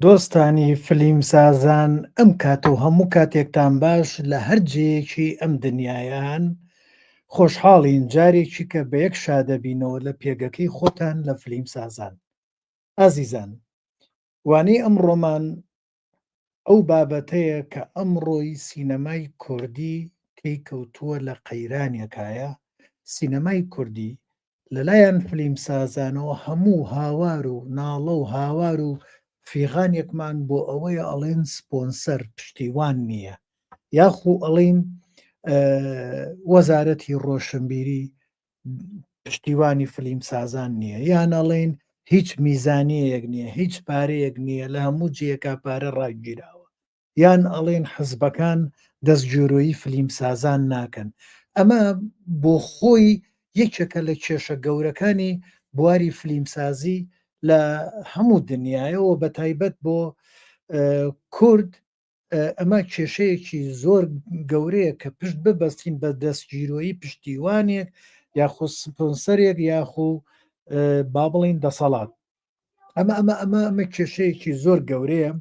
دۆستانی فلیمسازان ئەم کاتە و هەموو کاتێکتان باش لە هەر جێیەکی ئەم دنیایان خۆشحاڵین جارێکی کە بە یەک شادەبینەوە لە پێگەکەی خۆتان لە فلیمسازان ئازیزان وانەی ئەمڕۆمان ئەو بابەتەیە کە ئەمڕۆی سینەمای کوردی تێی کەوتووە لە قەیرانێکایە، سینەمای کوردی لەلایەن فلیمسازانەوە هەموو هاوار و ناڵە و هاوار و فیغانێکمان بۆ ئەوەیە ئەڵێن سپۆنسەر پشتیوان نییە یاخو ئەڵین وەزارەتی ڕۆشنبیری پشتیوانی فلیمسازان نییە یان ئەڵێن هیچ میزانیەیەک نییە هیچ پارەیەک نییە لە هەموو جێیەکا پارە ڕاگیراوە یان ئەڵێن حزبەکان دەستگیرۆیی فلیمسازان ناکەن ئەمە بۆ خۆی یەکێکە لە کێشە گەورەکانی بواری فلیمسازی لە هەموو دنیایەوە بە تایبەت بۆ کورد ئەمە کێشەیەکی زۆر گەورەیە کە پشت ببەستین بە دەستگیرۆیی پشتیوانێک یاخۆ سپۆنسەرێک یاخۆ با بڵین دەسەڵات ئەمە ئەمە ئەمە ئەمە کێشەیەکی زۆر گەورەیە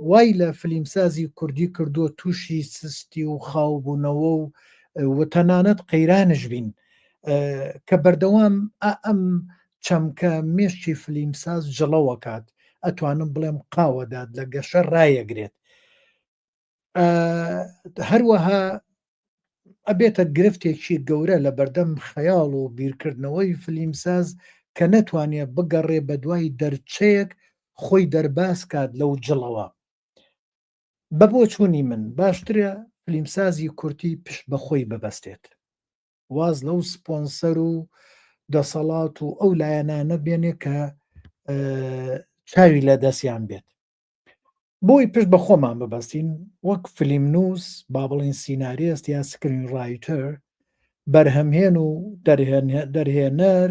وای لە فلیمسازی کوردی کردووە تووشی سستی و خاوبوونەوە و و تەنانەت قەیرانش بین کە بەردەوام ئەم چەمکە مێشکی فلیمساز جڵەوەکات ئەتوانم بڵێم قاوەدات لە گەشە ڕایەگرێت هەروەها ئەبێتە گرفتێکی گەورە لە بەردەم خەیاڵ و بیرکردنەوەی فلیمساز کە نەتوانێت بگەڕێ بە دوای دەرچەیەک خۆی دەرباز کات لەو جڵەوە. بە بۆچوونی من باشترە فلیمسازی کورتی پشت بە خۆی ببەستێت. واز لەو سپۆنسەر و دەسەڵات و ئەو لایەنانە بێنێ کە چاوی لە دەستیان بێت. بۆی پشت بە خۆمان ببەستین وەک فلیمنووس با بڵین سیناریست یا screenwriter بەرهەمهێن و دەرهێنەر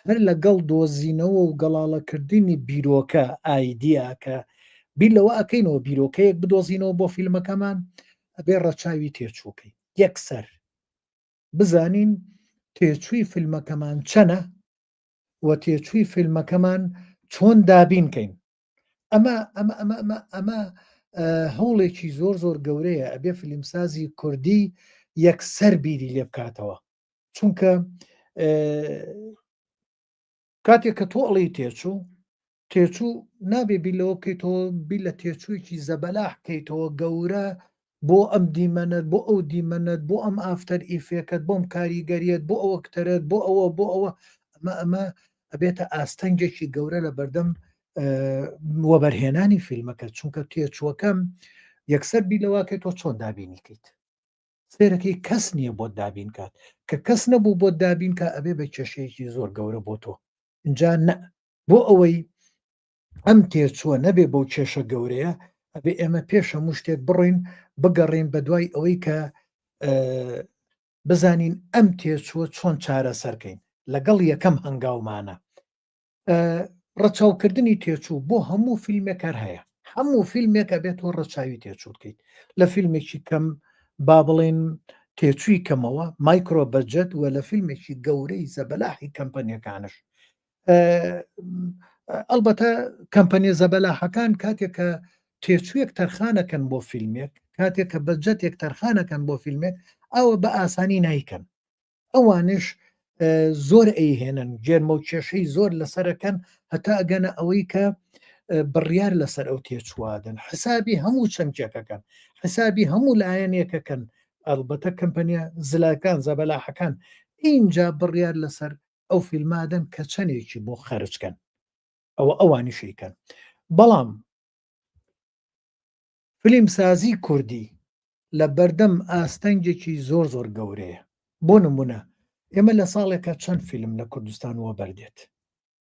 هەر لەگەڵ دۆزینەوە و گەڵاڵەکردنی بیرۆکە idea کە بیر لەوە ئەکەینەوە بیرۆکەیەک بدۆزینەوە بۆ فیلمەکەمان ئەبێ ڕەچاوی تێچووکەی یەکسەر بزانین تێچووی فیلمەکەمان چەنە و تێچووی فیلمەکەمان چۆن دابین کەین ئەمە ئەمە ئەمە ئەمە ئەمە هەوڵێکی زۆر زۆر گەورەیە ئەبێ فیلمسازی کوردی یەکسەر بیری لێ بکاتەوە چونکە کاتێک کە تۆ ئەڵی تێچوو تێچوو نابێ بیر لەوە بکەیتەوە بیر لە تێچوویەکی زەبەلاح بکەیتەوە گەورە بۆ ئەم دیمەنەت بۆ ئەو دیمەنەت بۆ ئەم After Effect ەت بۆم کاریگەریت بۆ ئەو ئەکتەرەت بۆ ئەوە بۆ ئەوە ئەمە ئەمە ئەبێتە ئاستەنگێکی گەورە لە بەردەم وەبەرهێنانی فیلمەکە چونکە تێچووەکەم یەکسەر بیر لەواکەی تۆ چۆن دابینی کەیت سێرەکەی کەس نییە بۆت دابین کات کە کەس نەبوو بۆت دابین کە ئەبێ بە کێشەیەکی زۆر گەورە بۆ تۆ اینجا نە بۆ ئەوەی ئەم تێچووە نەبێ بەو کێشە گەورەیە ئەبێ ئێمە پێش هەموو شتێک بڕۆین بگەڕین بە دوای ئەوەی کە بزانین ئەم تێچووە چۆن چارەسەرکەین لەگەڵ یەکەم هەنگاومانە ڕەچاوکردنی تێچوو بۆ هەموو فیلمێک هەر هەیە هەموو فیلمێک ئەبێت تۆ ڕەچاوی تێچوو بکەیت لە فیلمێکی کەم با بڵێن تێچووی کەمەوە micro budget و لە فیلمێکی گەورەی زەبەلاحی کەمپەنیەکانش ئەلبەتە کەمپەنیە زەبەلاحەکان کاتێک کە تێچوویەک تەرخانەکەن بۆ فیلمێک کاتێک کە budget ێک تەرخانەکەن بۆ فیلمێک ئەوە بە ئاسانی نیکەن ئەوانش زۆر ئەیهێنن گێرمە و کێشەی زۆر لەسەرەکەن هەتا ئەگەنە ئەوەی کە بڕیار لەسەر ئەو تێچوادن حسابی هەموو چەمکێکەکەن حسابی هەموو لایەنێکەکەن ئەلبەتە کەمپەنیا زلاکان زەبەلاحەکان اینجا بڕیار لەسەر ئەو فیلمادەن کە چەندێکی بۆ خەرجکەن ئەوە ئەوانیشیکەن بەڵام فلیمسازی کوردی لە بەردەم ئاستەنگێکی زۆر زۆر گەورەیە. بۆ نمونە ئێمە لە ساڵێکا چەند فیلم لە کوردستان وەبەردێت؟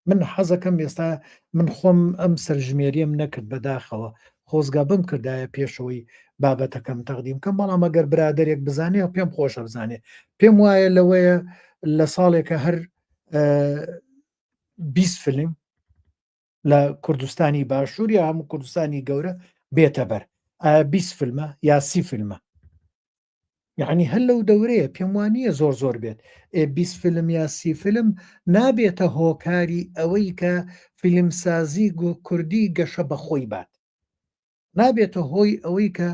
من حەزەکەم ئێستا من خۆم ئەم سەرژمێریەم نەکرد بەداخەوە خۆزگا بمکردایە پێشەوەی بابەتەکەم تەقدیم کەم بەڵام ئەگەر برادەرێک بزانێ پێم خۆشە بزانێ پێم وایە لەوەیە لە ساڵێکە هەر 20 فیلم لە کوردستانی باشوور یا هەموو کوردستانی گەورە بێتە بەر ئایا 20 فیلمە یا سی فیلمە؟ یعنی هەر لەو دەورەیە پێم وانییە زۆر زۆر بێت ئێ 20 فیلم یا سی فیلم نابێتە هۆکاری ئەوەی کە فیلمسازی کوردی گەشە بەخۆی بات نابێتە هۆی ئەوەی کە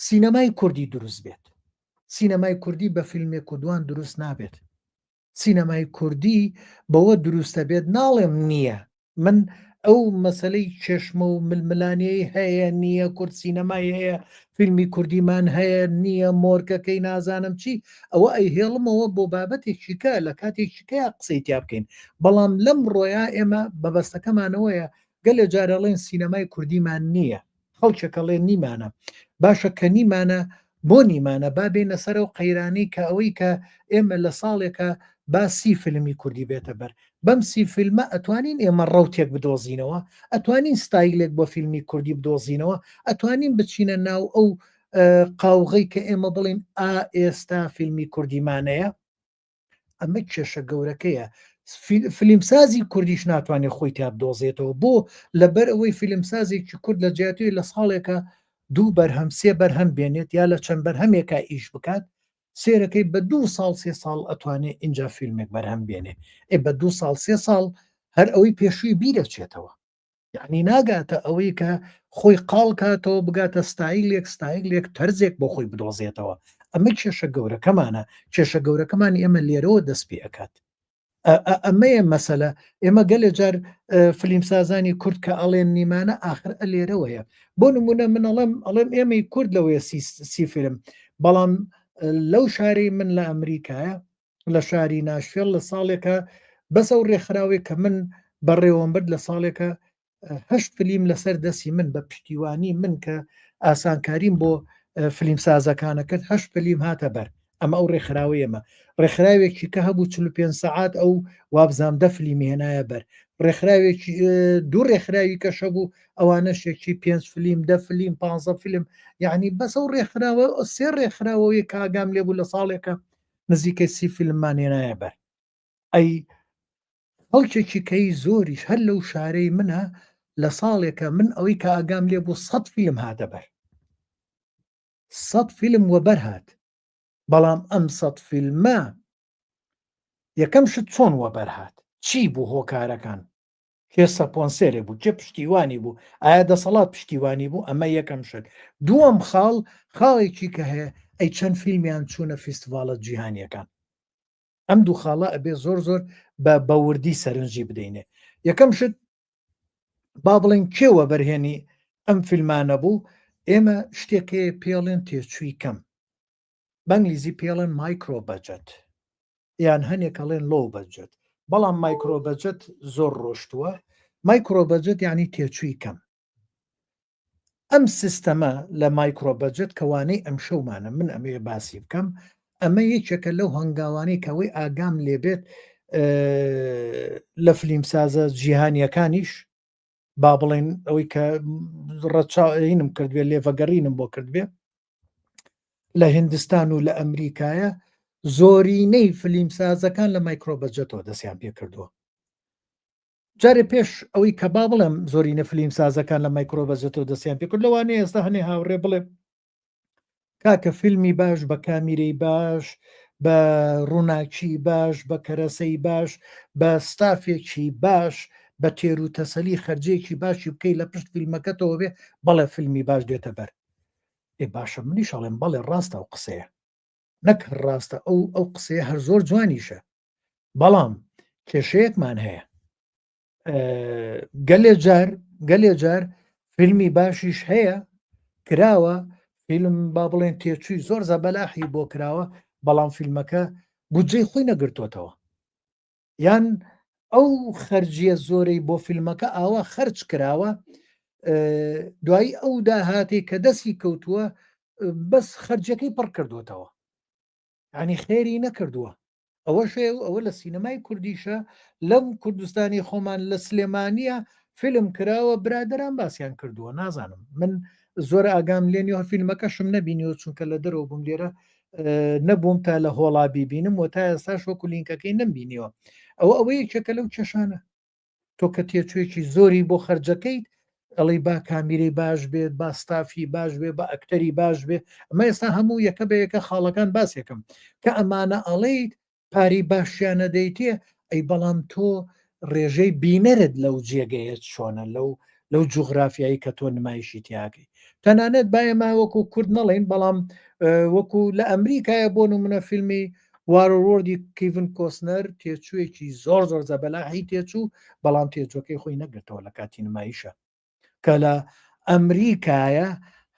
سینەمای کوردی دروست بێت سینەمای کوردی بە فیلمێک و دوان دروست نابێت سینەمای کوردی بەوە دروستە بێت ناڵێم نییە من ئەو مەسلەی چێشمە و ململانێی هەیە نییە کورد سینەمای هەیە فیلمی کوردیمان هەیە نییە مۆرکەکەی نازانم چی ئەوە ئەیهێڵمەوە بۆ بابەتێکیکە لە کاتێکیکەیە قسەی تیا بکەین بەڵام لەم ڕۆیا ئێمە بەبەستەکەمانەوەیە گەلێ جار ئەڵێن سینەمای کوردیمان نییە خەڵکێک ئەڵێن نیمانە باشە کە نیمانە بۆ نیمانە با بێینە سەر ئەو قەیرانەی کە ئەوەی کە ئێمە لە ساڵێکە با سی فیلمی کوردی بێتە بەر بەم سی فیلمە ئەتوانین ئێمە ڕەوتێک بدۆزینەوە ئەتوانین ستایلێک بۆ فیلمی کوردی بدۆزینەوە ئەتوانین بچینە ناو ئەو قاوغەی کە ئێمە بڵین ئا ئێستا فیلمی کوردیمانەیە ئەمە کێشە گەورەکەیە فیلمسازی کوردیش ناتوانێت خۆی تا بدۆزێتەوە بۆ لەبەر ئەوەی فیلمسازێکی کورد لە جیاتی لە ساڵێکە دوو بەرهەم سێ بەرهەم بێنێت یا لە چەند بەرهەمێکا ئیش بکات سێرەکەی بە دوو ساڵ سێ ساڵ ئەتوانێت اینجا فیلمێک بەرهەم بێنێ ئێ بە دوو ساڵ سێ ساڵ هەر ئەوەی پێشووی بیرەچێتەوە یعنی ناگاتە ئەوەی کە خۆی قاڵ کاتەوە بگاتە ستایلێک ستایلێک تەرزێک بۆ خۆی بدۆزێتەوە ئەمە کێشە گەورەکەمانە کێشە گەورەکەمان ئێمە لێرەوە دەست پێ ئەکات ئەمەیە مەسەلە ئێمە گەلێ جار فلیمسازانی کورد کە ئەڵێن نیمانە ئاخر لێرەوەیە بۆ نمونە من ئەڵێم ئەڵێم ئێمەی کورد لەوەیە سی فیلم بەڵام لەو شارەی من لە ئەمریکایە لە شاری ناشفێڵ لە ساڵێکە بەس ئەو ڕێکخراوەی کە من بەڕێوەم برد لە ساڵێکە هەشت فلیم لەسەر دەستی من بە پشتیوانی من کە ئاسانکاریم بۆ فلیم سازەکانە کرد هەشت فلیم هاتە بەر ئەمە ئەو ڕێکخراوەی ئەمە ڕێکخراوێکی کە هەبوو 45 سەعات ئەو وابزانام دە فلیمی هێنایە بەر ڕێکخراوێکی دوو ڕێکخراوی کەشە بوو ئەوانەشێکی پێنج فلیم دە فلیم پ فیلم یعنی بەس ئەو ڕێکخراوە سێ ڕێکخراوەیە کاگام لێبوو لە ساڵێکە نزیکەی سی فیلممان هێنایە بەر ئەی خەڵکێکی کەی زۆریش هەر لەو شارەی منە لە ساڵێکە من ئەوەی کە ئاگام لێ بوو سەد فیلم هاتە بەر سەد فیلم وەبەر هات بەڵام ئەم سەد فیلمە یەکەم شت چۆن وەبەر هات چی بوو هۆکارەکان کێ سەپۆنسێرێ بوو کێ پشتیوانی بوو ئایا دەسەڵات پشتیوانی بوو ئەمە یەکەم شت دووەم خاڵ خاڵێکی کە هەیە ئەی چەند فیلمیان چوونە فیستیڤاڵە جیهانیەکان ئەم دوو خاڵە ئەبێ زۆر زۆر بە بەوردی سەرنجی بدەینێ یەکەم شت با بڵێن کێ وەبەرهێنی ئەم فیلمانە بوو ئێمە شتێک هەیە پێڵێن تێچووی کەم بەنگلیزی پێڵێن micro budget یان هەنێک ئەڵێن low budget بەڵام micro budget زۆر ڕۆشتووە micro budget یعنی تێچووی کەم ئەم سیستەمە لە micro budget کە وانەی ئەمشەومانە من ئەمەوێ باسی بکەم ئەمە یەکێکە لەو هەنگاوانەی کەەوەی ئاگام لێبێت لە فلیمسازە جیهانیەکانیش با بڵێن ئەوەی کە ڕەچاوینم کردبێ لێڤەگەڕینم بۆ کردبێ لە هندستان و لە ئەمریکایە زۆرینەی فلیمسازەکان لە micro budget ەوە دەستیان پێ کردووە جارێ پێش ئەوەی کە با بڵێم زۆرینە فلیمسازەکان لە micro budget ەوە دەستیان پێ کرد لەوانەیە ئێستا هەنێ هاوڕێ بڵێ کاکە فیلمی باش بە کامیرەی باش بە ڕووناکی باش بە کەرەسەی باش بە ستافێکی باش بە تێر و تەسەلی خەرجێکی باشی بکەی لە پشت فیلمەکەتەوە بێ بەڵێ فیلمی باش دێتە بەر ئێ باشە منیش ئەڵێم بەڵێ ڕاستە ئەو قسەیە نەک هەر ڕاستە ئەو ئەو قسەیە هەر زۆر جوانیشە بەڵام کێشەیەکمان هەیە گەلێ جار گەلێ جار فیلمی باشیش هەیە کراوە فیلم با بڵێن تێچووی زۆر زەبەلاحی بۆ کراوە بەڵام فیلمەکە بودجەی خۆی نەگرتوتەوە یان ئەو خەرجیە زۆرەی بۆ فیلمەکە ئاوا خەرج کراوە دوایی ئەو داهاتێک کە دەستی کەوتووە بەس خەرجەکەی پڕ کردوتەوە ینی خێری نەکردووە ئەوەش هەیە و ئەوە لە سینەمای کوردیشە لەم کوردستانی خۆمان لە سلێمانیە فیلم کراوە برادران باسییان کردووە نازانم من زۆر ئاگام لێ نیوە فیلمەکەشم نەبینیوە چونکە لە دەرەوە بووم لێرە نەبووم تا لە هۆڵا بیبینم و تا ئێستاش وەکو لینکەکەی نەمبینیوە ئەوە ئەوە یەکێکە لەو کێشانە تۆ کە تێچوویەکی زۆری بۆ خەرجەکەیت. ئەڵێی با کامیرەی باش بێت با ستافی باش بێ با ئەکتەری باش بێ ئەمە ئێستا هەموو یەکە بە یەکە خاڵەکان باسێکم کە ئەمانە ئەڵێیت پارەی باشیان نەدەیتێ ئەی بەڵام تۆ ڕێژەی بینەرت لەو جێگەیە چۆنە لەو لەو جوغرافیایی کە تۆ نمایشی تیاکەی تەنانەت با ئێمە وەکو کورد نەڵێین بەڵام وەکو لە ئەمریکایە بۆ نمونە فیلمی وارۆوەردی کیڤن کۆسنەر تێچوویەکی زۆر زۆر زەبەلاحی تێچوو بەڵام تێچوەکەی خۆی نەگرتەوە لە کاتی نمایشە کە لە ئەمریکایە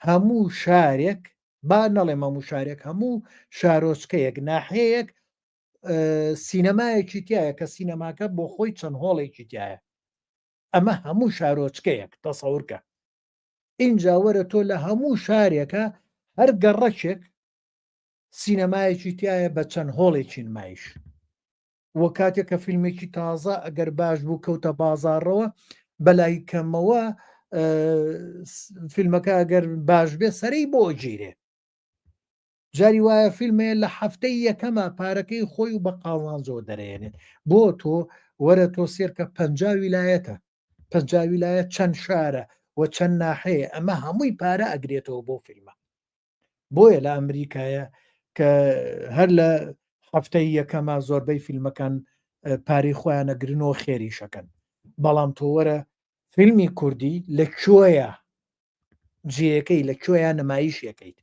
هەموو شارێک با نەڵێم هەموو شارێک هەموو شارۆچکەیەک ناحەیەک سینەمایەکی تایە کە سینەماکە بۆ خۆی چەند هۆڵێکی تایە ئەمە هەموو شارۆچکەیەک تەسەورکە ئینجا وەرە تۆ لە هەموو شارێکە هەر گەڕەکێک سینەمایەکی تایە بە چەند هۆڵێکی نمایش وە کاتێک کە فیلمێکی تازە ئەگەر باش بوو کەوتە بازاڕەوە بەلای کەمەوە فیلمەکە ئەگەر باش بێ سەرەی بۆ گیرێ جاری وایە فیلمێ لە هەفتەی یەکەمە پارەکەی خۆی و بە قازانجەوە دەرێنێت بۆ تۆ وەرە تۆ سێرکە پ ویلایەتە پ ویلایەت چەند شارە و چەند ناحەیە ئەمە هەمووی پارە ئەگرێتەوە بۆ فیلمە بۆیە لە ئەمریکایە کە هەر لە هەفتەی یەکەمە زۆربەی فیلمەکان پارەی خۆیان ئەگرنەوە خێریشەکەن بەڵام تۆ وەرە فیلمی کوردی لە کوێیە جێیەکەی لە کوێیە نمایشەکەیت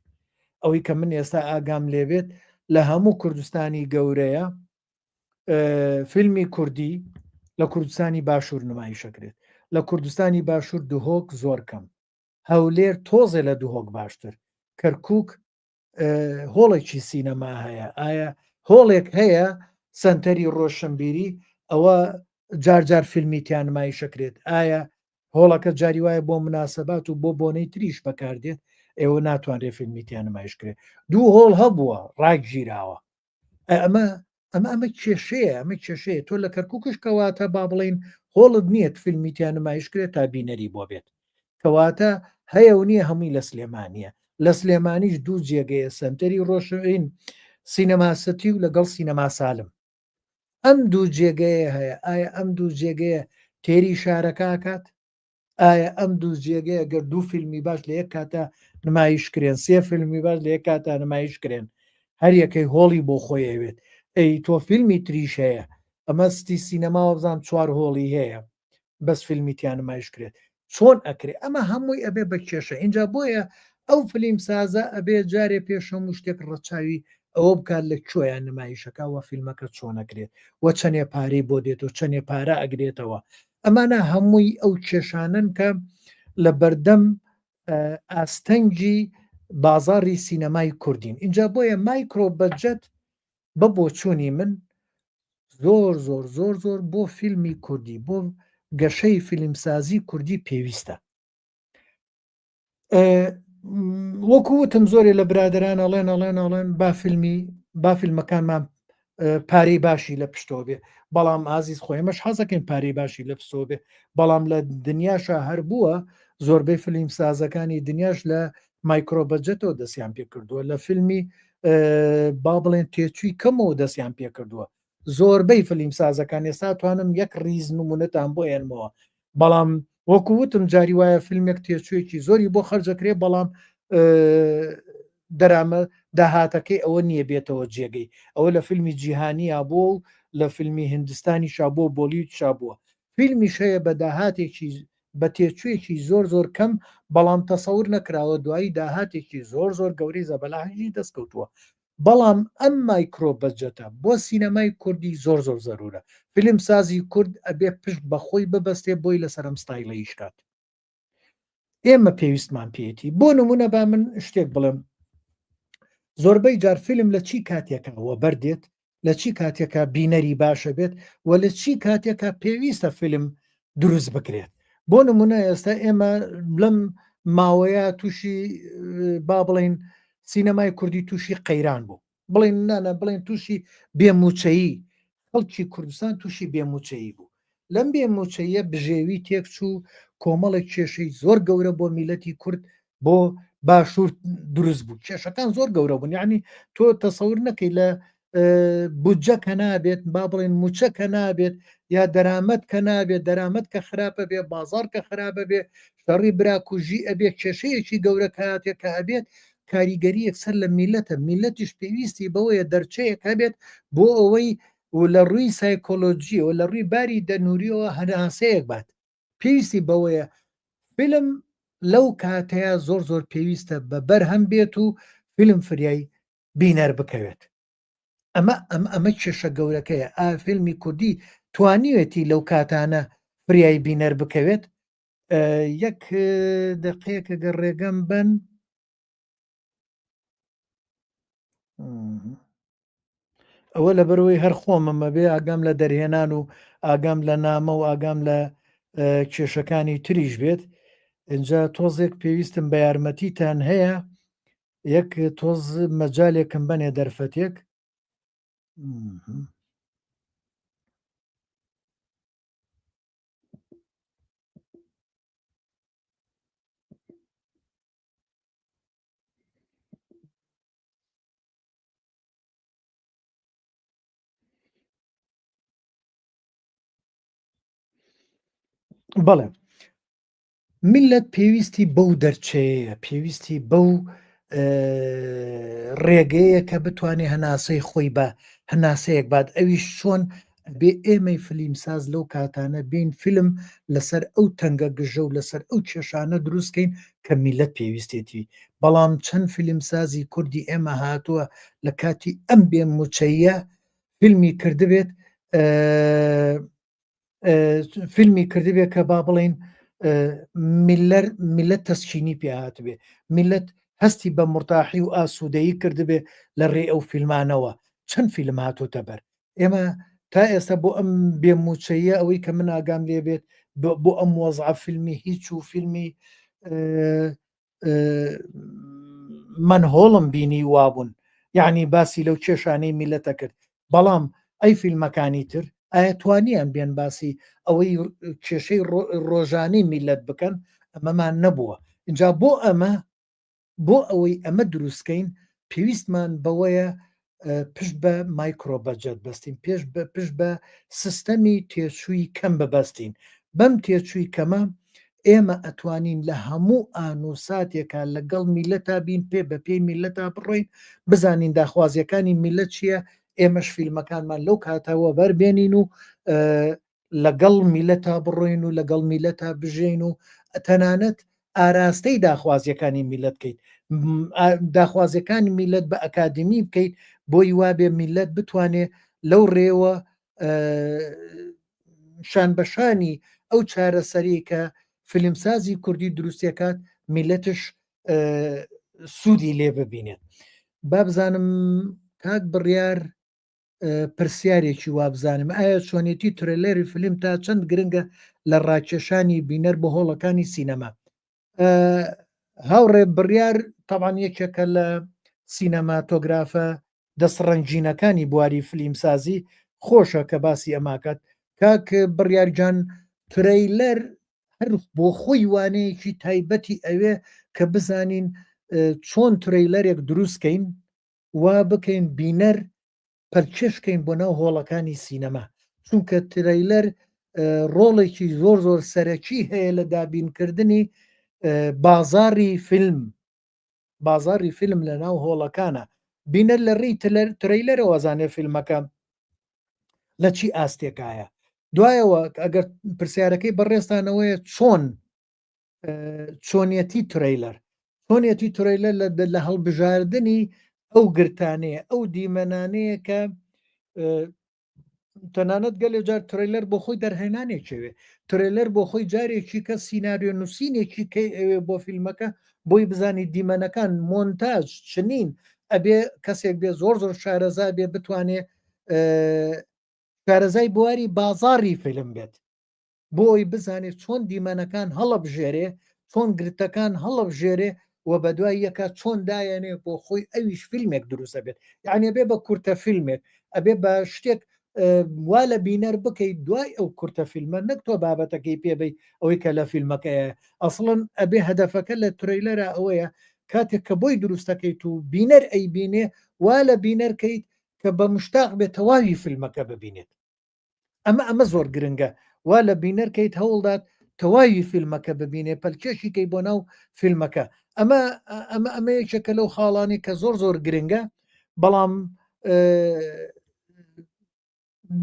ئەوەی کە من ئێستا ئاگام لێبێت لە هەموو کوردستانی گەورەیە فیلمی کوردی لە کوردستانی باشوور نمایشەکرێت لە کوردستانی باشوور دهۆک زۆر کەم هەولێر تۆزێ لە دهۆک باشتر کەرکک هۆڵێکی سینەما هەیە ئایا هۆڵێک هەیە سنتەری ڕۆشنبیری ئەوە جار جار فیلمی تیا نمایشەکرێت ئایا هۆڵەکە جاری وایە بۆ مناسبات و بۆ بۆنەی تریش بەکاردێت ئێوە ناتوانرێت فیلمی تیا نمایش کرێت دوو هۆڵ هەبووە ڕاگیراوە ئەمە ئەمە ئەمە کێشەیە ئەمە کێشەیە تۆ لە کەرکوکش کەواتە با بڵین هۆڵت نییە فیلمی تیا نمایش کرێت تا بینەری بۆ بێت کەواتە هەیە و نییە هەمووی لە سلێمانیە لە سلێمانیش دوو جێگەیە سەنتەری ڕۆشنین سینەما ستی و لەگەڵ سینەما سالم ئەم دوو جێگەیە هەیە ئایا ئەم دوو جێگەیە تێری شارەکە ئەکات ئایا ئەم دوو جێگەیە گەر دوو فیلمی باش لە یەک کاتا نمایش کرێن سێ فیلمی باش لە یەک کاتا نمایش کرێن هەر یەکەی هۆڵی بۆ خۆی ئەوێت ئەی تۆ فیلمی تریش هەیە ئەمە ستی سینەما وەبزانام چوار هۆڵی هەیە بەس فیلمی تیا نمایش کرێت چۆن ئەکرێ ئەمە هەمووی ئەبێ بە کێشە ئینجا بۆیە ئەو فلیم سازە ئەبێ جارێ پێش هەموو شتێک ڕەچاوی ئەوە بکات لە کوێیان نمایشەکە وە فیلمەکە چۆن ئەکرێت وە چەنێ پارەی بۆ دێت و چەنێ پارە ئەگرێتەوە ئەمانە هەمووی ئەو کێشانەن کە لە بەردەم ئاستەنگی بازاڕی سینەمای کوردین اینجا بۆیە micro budget بە بۆچوونی من زۆر زۆر زۆر زۆر بۆ فیلمی کوردی بۆ گەشەی فیلمسازی کوردی پێویستە وەکو وتم زۆرێ لە برادران ئەڵێن ئەڵێن ئەڵێن با فیلمی با فیلمەکانمان پارەی باشی لە پشتەوە بێ بەڵام ئازیز خۆ ئێمەش حەزەکەین پارەی باشی لە پشتەوە بێ بەڵام لە دنیاشا هەر بووە زۆربەی فیلم سازەکانی دنیاش لە micro budget ەوە دەستیان پێکردووە لە فیلمی با بڵێن تێچووی کەمەوە دەستیان پێکردووە زۆربەی فلیم سازەکان ئێستا توانم یەک ڕیز نمونەتان بۆ هێنمەوە بەڵام وەکو وتم جاری وایە فیلمێک تێچوویەکی زۆری بۆ خەرجەکرێ بەڵام دەرامە داهاتەکەی ئەوە نییە بێتەوە جێگەی ئەوە لە فیلمی جیهانیا بووە و لە فیلمی هندستانی شابووە بۆلیود شابووە فیلمیش هەیە بە داهاتێکی بە تێچوویەکی زۆر زۆر کەم بەڵام تەسەور نەکراوە دوایی داهاتێکی زۆر زۆر گەورەی زەبەلاحیشی دەستکەوتووە بەڵام ئەم micro budget ە بۆ سینەمای کوردی زۆر زۆر زەرورە فیلم سازی کورد ئەبێ پشت بە خۆی ببەستێ بۆی لەسەر ئەم ستایلە ئیش کات ئێمە پێویستمان پێیەتی بۆ نمونە با من شتێک بڵێم زۆربەی جار فیلم لە چی کاتێکە وەبەر دێت لە چی کاتێکە بینەری باشە بێت و لە چی کاتێکە پێویستە فیلم دروست بکرێت بۆ نمونە ئێستا ئێمە لەم ماوەیە تووشی با بڵین سینەمای کوردی تووشی قەیران بوو بڵێن نانە بڵێن تووشی بێموچەیی خەڵکی کوردستان تووشی بێموچەیی بوو لەم بێموچەیە بژێوی تێکچوو کۆمەڵێک کێشەی زۆر گەورە بۆ میلەتی کورد بۆ باشوور دروست بوو کێشەکان زۆر گەورە بوون یعنی تۆ تەسەور نەکەی لە بودجە کە نابێت با بڵێن موچە کە نابێت یا دەرامەت کە نابێت دەرامەت کە خراپە بێ بازار کە خراپە بێ شەڕی براکوژی ئەبێ کێشەیەکی گەورە کاتێک کە ئەبێت کاریگەری یەکسەر لە میلەتە میلەتیش پێویستی بەوەیە دەرچەیەک هەبێت بۆ ئەوەی و لە ڕووی سایکۆلۆجیەوە لە ڕووی باری دەنووریەوە هەناسەیەک بات پێویستی بەوەیە فیلم لەو کاتەیە زۆر زۆر پێویستە بە بەرهەم بێت و فیلم فریای بینەر بکەوێت ئەمە ئەم ئەمە کێشە گەورەکەیە ئا فیلمی کوردی توانیوێتی لەو کاتانە فریای بینەر بکەوێت یەک دقەیەکە گەر ڕێگەم بن ئەوە لەبەرەوەی هەر خۆمم ئەبێ ئاگام لە دەرهێنان و ئاگام لە نامە و ئاگام لە کێشەکانی تریش بێت اینجا تۆزێک پێویستم بە یارمەتیتان هەیە یەک تۆز مەجالێکم بەنێ دەرفەتێک بەڵێ میللەت پێویستی بەو دەرچەیە پێویستی بەو ڕێگەیە کە بتوانێت هەناسەی خۆی بە هەناسەیەک بات ئەویش چۆن بێ ئێمەی فلیمساز لەو کاتانە بین فیلم لەسەر ئەو تەنگە گژە و لەسەر ئەو کێشانە دروستکەین کە میلەت پێویستێتی بەڵام چەند فیلمسازی کوردی ئێمە هاتووە لە کاتی ئەم بێ موچەیە فیلمی کردبێت فیلمی کردبێ کە با بڵین میلەر میلەت تەسکینی پێ هاتبێ میلەت هەستی بە مرتاحی و ئاسوودەیی کردبێ لە ڕێ ئەو فیلمانەوە چەند فیلم هاتۆتە بەر ئێمە تا ئێستا بۆ ئەم بێ موچەیە ئەوەی کە من ئاگام لێ بێت بۆ ئەم وەزعە فیلمی هیچ و فیلمی مەنهۆڵم بینی وابوون یعنی باسی لەو کێشانەی میلەتە کرد بەڵام ئەی فیلمەکانی تر ئایا توانیان بێن باسی ئەوەی کێشەی ڕۆژانەی میلەت بکەن ئەمەمان نەبووە اینجا بۆ ئەمە بۆ ئەوەی ئەمە دروستکەین پێویستمان بەوەیە پشت بە micro budget بەستین پێش بە پشت بە سیستەمی تێچووی کەم ببەستین بەم تێچووی کەمە ئێمە ئەتوانین لە هەموو ئان و ساتێکا لەگەڵ میلەتا بین پێ بە پێی میلەتا بڕۆین بزانین داخوازیەکانی میلەت چییە ئێمەش فیلمەکانمان لەو کاتەوە بەربێنین و لەگەڵ میلەتا بڕۆین و لەگەڵ میلەتا بژێین و تەنانەت ئاراستەی داخوازیەکانی میلەت بکەیت داخوازیەکانی میلەت بە ئەکادمی بکەیت بۆی وابێ میلەت بتوانێ لەو ڕێوە شان بەشانی ئەو چارەسەری کە فیلمسازی کوردی دروستەکات میلەتش سوودی لێ ببینێت بابزانم کاک بڕیار پرسیارێکی وابزانم ئایا چۆنێتی ترێلەری فیلم تا چەند گرنگە لە ڕاکێشانی بینەر بۆ هۆڵەکانی سینەما هاوڕێ بڕیار تاوان یەکێکە لە سینەماتۆگرافە دەستڕەنگینەکانی بواری فلیمسازی خۆشە کە باسی ئەماکات کاک بڕیارجان trailer هەر بۆ خۆی وانەیەکی تایبەتی ئەوێ کە بزانین چۆن trailer ێک دروستکەین وا بکەین بینەر پەلکێش کەین بۆ ناو هۆڵەکانی سینەما چونکە trailer ڕۆڵێکی زۆر زۆر سەرەکی هەیە لە دابینکردنی بازاری فیلم بازاری فیلم لە ناو هۆڵەکانە بینەر لە ڕێی trailer ەوە زانێ فیلمەکە لە چی ئاستێکایە دوایەوە ئەگەر پرسیارەکەی بەڕێستانەوەیە چۆن چۆنیەتی trailer چۆنیەتی trailer لە هەڵبژاردنی ئەو گرتانەیە ئەو دیمەنانەیە کە تەنانەت گەلێ جار trailer بۆ خۆی دەرهێنانێکەوێ trailer بۆ خۆی جارێکی کە سیناریۆ نووسینێکی کەی ئەوێ بۆ فیلمەکە بۆی بزانی دیمەنەکان مۆنتاژ چنین ئەبێ کەسێک بێ زۆر زۆر شارەزا بێ بتوانێ شارەزای بواری بازاری فیلم بێت بۆ ئەوی بزانێت چۆن دیمەنەکان هەڵەبژێرێ، چۆن گرتەکان هەڵەبژێرێ و بەدوای یەکا چۆن دایەنێ بۆ خۆی ئەویش فیلمێک دروست ئەبێت. یعنی ئەبێ بە کورتە فیلمێک، ئەبێ بە شتێک وا لە بینەر بکەیت دوای ئەو کورتە فیلمە نەک تۆ بابەتەکەی پێ بەی ئەوەی کە لە فیلمەکەیە ئەسڵەن ئەبێ هەدەفەکە لە trailer ە ئەوەیە کاتێک کە بۆی دروستەکەیت و بینەر ئەیبینێ وا لە بینەر کەیت. کە بە مشتاق بێت تەواوی فیلمەکە ببینێت. ئەمە ئەمە زۆر گرنگە وا لە بینەر کەیت هەوڵدات تەواوی فیلمەکە ببینێ پەلکێشی کەی بۆ ناو فیلمەکە ئەمە ئەمە ئەمە یەکێکە لەو خاڵانی کە زۆر زۆر گرنگە بەڵام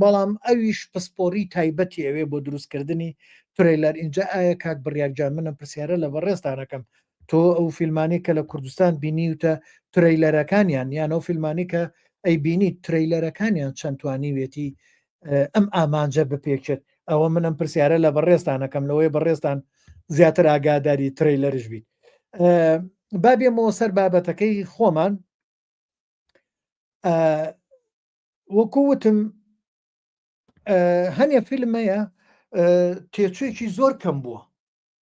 بەڵام ئەویش پسپۆری تایبەتی ئەوێ بۆ دروستکردنی ترەیلەر ئینجا ئایا کاک بڕیار گیان منم پرسیارە لە بەڕێزتانەکەم تۆ ئەو فیلمانی کە لە کوردستان بینیوتە ترەیلەرەکانیان یان ئەو فیلمانی کە ئەی بینی ترەیلەرەکانیان چەند توانیوێتی ئەم ئامانجە بپێکێت ئەوە من ئەم پرسیارە لە بەڕێزتانەکەم لەوەی بەڕێزتان زیاتر ئاگاداری ترەیلەرش بیت با بێمەوە سەر بابەتەکەی خۆمان وەکو وتم هەنێ فیلم هەیە تێچوویەکی زۆر کەم بووە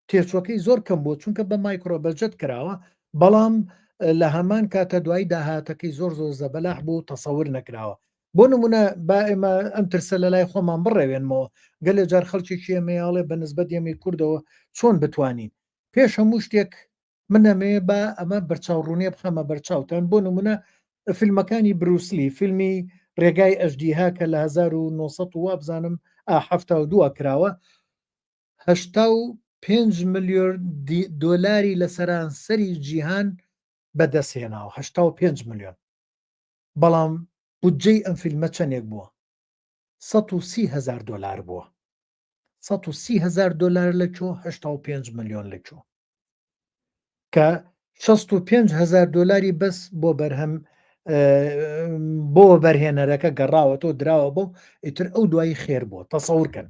تێچوەکەی زۆر کەم بووە چونکە بە micro budget کراوە بەڵام لە هەمان کاتە دوای داهاتەکەی زۆر زۆر زەبەلاح بوو تەسەور نەکراوە بۆ نمونە با ئێمە ئەم ترسە لە لای خۆمان بڕێوێنمەوە گەلێ جار خەڵکێکی ئێمەیاڵێ بە نسبەت ئێمەی کوردەوە چۆن بتوانین پێش هەموو شتێک من ئەمەوێ با ئەمە بەرچاوڕوونیە بخەمە بەرچاوتان بۆ نمونە فیلمەکانی بروسلی فیلمی ڕێگای ئەژدیها کە لە 1900 وابزانم ئا 72 کراوە 85 ملیۆن دۆلاری لە سەرانسەری جیهان بەدەستهێناوە 85 ملیۆن بەڵام بودجەی ئەم فیلمە چەندێک بووە 130 هزار دۆلار بووە 130 هزار دۆلار لە چۆ 85 ملیۆن لە چۆ کە 65 هزار دۆلاری بەس بۆ بەرهەم بۆ بەرهێنەرەکە گەڕاوەتەوە دراوە بۆ ئیتر ئەو دوایی خێر بووە تەسەورکەن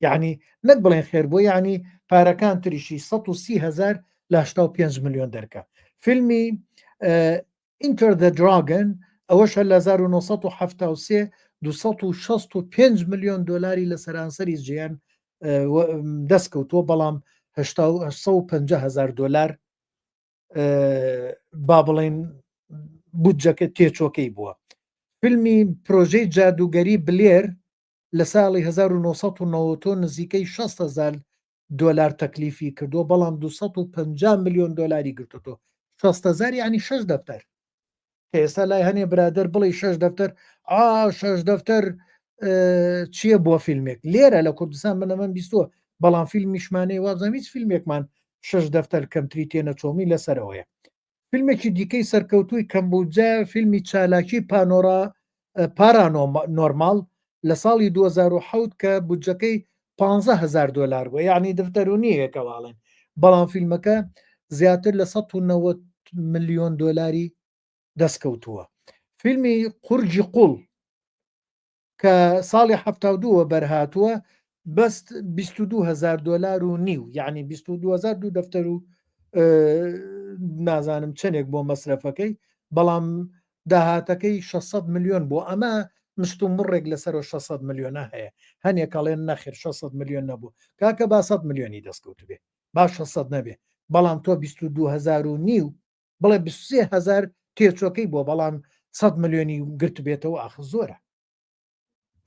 یعنی نەک بڵێن خێر بۆ یعنی پارەکان تریشی 130 هزار لە 85 ملیۆن دەرکە فیلمی Enter the Dragon ئەوەش هەر لە 1973 265 ملیۆن دۆلاری لە سەرانسەری جیهان دەستکەوتووە بەڵام 850 هزار دۆلار با بڵێن بودجەکە تێچۆکەی بووە فیلمی پرۆژەی جادوگەری بلێر لە ساڵی 1990 نزیکەی 60 هزار دۆلار تەکلیفی کردووە بەڵام 250 ملیۆن دۆلاری گرتوتەوە 60 هزار یعنی شش دەفتەر کە ئێستا لای هەنێ برادەر بڵێ شش دەفتەر ئا شش دەفتەر چییە بۆ فیلمێک لێرە لە کوردستان من ئەمەم بیستووە بەڵام فیلمیشمانەی وابزانم هیچ فیلمێکمان شش دەفتەر کەمتری تێنەچۆمی لەسەرەوەیە فیلمێکی دیکەی سەرکەوتووی کەمبوجە فیلمی چالاکی پانۆرا پارانۆرماڵ لە ساڵی 2007 کە بودجەکەی 15 هزار دۆلار بووە یعنی دەفتەر و نییە کە واڵێن بەڵام فیلمەکە زیاتر لە 190 ملیۆن دۆلاری دەستکەوتووە فیلمی قورگی قوڵ کە ساڵی 72 بەرهاتووە بەست 22 هزار دۆلار و نیو یعنی 22 هزار دوو دەفتەر و نازانم چەندێک بۆ مەسرەفەکەی بەڵام داهاتەکەی 600 ملیۆن بۆ ئەمە مشت و مڕێک لەسەر 600 ملیۆنە هەیە هەنێک ئەڵێن نەخێر 600 ملیۆن نەبوو کاکە با 100 ملیۆنی دەستکەوت بێ با 600 نەبێ بەڵام تۆ 22 هزار و نیو بڵێ 23 هزار تێچۆکەی بووە بەڵام 100 ملیۆنی گرتبێتەوە ئاخ زۆرە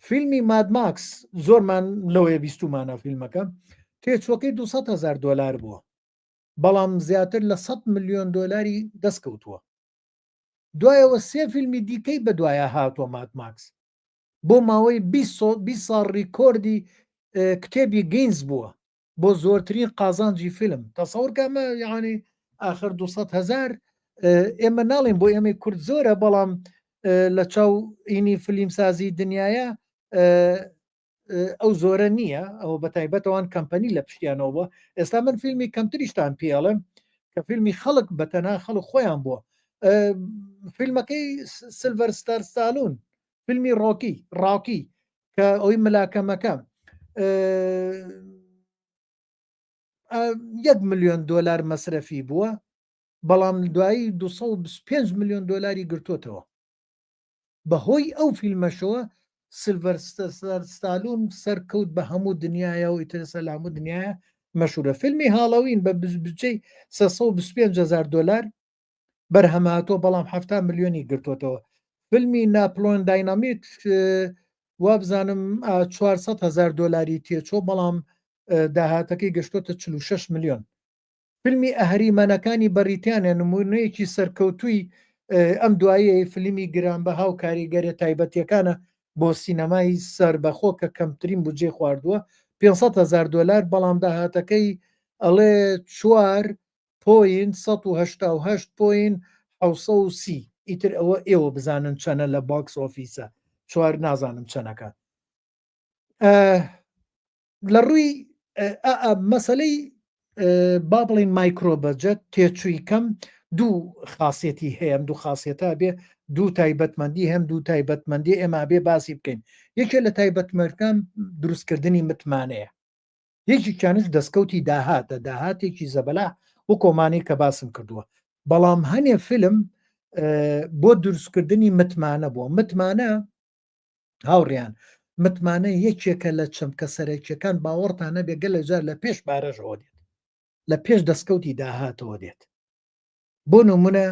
فیلمی مادماکس زۆرمان لەوەیە بیستومانە فیلمەکە تێچوەکەی 200 هزار دۆلار بووە بەڵام زیاتر لە 100 ملیۆن دۆلاری دەستکەوتووە دوایەوە سێ فیلمی دیکەی بەدوایە هاتووە مادماکس بۆ ماوەی 20 ساڵ ریکۆردی کتێبی گینز بووە بۆ زۆرترین قازانجی فیلم تەسەور کە ئەمە یعنی ئاخر 200 هزار ئێمە ناڵێن بۆ ئێمەی کورد زۆرە بەڵام لە چاو ئینی فیلمسازی دنیاە ئەو زۆرە نییە ئەوە بە تایبەتەوان کەمپەنی لە پشتیانەوە بووە ئێستا من فیلمی کەمتریشتان پێڵم کە فیلمی خەڵک بە تەنها خەڵک خۆیان بووە فیلمەکەی سلڤەر ستار ستالون فیلمی ڕۆکی ڕاکی کە ئەوی ملاکەمەکە یەک ملیۆن دۆلار مەسرەفی بووە بەڵام دوایی 225 ملیۆن دۆلاری گرتوتەوە بەهۆی ئەو فیلمەشەوە سلڤەر ستالون سەرکەوت بە هەموو دنیاە و ئیترسە لە هەموو دنیاە مەشهورە فیلمی هاڵەوین بە بجەی 325 هزار دلار بەرهەمهاتووە بەڵام 70 ملیۆنی گرتوتەوە فیلمی ناپلۆن داینامیت وابزانم 400 هزار دلاری تێچۆ بەڵام داهاتەکەی گەشتۆتە 46 ملیۆن فیلمی ئەهریمەنەکانی بەریتانیا نمونەیەکی سەرکەوتووی ئەم دواییەی فلیمی گرانبەها و کاریگەرە تایبەتیەکانە بۆ سینەمای سەربەخۆ کە کەمترین بودجەی خواردووە 500 هزار دۆلار بەڵام داهاتەکەی ئەڵێ چوار point 188 point 730 ئیتر ئەوە ئێوە بزانن چەنە لە box office ە چوار نازانم چەنەکە لە ڕووی مەسلەی با بڵین micro budget تێچووی کەم دوو خاصەتی هەیە دوو خاصەتە بێ دوو تایبەتمەندی هەم دوو تایبەتمەندی ئێمە بێ باسی بکەین یەکێ لە تایبەتمەرکان دروستکردنی متمانەیە یەکێکیانش دەستکەوتی داهاتە داهاتێکی زەبەلا و کۆمانی کە باسم کردووە بەڵام هەنێ فیلم بۆ دروستکردنی متمانە بووە متمانە هاوڕیان متمانە یەکێکە لە چەمکە سەرەکیەکان باوەڕتان نەبێ گەلە جار لە پێش پارەشەوە دێت لە پێش دەستکەوتی داهاتەوە دێت بۆ نمونە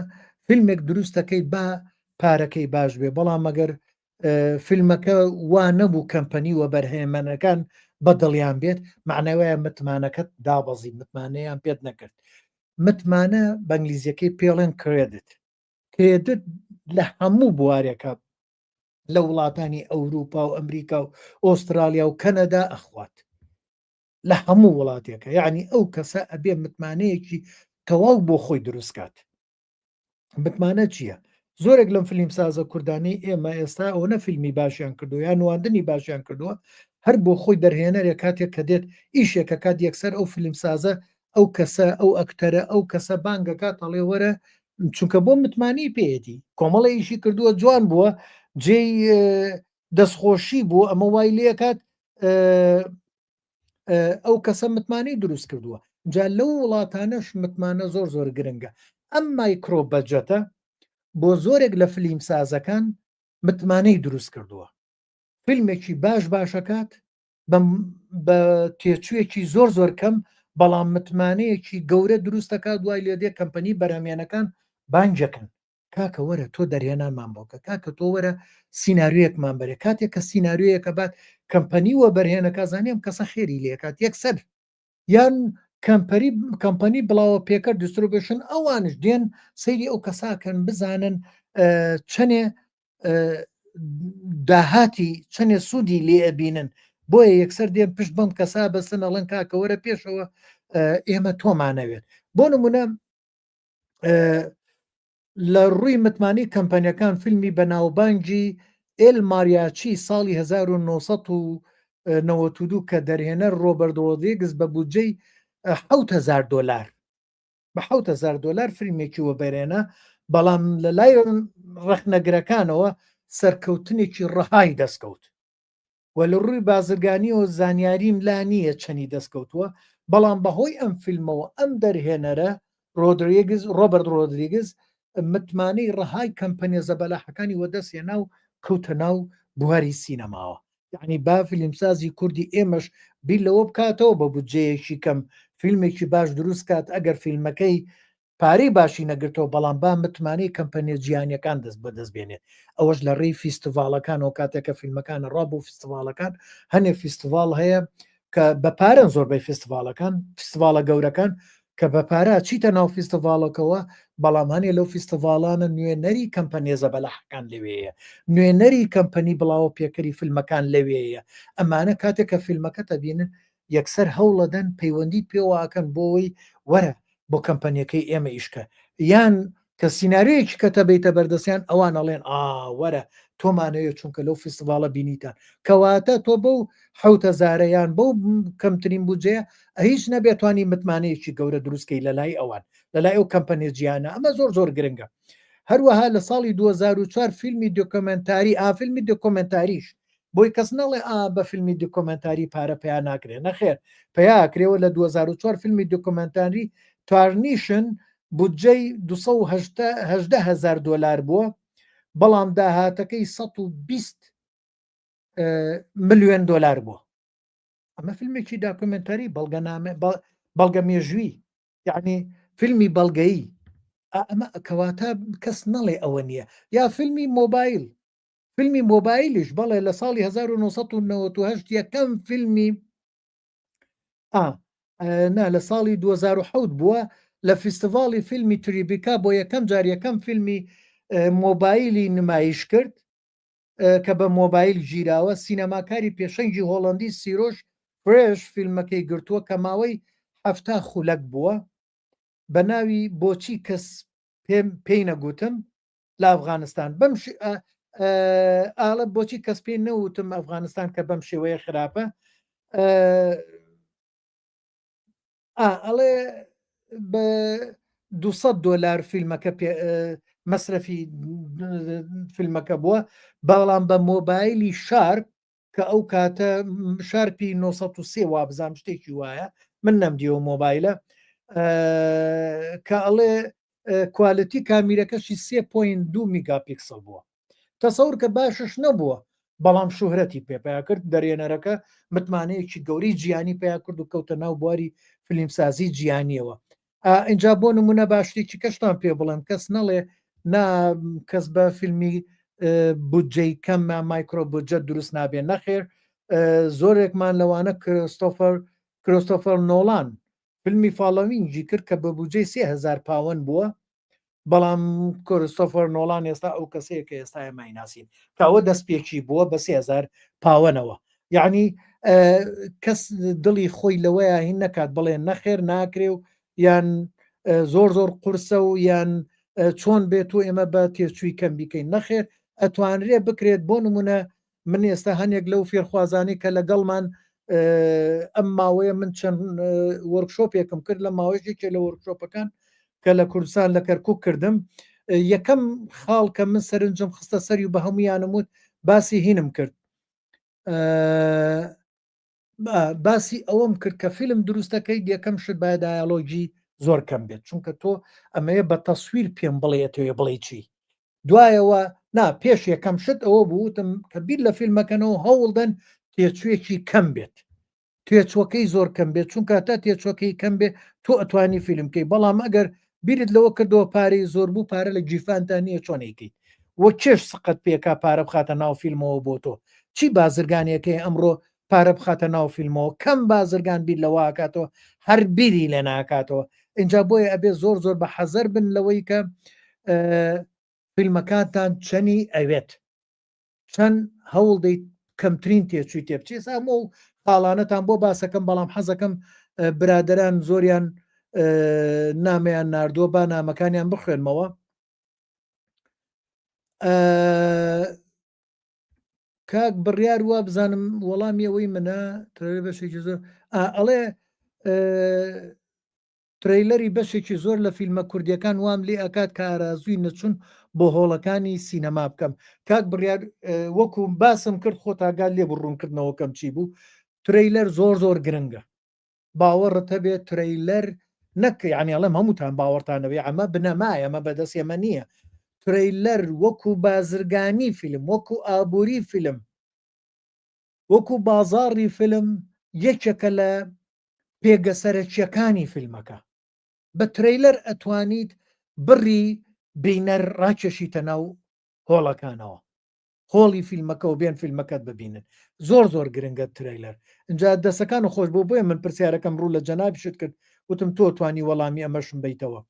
فیلمێک دروستەکەی با پارەکەی باش بێ بەڵام مەگەر فیلمەکە وا نەبوو کەمپەنی و بەرهێمەنەکان بەدڵیان بێت معناوەیە متمانەکەت دابەزی متمانەیان پێت نەکرد متمانە بەنگلیزیەکەی پێڵێن credit credit لە هەموو بوارێکە لە وڵاتانی ئەوروپا و ئەمریکا و ئۆسترالیا و کەنەدا ئەخوات لە هەموو وڵاتێکە یعنی ئەو کەسە ئەبێ متمانەیەکی تەواو بۆ خۆی دروستکات متمانە چییە؟ زۆرێک لەم فیلم سازە کوردانی ئێمە ئێستا ئەوە فیلمی باشیان کردو یان نواندنی باشیان کردووە هەر بۆ خۆی دەرهێنەرێک کاتێک کە دێت ئیشێکە کات یەکسەر ئەو فیلم سازە ئەو کەسە ئەو ئەکتەرە ئەو کەسە بانگەکات ئەڵێ وەرە چونکە بۆ متمانی پێیەتی کۆمەڵە ئیشی کردووە جوان بووە جێی دەستخۆشی بوو ئەمە وای لێکات ئەو کەسە متمانەی دروست کردووە جا لەو وڵاتانەش متمانە زۆر زۆر گرنگە ئەم micro budget ە بۆ زۆرێک لە فلیم سازەکان متمانەی دروست کردووە فیلمێکی باش باشەکات بە تێچوویەکی زۆر زۆر کەم بەڵام متمانەیەکی گەورە دروست دەکات دوای لێدێ کەمپەنی بەرهەمێنەکان بانگەکەن کاکە وەرە تۆ دەرهێنانمان بۆکە کاکە تۆ وەرە سیناریۆیەکمان بەرێ کاتێک کە سیناریۆیەکە بات کەمپەنی وە بەرهێنەکە زانیم کەسە خێری لێکات یەکسەر یان کەمپەری کەمپەنی بڵاوە پێکەر distribution ئەوانش دێن سەیری ئەو کەساکەن بزانن چەنێ داهاتی چەنێ سوودی لێ ئەبینن بۆیە یەکسەر دێن پشت بەم کەسا بەسن ئەڵەن کاکە وەرە پێشەوە ئێمە تۆمانەوێت بۆ نمونە لە ڕووی متمانەی کەمپەنیەکان فیلمی بەناوبانگی ئێل ماریاچی ساڵی 1992 کە دەرهێنەر ڕۆبەرت ڕۆدریگز بە بودجەی 7000 دۆلار بە 7000 دۆلار فیلمێکی وەبەرێنە بەڵام لە لای ڕەخنەگرەکانەوە سەرکەوتنێکی ڕەهای دەستکەوت و لە ڕووی بازرگانیەوە زانیاریم لا نییە چەنی دەستکەوتووە، بەڵام بەهۆی ئەم فیلمەوە ئەم دەرهێنەرە ڕۆدریگز ڕۆبەرت ڕۆدریگز متمانەی ڕەهای کەمپەنیە زەبەلاحەکانی وەدەستهێنا و کەوتە ناو بواری سینەماوە. یەعنی با فیلمسازی کوردی ئێمەش بیر لەوە بکاتەوە بە بودجەیەکی کەم فیلمێکی باش دروست کات ئەگەر فیلمەکەی پارەی باشی نەگرتەوە بەڵام با متمانەی کەمپەنیە جیهانیەکان دەست بەدەست بێنێت ئەوەش لە ڕێی فیستیڤاڵەکانەوە کاتێک کە فیلمەکان ڕا بۆ فیستیڤاڵەکان هەنێ فیستیڤاڵ هەیە کە بە پارەن زۆربەی فیستیڤاڵەکان فیستیڤاڵە گەورەکان کە بە پارە چیتە ناو فیستیڤاڵەکەوە بەڵام هەنێ لەو فیستیڤاڵانە نوێنەری کەمپەنیە زەبەلاحەکان لەوێیە نوێنەری کەمپەنی بڵاوە پێکەری فیلمەکان لەوێیە ئەمانە کاتێک کە فیلمەکە تەبینن یەکسەر هەوڵەدەن پەیوەندیت پێوەکەن بۆەوەی وەرە بۆ کەمپەنیەکەی ئێمە ئیشکە یان کە سیناریۆیەکی کەتە بیتە بەردەستیان ئەوان ئەڵێن ئا وەرە تۆمانەوێت چونکە لەو فیستیڤاڵە بینیتان کەواتە تۆ بەو حوتەزارە یان بەو کەمترین بودجەیە هیچ نەبێت توانی متمانەیەکی گەورە دروستکەی لە لای ئەوان لە لای ئەو کەمپەنی جیانە ئەمە زۆر زۆر گرنگە هەروەها لە ساڵی 2004 فیلمی دۆکۆمنتاری ئا فیلمی دۆکۆمنتاریش بۆی کەس نەڵێ ئا بە فیلمی دۆکۆمێنتاری پارە پیا ناکرێ نەخێر پیا کرێەوە لە 2004 فیلمی دۆکۆمێنتاری تارنیشن بودجەی 218 هزار دلار بووە بەڵام داهاتەکەی 120 ملیۆن دلار بووە ئەمە فیلمێکی داکۆمنتاری بەڵگەنامە بەڵگە مێژووی یعنی فیلمی بەڵگەیی ئەمە کەواتە کەس نەڵێ ئەوە نییە یا فیلمی مۆبایل فیلمی مۆبایلیش بەڵێ لە ساڵی 1998 یەکەم فیلمی ئا نا لە ساڵی 2007 بووە لە فیستیڤاڵی فیلمی تریبیکا بۆ یەکەم جار یەکەم فیلمی مۆبایلی نمایش کرد کە بە مۆبایل گیراوە، سینەماکاری پێشەنگی هۆڵەندی سیرۆش فرێش فیلمەکەی گرتووە کە ماوەی 70 خولەک بووە بە ناوی بۆچی کەس پێم پێی نەگوتم لە ئەفغانستان بەم ئاڵە بۆچی کەس پێی نەوتم ئەفغانستان کە بەم شێوەیە خراپە ئەڵێ بە 200 دلار فیلمەکە مەسرەفی فیلمەکە بووە بەڵام بە مۆبایلی شارپ کە ئەو کاتە شارپی 903 وابزانام شتێکی وایە من نەمدیەوە مۆبایلە کە ئەڵێ quality کامیرەکەشی 3.2 میگاپیکسل بووە تەسەور کە باشش نەبووە بەڵام شوهرەتی پێ پیا کرد دەرێنەرەکە متمانەیەکی گەورەی جیانی پیا کرد و کەوتە ناو بواری فیلمسازی جیانیەوە ئینجا بۆ نمونە باشتێکی کەشتان پێ بڵێم کەس نەڵێ نا کەس بە فیلمی بودجەی کەم micro budget دروست نابێ نەخێر زۆرێکمان لەوانە کرۆستۆفەر کرۆستۆفەر نۆڵان فیلمی Following ی کرد کە بە بودجەی 3000 پاوەن بووە بەڵام کۆرستۆفەر نۆڵان ئێستا ئەو کەسەیە کە ئێستا ئێمە ئەیناسین کە ئەوە دەستپێکی بووە بە 3000 پاوەنەوە یعنی کەس دڵی خۆی لەوەیە هین نەکات بڵێ نەخێر ناکرێ و یان زۆر زۆر قورسە و یان چۆن بێت و ئێمە بە تێچووی کەم بیکەین نەخێر ئەتوانرێ بکرێت بۆ نمونە من ئێستا هەنێک لەو فێرخوازانی کە لەگەڵمان ئەم ماوەیە من چەند workshop ێکم کرد لە ماوەیەکێ لە workshop ەکان کە لە کوردستان لە کەرکک کردم یەکەم خاڵ کە من سەرنجم خستە سەری و بە هەمویانم وت باسی هینم کرد باسی ئەوەم کرد کە فیلم دروستەکەی یەکەم شت باە dialogue ی زۆر کەم بێت چونکە تۆ ئەمەیە بە تەسویر پێم بڵێ ئەتەوێ بڵێ چی دوایەوە نا پێش یەکەم شت ئەوە بوو وتم کە بیر لە فیلمەکەنەوە هەوڵدەن تێچوویەکی کەم بێت تێچوەکەی زۆر کەم بێت چونکە تا تێچوەکەی کەم بێت تۆ ئەتوانی فیلم بکەی بەڵام ئەگەر بیرت لەوە کردەوە پارەی زۆر بوو پارە لە گیرفانتا نییە چۆن ئەیکەیت وە کێش سقەت پێکا پارە بخاتە ناو فیلمەوە بۆ تۆ چی بازرگانیەکەی ئەمڕۆ پارە بخاتە ناو فیلمەوە کەم بازرگان بیر لەوە ئەکاتەوە هەر بیری لێ ناکاتەوە اینجا بۆیە ئەبێ زۆر زۆر بە حەزەر بن لەوەی کە فیلمەکانتان چەنی ئەوێت چەند هەوڵ دەیت کەمترین تێچووی تێ بچێت ئەمە و خاڵانەتان بۆ باسەکەم بەڵام حەزەکەم برادران زۆریان نامەیان ناردووە با نامەکانیان بخوێنمەوە کاک بڕیار وا بزانم وەڵامی ئەوەی منە ترێ بەشێکی زۆر ئەڵێ ترەیلەری بەشێکی زۆر لە فیلمە کوردیەکان وام لێ ئەکات کە ئارازووی نەچون بۆ هۆڵەکانی سینەما بکەم. کاک بڕیار وەکو باسم کرد خۆت ئاگات لێ بوو ڕوونکردنەوەکەم چی بوو. ترەیلەر زۆر زۆر گرنگە. باوەڕت هەبێ ترەیلەر نەک یعنی ئەڵێم هەمووتان باوەڕتان هەبێ ئەمە بنەمایە ئەمە بەدەست ئێمە نییە. ترەیلەر وەکو بازرگانی فیلم وەکو ئابووری فیلم وەکو بازاڕی فیلم یەکێکە لە پێگە سەرەکیەکانی فیلمەکە بە ترەیلەر ئەتوانیت بڕی بینەر ڕاکێشیتە ناو هۆڵەکانەوە هۆڵی فیلمەکە و بێن فیلمەکەت ببینن زۆر زۆر گرنگە ترەیلەر اینجا دەسەکان و خۆش بۆ بۆیە من پرسیارەکەم ڕوو لە جەنابیشت کرد وتم تۆ توانی وەڵامی ئەمەشم بیتەوە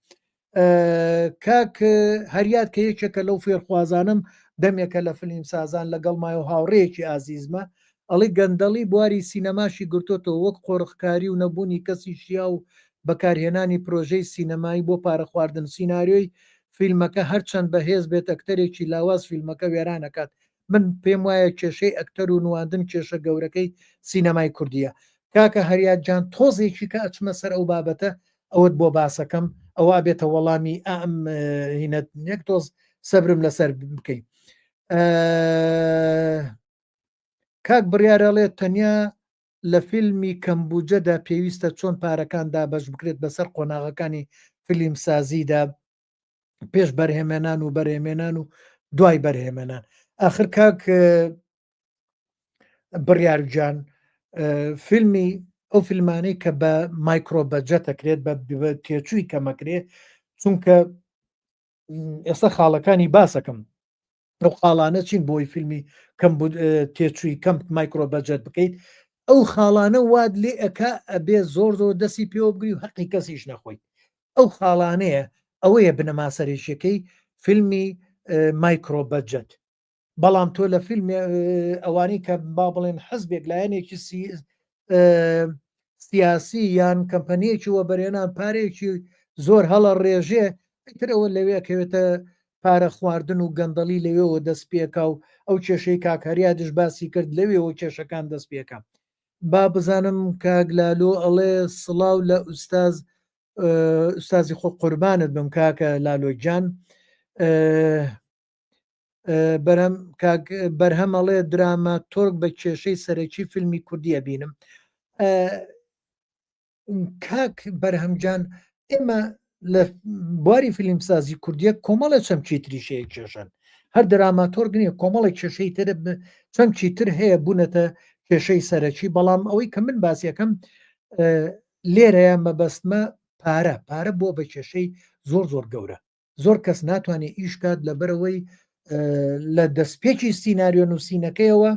کاک هەریاد کە یەکێکە لەو فێرخوازانم دەمێکە لە فلیم سازان لەگەڵ مای و هاوڕێیەکی ئازیزمە ئەڵی گەندەڵی بواری سینەماشی گرتۆتەوە وەک قۆرخکاری و نەبوونی کەسی شیا و بەکارهێنانی پرۆژەی سینەمایی بۆ پارە خواردن سیناریۆی فیلمەکە هەرچەند بەهێز بێت ئەکتەرێکی لاواز فیلمەکە وێران ئەکات من پێم وایە کێشەی ئەکتەر و نواندن کێشە گەورەکەی سینەمای کوردیە کاکە هەریاد جان تۆزێکی کە ئەچمە سەر ئەو بابەتە ئەوەت بۆ باسەکەم ئەوە ئەبێتە وەڵامی ئەم هینەت یەک تۆز سەبرم لەسەر بکەین کاک بڕیارەڵێ تەنیا لە فیلمی کەمبوجەدا پێویستە چۆن پارەکان دابەش بکرێت بەسەر قۆناغەکانی فیلمسازیدا پێش بەرهێمێنان و بەرهێمێنان و دوای بەرهێمێنان ئاخر کاک بڕیار گیان فیلمی ئەو فیلمانەی کە بە micro budget ئەکرێت بە تێچووی کەمەکرێ چونکە ئێستا خاڵەکانی باسەکەم ئەو خاڵانە چین بۆی فیلمی کەم تێچووی کەم micro budget بکەیت ئەو خاڵانە واد لێ ئەکا ئەبێ زۆر زۆر دەستی پێوە بگری و حەقی کەسیش نەخۆیت ئەو خاڵانەیە ئەوەیە بنەما سەرەکیەکەی فیلمی. micro budget. بەڵام تۆ لە فیلم ئەوانەی کە با بڵێن حزبێک لایەنێکی سیاسی یان کەمپەنیەکی وەبەرێنان پارەیەکی زۆر هەڵە ڕێژێ ئیتر ئەوە لەوێ کەوێتە پارە خواردن و گەندەڵی لەوێەوە دەست پێکا و ئەو کێشەی کاک هەریادش باسی کرد لەوێەوە کێشەکان دەست پێکا. با بزانم کاک لالۆ ئەڵێ سڵاو لە ئوستاز ئوستازی خۆ قوربانت بم کاکە لالۆ گیان. بەرهەم کاک بەرهەم ئەڵێ دراما تۆرک بە کێشەی سەرەکی فیلمی کوردی ئەبینم. کاک بەرهەم گیان ئێمە لە بواری فیلمسازی کوردیە کۆمەڵە چەمکی تریش هەیە کێشەن هەر دراماتۆرگ نییە کۆمەڵێک کێشەی تر چەمکی تر هەیە بوونەتە کێشەی سەرەکی بەڵام ئەوەی کە من باسیەکەم لێرەیە مەبەستمە پارە پارە بۆ بە کێشەی زۆر زۆر گەورە زۆر کەس ناتوانێت ئیش کات لەبەرەوەی لە دەستپێکی سیناریۆ نووسینەکەیەوە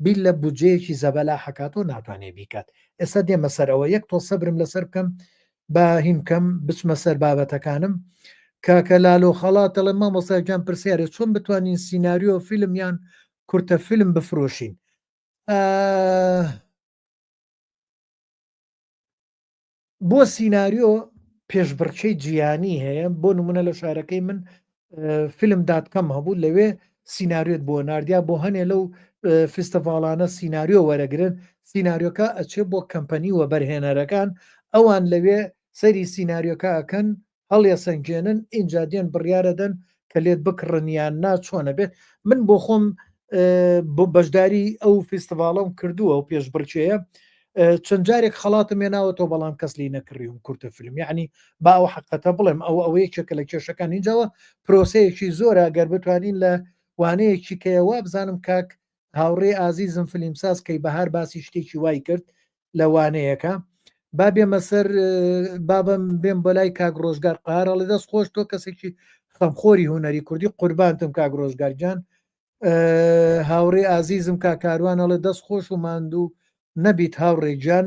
بیر لە بودجەیەکی زەبەلا حکاتۆ ناتوانێت بیکات ئێستا دێمە سەرەوە یەک تۆ سەبرم لەسەر بکەم با هین بکەم بچمە سەر بابەتەکانم کاکە لالۆ خەڵات دەڵێ مامۆستا گیان پرسیارێ چۆن بتوانین سیناریۆ فیلم یان کورتە فیلم بفرۆشین بۆ سیناریۆ پێشبڕکێی جیهانی هەیە بۆ نمونە لە شارەکەی من فیلم داتکەم هەبوو لەوێ سیناریۆت بۆ ناردیا بۆ هەنێ لەو فیستیڤاڵانە سیناریۆ وەرەگرن سیناریۆکە ئەچێ بۆ کەمپەنی وەبەرهێنەرەکان ئەوان لەوێ سەیری سیناریۆکە ئەکەن هەڵیەسەنگێنن ئینجا دێن بڕیارەدەن کە لێت بکڕن یان نا چۆنە بێت من بۆ خۆم بۆ بەشداری ئەو فیستیڤاڵم کردووە و پێشبڕکێیە چەند جارێک خەڵاتم هێناوەتەوە بەڵام کەس لی نەکڕیوم کورتە فیلم یعنی با ئەو حقەتە بڵێم ئەو ئەوە یەکێکە لە کێشەکان اینجاوە پرۆسەیەکی زۆرە گەر بتوانین لە وانەیەکی کەیە وابزانم کاک هاوڕێ ئازیزم فلیمساز کەی بەهار باسی شتێکی وای کرد لە وانەیەکە با بێمە سەر بابم بێم بۆ لای کاک ڕۆژگار قارە لە دەست خۆش تۆ کەسێکی خەمخۆری هونەری کوردی قوربانتم کاک ڕۆژگار گیان هاوڕێ ئازیزم کاک کاروان ئەڵێ دەست خۆش و ماندوو نەبیت هاوڕێ گیان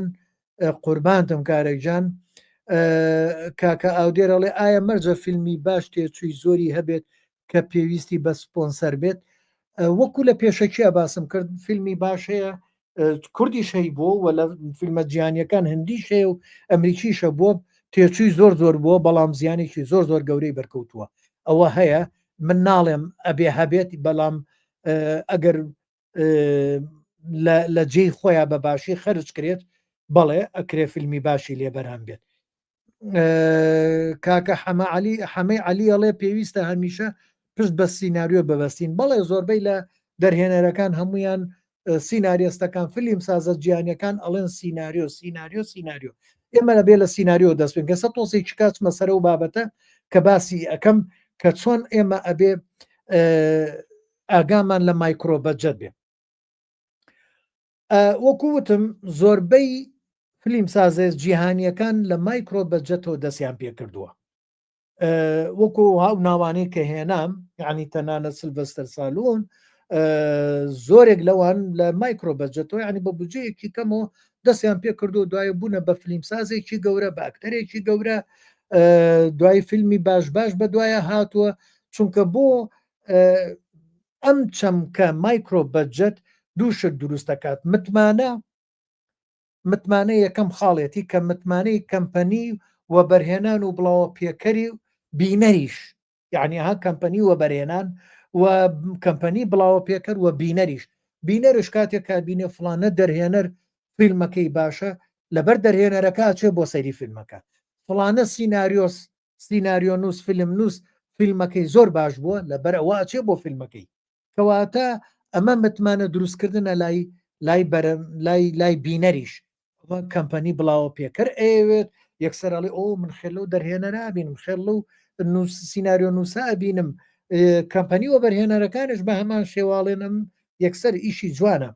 قوربانتم کارە گیان کاکە ئاودێر ئەڵێ ئایا مەرجە فیلمی باش تێچووی زۆری هەبێت کە پێویستی بە سپۆنسەر بێت وەکو لە پێشەکیە باسم کرد فیلمی باش هەیە کوردیش هەی بووە و لە فیلمە جیهانیەکان هندیش هەیە و ئەمریکیشە بووە تێچووی زۆر زۆر بووە بەڵام زیانێکی زۆر زۆر گەورەی بەرکەوتووە ئەوە هەیە من ناڵێم ئەبێ هەبێت بەڵام ئەگەر لە جێی خۆیان بە باشی خەرج کرێت بەڵێ ئەکرێ فیلمی باشی لێ بەرهەم بێت کاکە حەمە عەلی حەمەی عەلی ئەڵێ پێویستە هەمیشە پشت بە سیناریۆ ببەستین بەڵێ زۆربەی لە دەرهێنەرەکان هەمویان سیناریۆستەکان فیلم سازە جیانەکان ئەڵێن سیناریۆ سیناریۆ سیناریۆ ئێمە لەبێ لە سیناریۆ دەست بکەین کەسە تۆسێکی کاچمە سەر و بابەتە کە باسی ئەەکەم کە چۆن ئێمە ئەبێ ئاگامان لە micro budget بێ وەکو وتم زۆربەی فلیمسازە جیهانیەکان لە micro budget ەوە دەستیان پێکردووە وەکو هاو ناوانەی کە هێنام یعنی تەنانە سلڤستەر سالۆن زۆرێک لەوان لە micro budget ەوە ینی بە بجەیەکی کەمەوە دەستیان پێ کردو دوای بوونە بە فلیمسازێکی گەورە بە ئەکتەرێکی گەورە دوای فیلمی باش باش بە دوایە هاتووە چونکە بۆ ئەم چەمکە micro budget دوو شت دروست دەکات متمانە متمانە یەکەم خاڵێتی کە متمانەی کەمپەنی وەبەرهێنان و بڵاوە پێکەری و بینەریش یعنی ها کەمپەنی وەبەرهێنان و کەمپەنی بڵاوە پێکەر و بینەریش بینەرش کاتێک کابینێ فڵانە دەرهێنەر فیلمەکەی باشە لەبەر دەرهێنەرەکە ئەچێ بۆ سەیری فیلمەکە فڵانە سیناریۆس سیناریۆنووس فیلمنووس فیلمەکەی زۆر باش بووە لەبەر ئەوە ئەچێ بۆ فیلمەکەی کەواتە ئەمە متمانە دروستکردنە لای لای بەرەم لای لای بینەریش ئەمە کەمپەنی بڵاوە پێکەر ئەیەوێت یەکسەر ئەڵێ ئۆ من خێر لەو دەرهێنەرە ئەبینم خێر لەو سیناریۆ نووسە ئەبینم کەمپەنی وەبەرهێنەرەکانش بە هەمان شێواڵێنم یەکسەر ئیشی جوانە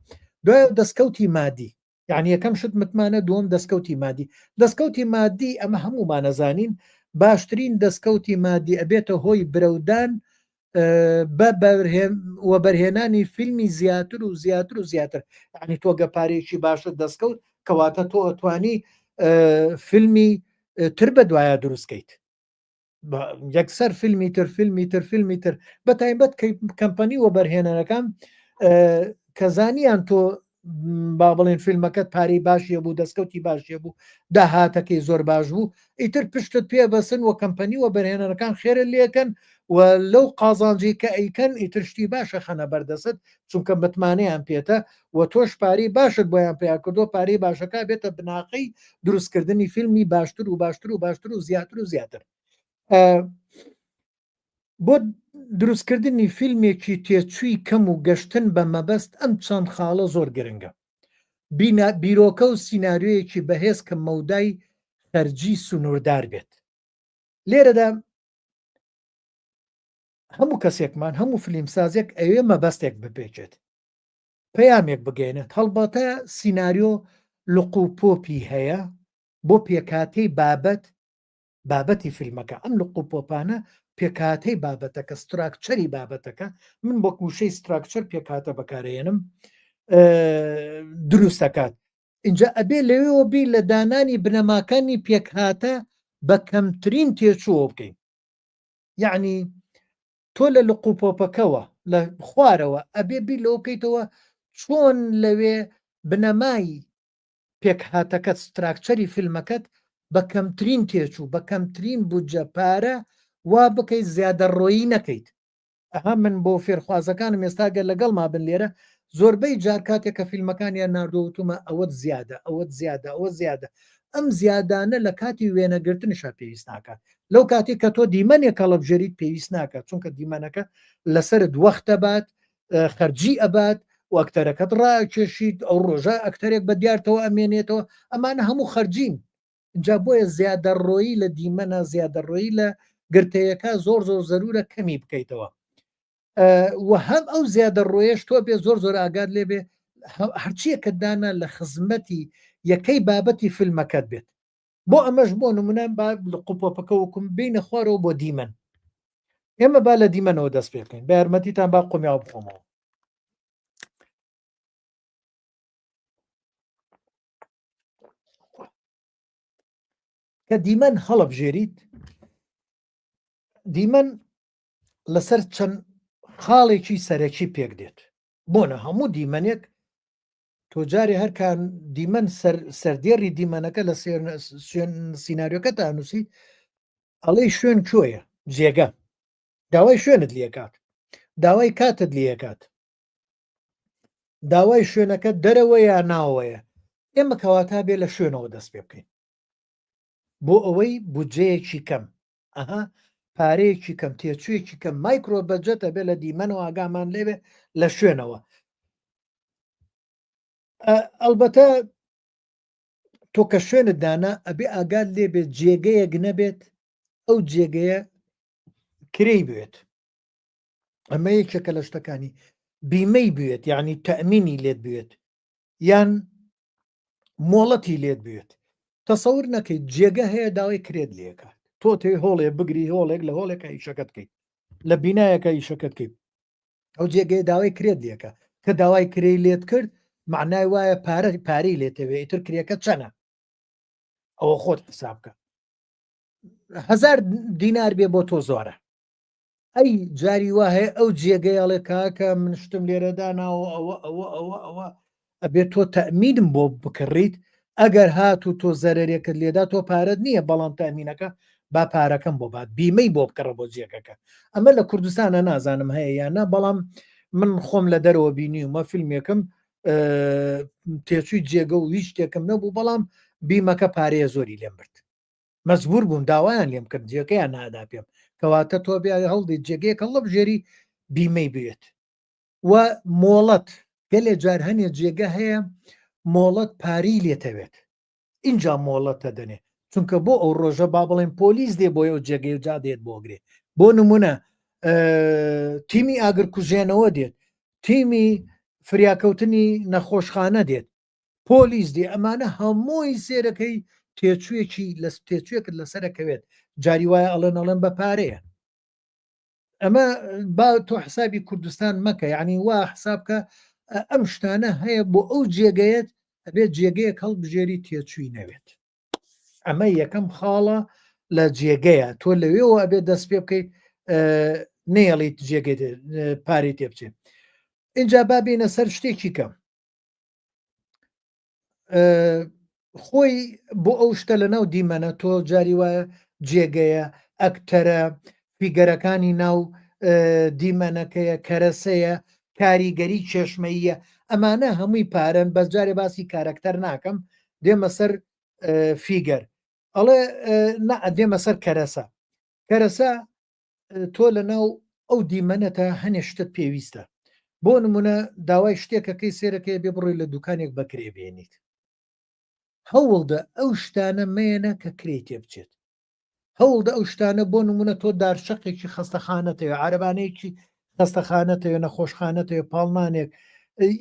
دوای دەستکەوتی مادی یعنی یەکەم شت متمانە دووەم دەستکەوتی مادی دەستکەوتی مادی ئەمە هەموومان ئەزانین باشترین دەستکەوتی مادی ئەبێتە هۆی برەودان بە وەبەرهێنانی فیلمی زیاتر و زیاتر و زیاتر یعنی تۆ گە پارێکی باشت دەستکەوت کەواتە تۆ ئەتوانی فیلمی تر بە دوایە دروستکەیت. یەکسەر فیلمی تر فیلمی تر فیلمی تر بە تایبەت کەمپەنی و بەرهێنەرەکان کە زانیان تۆ با بڵێن فیلمەکەت پارەی باشیە بوو دەستکەوتی باشیە بوو داهاتەکەی زۆر باش بوو ئیتر پشتت پێ بەسن و کەمپەنی و بەرهێنەرەکان خێرە لێکەن و لەو قازانجی کە ئەیکەن ئیتر شتی باشە خەنە بەردەست چونکە متمانەیان پێتە و تۆش پارەی باشت بۆیان پیا کردو پارەی باشەکە بێتە بناغەی دروستکردنی فیلمی باشتر و باشتر و باشتر و زیاتر و زیاتر. بۆ دروستکردنی فیلمێکی تێچووی کەم و گەشتن بە مەبەست ئەم چەند خاڵە زۆر گرنگە. بیرۆکە و سیناریۆیەکی بەهێز کە مەودای خەرجی سنووردار بێت. لێرەدا هەموو کەسێکمان هەموو فلیمسازێک ئەوێ مەبەستێک بپێکێت پەیامێک بگەێنێت هەڵبەتە سیناریۆ لق و پۆپی هەیە بۆ پێکاتەی بابەت بابەتی فیلمەکە ئەم لق و پۆپانە پێکاتەی بابەتەکە structure ی بابەتەکە من بۆ وشەی structure پێکاتە بەکارێنم دروستەکات اینجا ئەبێ لەوێەوە بی لە دانانی بنەماکانی پێکهاتە بە کەمترین تێچووە بکەین یعنی تۆ لە لق و پۆپەکەوە لە خوارەوە ئەبێ بیر لەوە بکەیتەوە چۆن لەوێ بنەمای پێکهاتەکەت structure ی فیلمەکەت بە کەمترین تێچوو بە کەمترین بودجە پارە وا بکەیت زیادەڕۆیی نەکەیت ئەها من بۆ فێرخوازەکانم ئێستا گەر لەگەڵما بن لێرە زۆربەی جار کاتێک کە فیلمەکانیان ناردووە وتومە ئەوەت زیادە ئەوەت زیادە ئەوە زیادە ئەم زیادانە لە کاتی وێنەگرتنشا پێویست ناکات لەو کاتی کە تۆ دیمەنێک هەڵەبژێریت پێویست ناکات چونکە دیمەنەکە لەسرت وەختە بات خەرجی ئەبات و ئەکتەرەکەت ڕاکێشیت ئەو ڕۆژە ئەکتەرێک بە دیارتەوە ئەمێنێتەوە ئەمانە هەموو خەرجین جا بۆیە زیادەڕۆیی لە دیمەنە زیادەڕۆیی لە گرتەیەکە زۆر زۆر زەرورە کەمی بکەیتەوە و هەم ئەو زیادە ڕۆیەش تۆ بێ زۆر زۆر ئاگات لێبێ هەرچیەکە دانا لە خزمەتی یەکەی بابەتی فیلمەکەت بێت بۆ ئەمەش بۆ نمونە با قوپۆپەکە وەکم بینە خوارەوە بۆ دیمەن ئێمە با لە دیمەنەوە دەست پێ بکەین بە یارمەتیتان با قۆمیاوە بخۆمەوە کە دیمەن هەڵەبژێریت دیمەن لەسەر چەند خاڵێکی سەرەکی پێک دێت بۆنە هەموو دیمەنێک تۆ جارێ هەرکان دیمەن سەردێڕی دیمەنەکە لە سیناریۆکە تا نووسی ئەڵێ شوێن کوێیە جێگە داوای شوێنت لەکات داوای کاتت لەکات داوای شوێنەکە دەرەوە یا ناوەیە ئێمە کەواتا بێ لە شوێنەوە دەست پێ بکەین بۆ ئەوەی بودجەیەکی کەم ئەها پارەیەکی کەم تێچوویەکی کەم micro budget ئەبێ لە دیمەنەوە ئاگامان لێبێ لە شوێنەوە ئەلبەتە تۆ کە شوێنت دانا ئەبێ ئاگات لێبێت جێگەیەک نەبێت ئەو جێگەیە کرێی بێت ئەمە یەکێکە لە شتەکانی بیمەی بوێت یعنی تەمینی لێت بوێت یان مۆڵەتی لێت بوێت تەسەور نەکەیت جێگە هەیە داوای کرێت لەکە تۆ تێ هۆڵێ بگری هۆڵێک لە هۆڵێکە ئیشەکەت بکەیت لە بینایەکە ئیشەکەت بکەیت ئەو جێگەیە داوای کرێت لەکە کە داوای کرێی لێت کرد معنای وایە پارە پارەی لێتەوێ ئیتر کرێکە چەنە ئەوە خۆت حساب بکە هزار دینار بێ بۆ تۆ زۆرە ئەی جاری وا هەیە ئەو جێگەی ئەڵێ کاکە من شتم لێرە داناوە ئەوە ئەوە ئەوە ئەوە ئەبێت تۆ تەمینم بۆ بکڕیت ئەگەر هات و تۆ زەرەرێکت لێدا تۆ پارەت نییە بەڵام تەمینەکە با پارەکەم بۆ بات بیمەی بۆ بکڕە بۆ جێگەکە ئەمە لە کوردستانە نازانم هەیە یان نا بەڵام من خۆم لە دەرەوە بینیومە فیلمێکم تێچووی جێگە و هیچ شتێکم نەبوو بەڵام بیمەکە پارەیە زۆری لێم برد مەجبور بووم داوایان لێم کرد جێگەیان نادا پێم کەواتە تۆ بێ هەڵدی جێگەیەک هەڵبژێری بیمەی بوێت و مۆڵەت گەلێ جار هەنێ جێگە هەیە مۆڵەت پارەی لێتەوێت اینجا مۆڵەتە دەنێ چونکە بۆ ئەو ڕۆژە با بڵێن پۆلیس دێ بۆ ئەو جێگەی و جا دێت بۆگرێ بۆ نمونە تیمی ئاگرکوژێنەوە دێت تیمی فریاکەوتنی نەخۆشخانە دێت پۆلیس دێ ئەمانە هەمووی سێرەکەی تێچوویەکی لە تێچوویەکت لەسەرەکەوێت جاری وایە ئەڵێن ئەڵێن بە پارەیە ئەمە با تۆ حسابی کوردستان مەکە یعنی وا حساب کە ئەم شتانە هەیە بۆ ئەو جێگەیەت ئەبێت جێگەیەک هەڵبژێری تێچووی نەوێت ئەمە یەکەم خاڵە. لە جێگەیە تۆ لەوێەوە ئەبێت دەست پێ بکەیت نێڵیت جێگەی پارەی تێ بچێت اینجا با بینە سەر شتێکی کەم خۆی بۆ ئەو شتە لە ناو دیمەنە تۆ جاری وایە جێگەیە ئەکتەرە فیگەرەکانی ناو دیمەنەکەیە کەرەسەیە کاریگەری چێشمەیە ئەمانە هەمووی پارەن بەس جارێ باسی کارەکتەر ناکەم دێمە سەر figure ئەڵێ دێمە سەر کەرەسە کەرەسە تۆ لە ناو ئەو دیمەنەتە هەنێ شتت پێویستە بۆ نمونە داوای شتێکەکەی سێرەکەی بێ بڕۆی لە دوکانێک بەکرێ بێنیت هەوڵدە ئەو شتانە مێنە کە کرێ تێ بچێت هەوڵدە ئەو شتانە بۆ نمونە تۆ دارشەقێکی خەستەخانەتەوە عربانەیەکی خەستەخانەتەوە نەخۆشخانەتەوە پاڵنانێک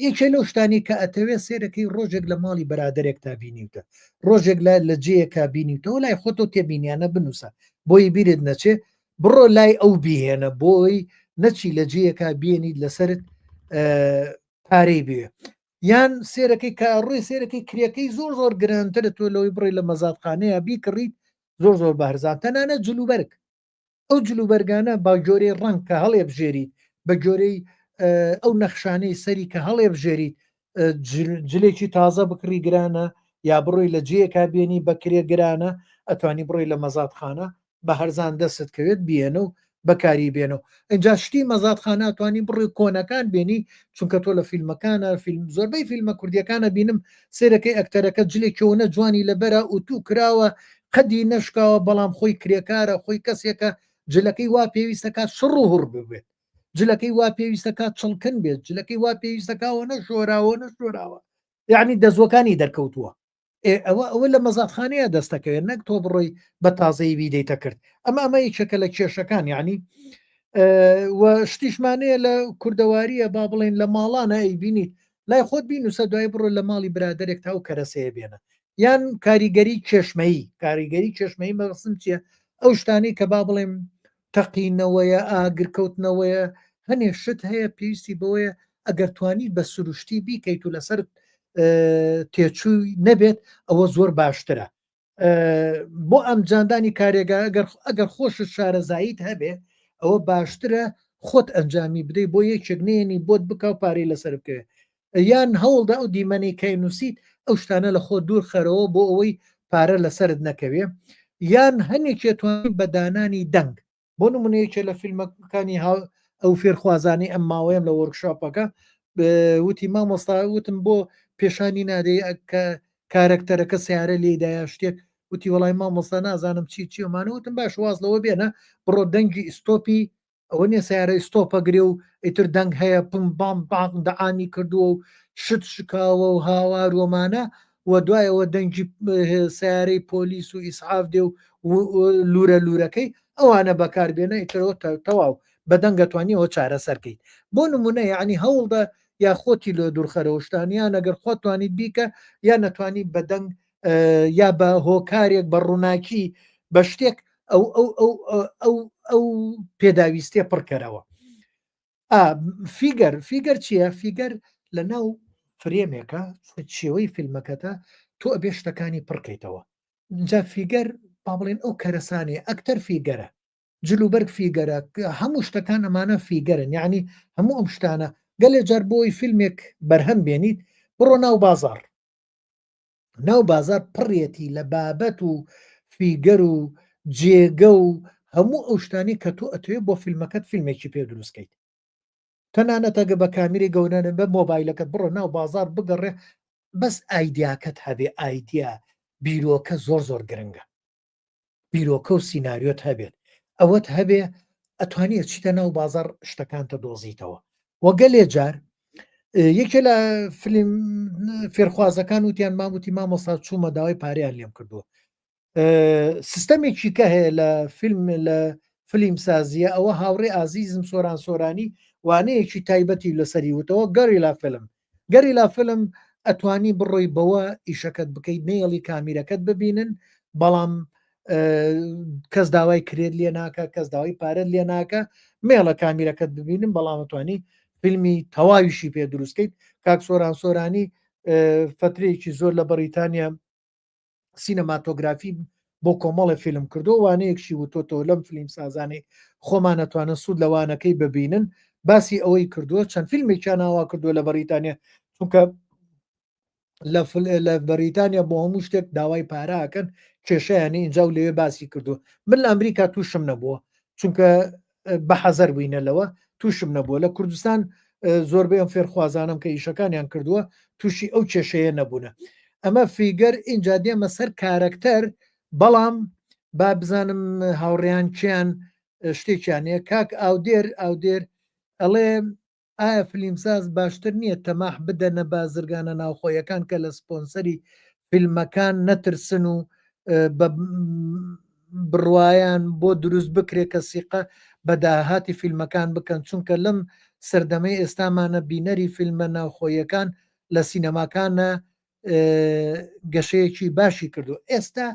یەکێ لەو شتانی کە ئەتەوێ سێرەکەی ڕۆژێک لە ماڵی برادێک تا بینیوتە ڕۆژێک لە لە جێیەکا بینیوتەوە لای خۆتۆ تێبینیانە بنووسە بۆی بیرت نەچێ بڕۆ لای ئەو بیهێنە بۆی نەچی لە جێیەکا بێنیت لەسرت پارەی بێ یان سێرەکەی کە ڕووی سێرەکەی کرێەکەی زۆر زۆر گرانترە تۆ لەوەی بڕی لە مەزادخانەیە بیکڕیت زۆر زۆر بەهرزان تەنانە جلوبەرگ ئەو جلوبەرگانە بە گۆرەی ڕەنگ کە هەڵێبژێریت بە گۆرەی ئەو نەخشانەی سەری کە هەڵێبژێریت جلێکی تازە بکڕی گرانە یا بڕۆی لە جێیەکا بێنی بە کرێ گرانە ئەتوانی بڕۆی لە مەزادخانە بە هەرزان دەستت کەوێت بیێنە و بەکاری بێنە و ئینجا شتی مەزادخانە ئەتوانی بڕۆی کۆنەکان بێنی چونکە تۆ لە فیلمەکانە فیلم زۆربەی فیلمە کوردیەکانە بینم سێرەکەی ئەکتەرەکە جلێکیەوە جوانی لەبەرە ئوتو کراوە قەدی نەشکاوە بەڵام خۆی کرێکارە خۆی کەسێکە جلەکەی وا پێویستەکە سڕ و هوڕ ببێت جلەکەی وا پێویستەکە چڵکن بێت جلەکەی وا پێویستەکەەوە نەشۆراوە نەشۆراوە یعنی دەزوەکانی دەرکەوتووە ئەوە ئەوە لە مەزادخانەیە دەستەکەوێت نەک تۆ بڕۆی بە تازەی بیدەیتە کرد ئەمە ئەمە یەکێکە لە کێشەکان یعنی و شتیشمانەیە لە کوردەواریە با بڵێن لە ماڵانە ئەیبینیت لای خۆت بینوسە دوای بڕۆ لە ماڵی برادێک تا ئەو کەرەسەیە بێنە یان کاریگەری چێشمەیی کاریگەری چێشمەی مەبەستم چییە ئەو شتانەی کە با بڵێم تەقینەوەیە ئاگرکەوتنەوەیە هەنێ شت هەیە پێویستی بەوەیە ئەگەر توانی بە سروشتی بیکەیت و لەسەر تێچووی نەبێت ئەوە زۆر باشترە بۆ ئەمجاندانی کارێگا ئەگەر ئەگەر خۆشت شارەزاییت هەبێ ئەوە باشترە خۆت ئەنجامی بدەیت بۆ یەکێک نێنی بۆت بکە و پارەی لەسەر بکەوێت یان هەوڵدە ئەو دیمەنەی کە نووسیت ئەو شتانە لە خۆ دوور خەرەوە بۆ ئەوەی پارە لەسرت نەکەوێ یان هەنێکێ توانی بە دانانی دەنگ بۆ نمونە یەکێ لە فیلمەکانی ئەو فێرخوازانی ئەم ماوەیەم لە وۆرکشاپەکە وتی مامۆستا وتم بۆ پێشانی نادەی کە کارەکتەرەکە سیارە لێدایە شتێک وتی وڵی مامۆستا نازانم چی چیمانە وتم باش واز لەوە بێنە بڕۆ دەنگی ئیستۆپی ئەوە نیە سیارە ئیستۆپە گرێ و ئیتر دەنگ هەیە پم بام بام دەعامی کردووە و شت شکاوە و هاوار ومانە و دوایەوە دەنگی سیارەی پۆلیس و ئیسعاف دێ و لورە لورەکەی ئەوانە بەکاربێنە ئیترەوە تەواو بە دەنگە توانیەوە چارەسەرکەیت بۆ نمونە یعنی هەوڵدە یا خۆتی لۆ دوورخەرەوە شتانیان ئەگەر خۆت توانیت بیکە یا نەتوانی بەدەنگ یا بە هۆکارێک بە ڕووناکی بە شتێک ئەو ئەو ئەو ئەو ئەو پێداویستێ پڕکەرەوە figure figure چییە figure لە ناو frame ێکە شێوەی فیلمەکەتە تۆ ئەبێ شتەکانی پڕکەیتەوە جا figure با بڵێن ئەو کەرەسانەیە ئەکتەر figure ە جلوبەرگ figure ە هەموو شتەکان ئەمانە figure ن یعنی هەموو ئەم شتانە گەلێ جار بۆی فیلمێک بەرهەم بێنیت بڕۆ ناو بازار ناو بازار پڕێتی لە بابەت و figure و جێگە و هەموو ئەو شتانی کە تۆ ئەتوێ بۆ فیلمەکەت فیلمێکی پێ دروستکەیت تەنانەت ئەگە بە کامیری گەورە بە مۆبایلەکەت بڕۆ ناو بازار بگەڕێ بەس ئایدیاکەت هەبێ ئایدیا بیرۆکە زۆر زۆر گرنگە بیرۆکە و سیناریۆت هەبێت ئەوەت هەبێ ئەتوانی ئەچیتە ناو بازار شتەکانتە دۆزیتەوە وەگەلێ جار یەکێ لە فیلم فێرخوازەکان وتیان ماموتی مامۆستا چوومە داوای پاریان لێم کردووە سیستەمێکی کە هەیە لە فیلم لە فلیم سازیە ئەوە هاوڕێ ئازیزم سۆران سۆرانی وانەیەکی تایبەتی لەسەری وتەوە guerrilla film guerrilla film ئەتوانی بڕۆی بەوە ئیشەکەت بکەیت نەیەڵی کامیرەکەت ببینن بەڵام کەس داوای کرێت لێ ناکە کەس داوای پارەت لێ ناکە مێڵە کامیرەکەت ببینن بەڵام ئەتوانی فیلمی تەواویشی پێ دروستکەیت کاک سۆران سۆرانی فترەیەکی زۆر لە بەریتانیا سینەماتۆگرافی بۆ کۆمەڵی فیلم کردو وانەیەکشی وتۆتەوە لەم فیلم سازانەی خۆمان ئەتوانن سوود لە وانەکەی ببینن باسی ئەوەی کردووە چەند فیلمێکیان ئاوا کردووە لە بەریتانیا چونکە لە بەریتانیا بۆ هەموو شتێک داوای پاراکەن کێشەیانی اینجا و لەوێ باسی کردووە من لە ئەمریکا تووشم نەبووە چونکە بە حەزەر بووینە لەوە تووشم نەبووە لە کوردستان زۆربەی ئەم فێرخوازانم کە ئیشەکانیان کردووە تووشی ئەو کێشەیە نەبوونە ئەمە figure اینجا دێمە سەر کارەکتەر بەڵام با بزانم هاوڕێیان کیان شتێکیان هەیە کاک ئاودێر ئاودێر ئەڵێ ئایا فلیمساز باشتر نییە تەماح بدەنە بازرگانە ناوخۆیەکان کە لە سپۆنسەری فیلمەکان نەترسن و بە بڕوایان بۆ دروست بکرێت کە سیقە بە داهاتی فیلمەکان بکەن چونکە لەم سەردەمەی ئێستامانە بینەری فیلمە ناوخۆیەکان لە سینەماکانە گەشەیەکی باشی کردو ئێستا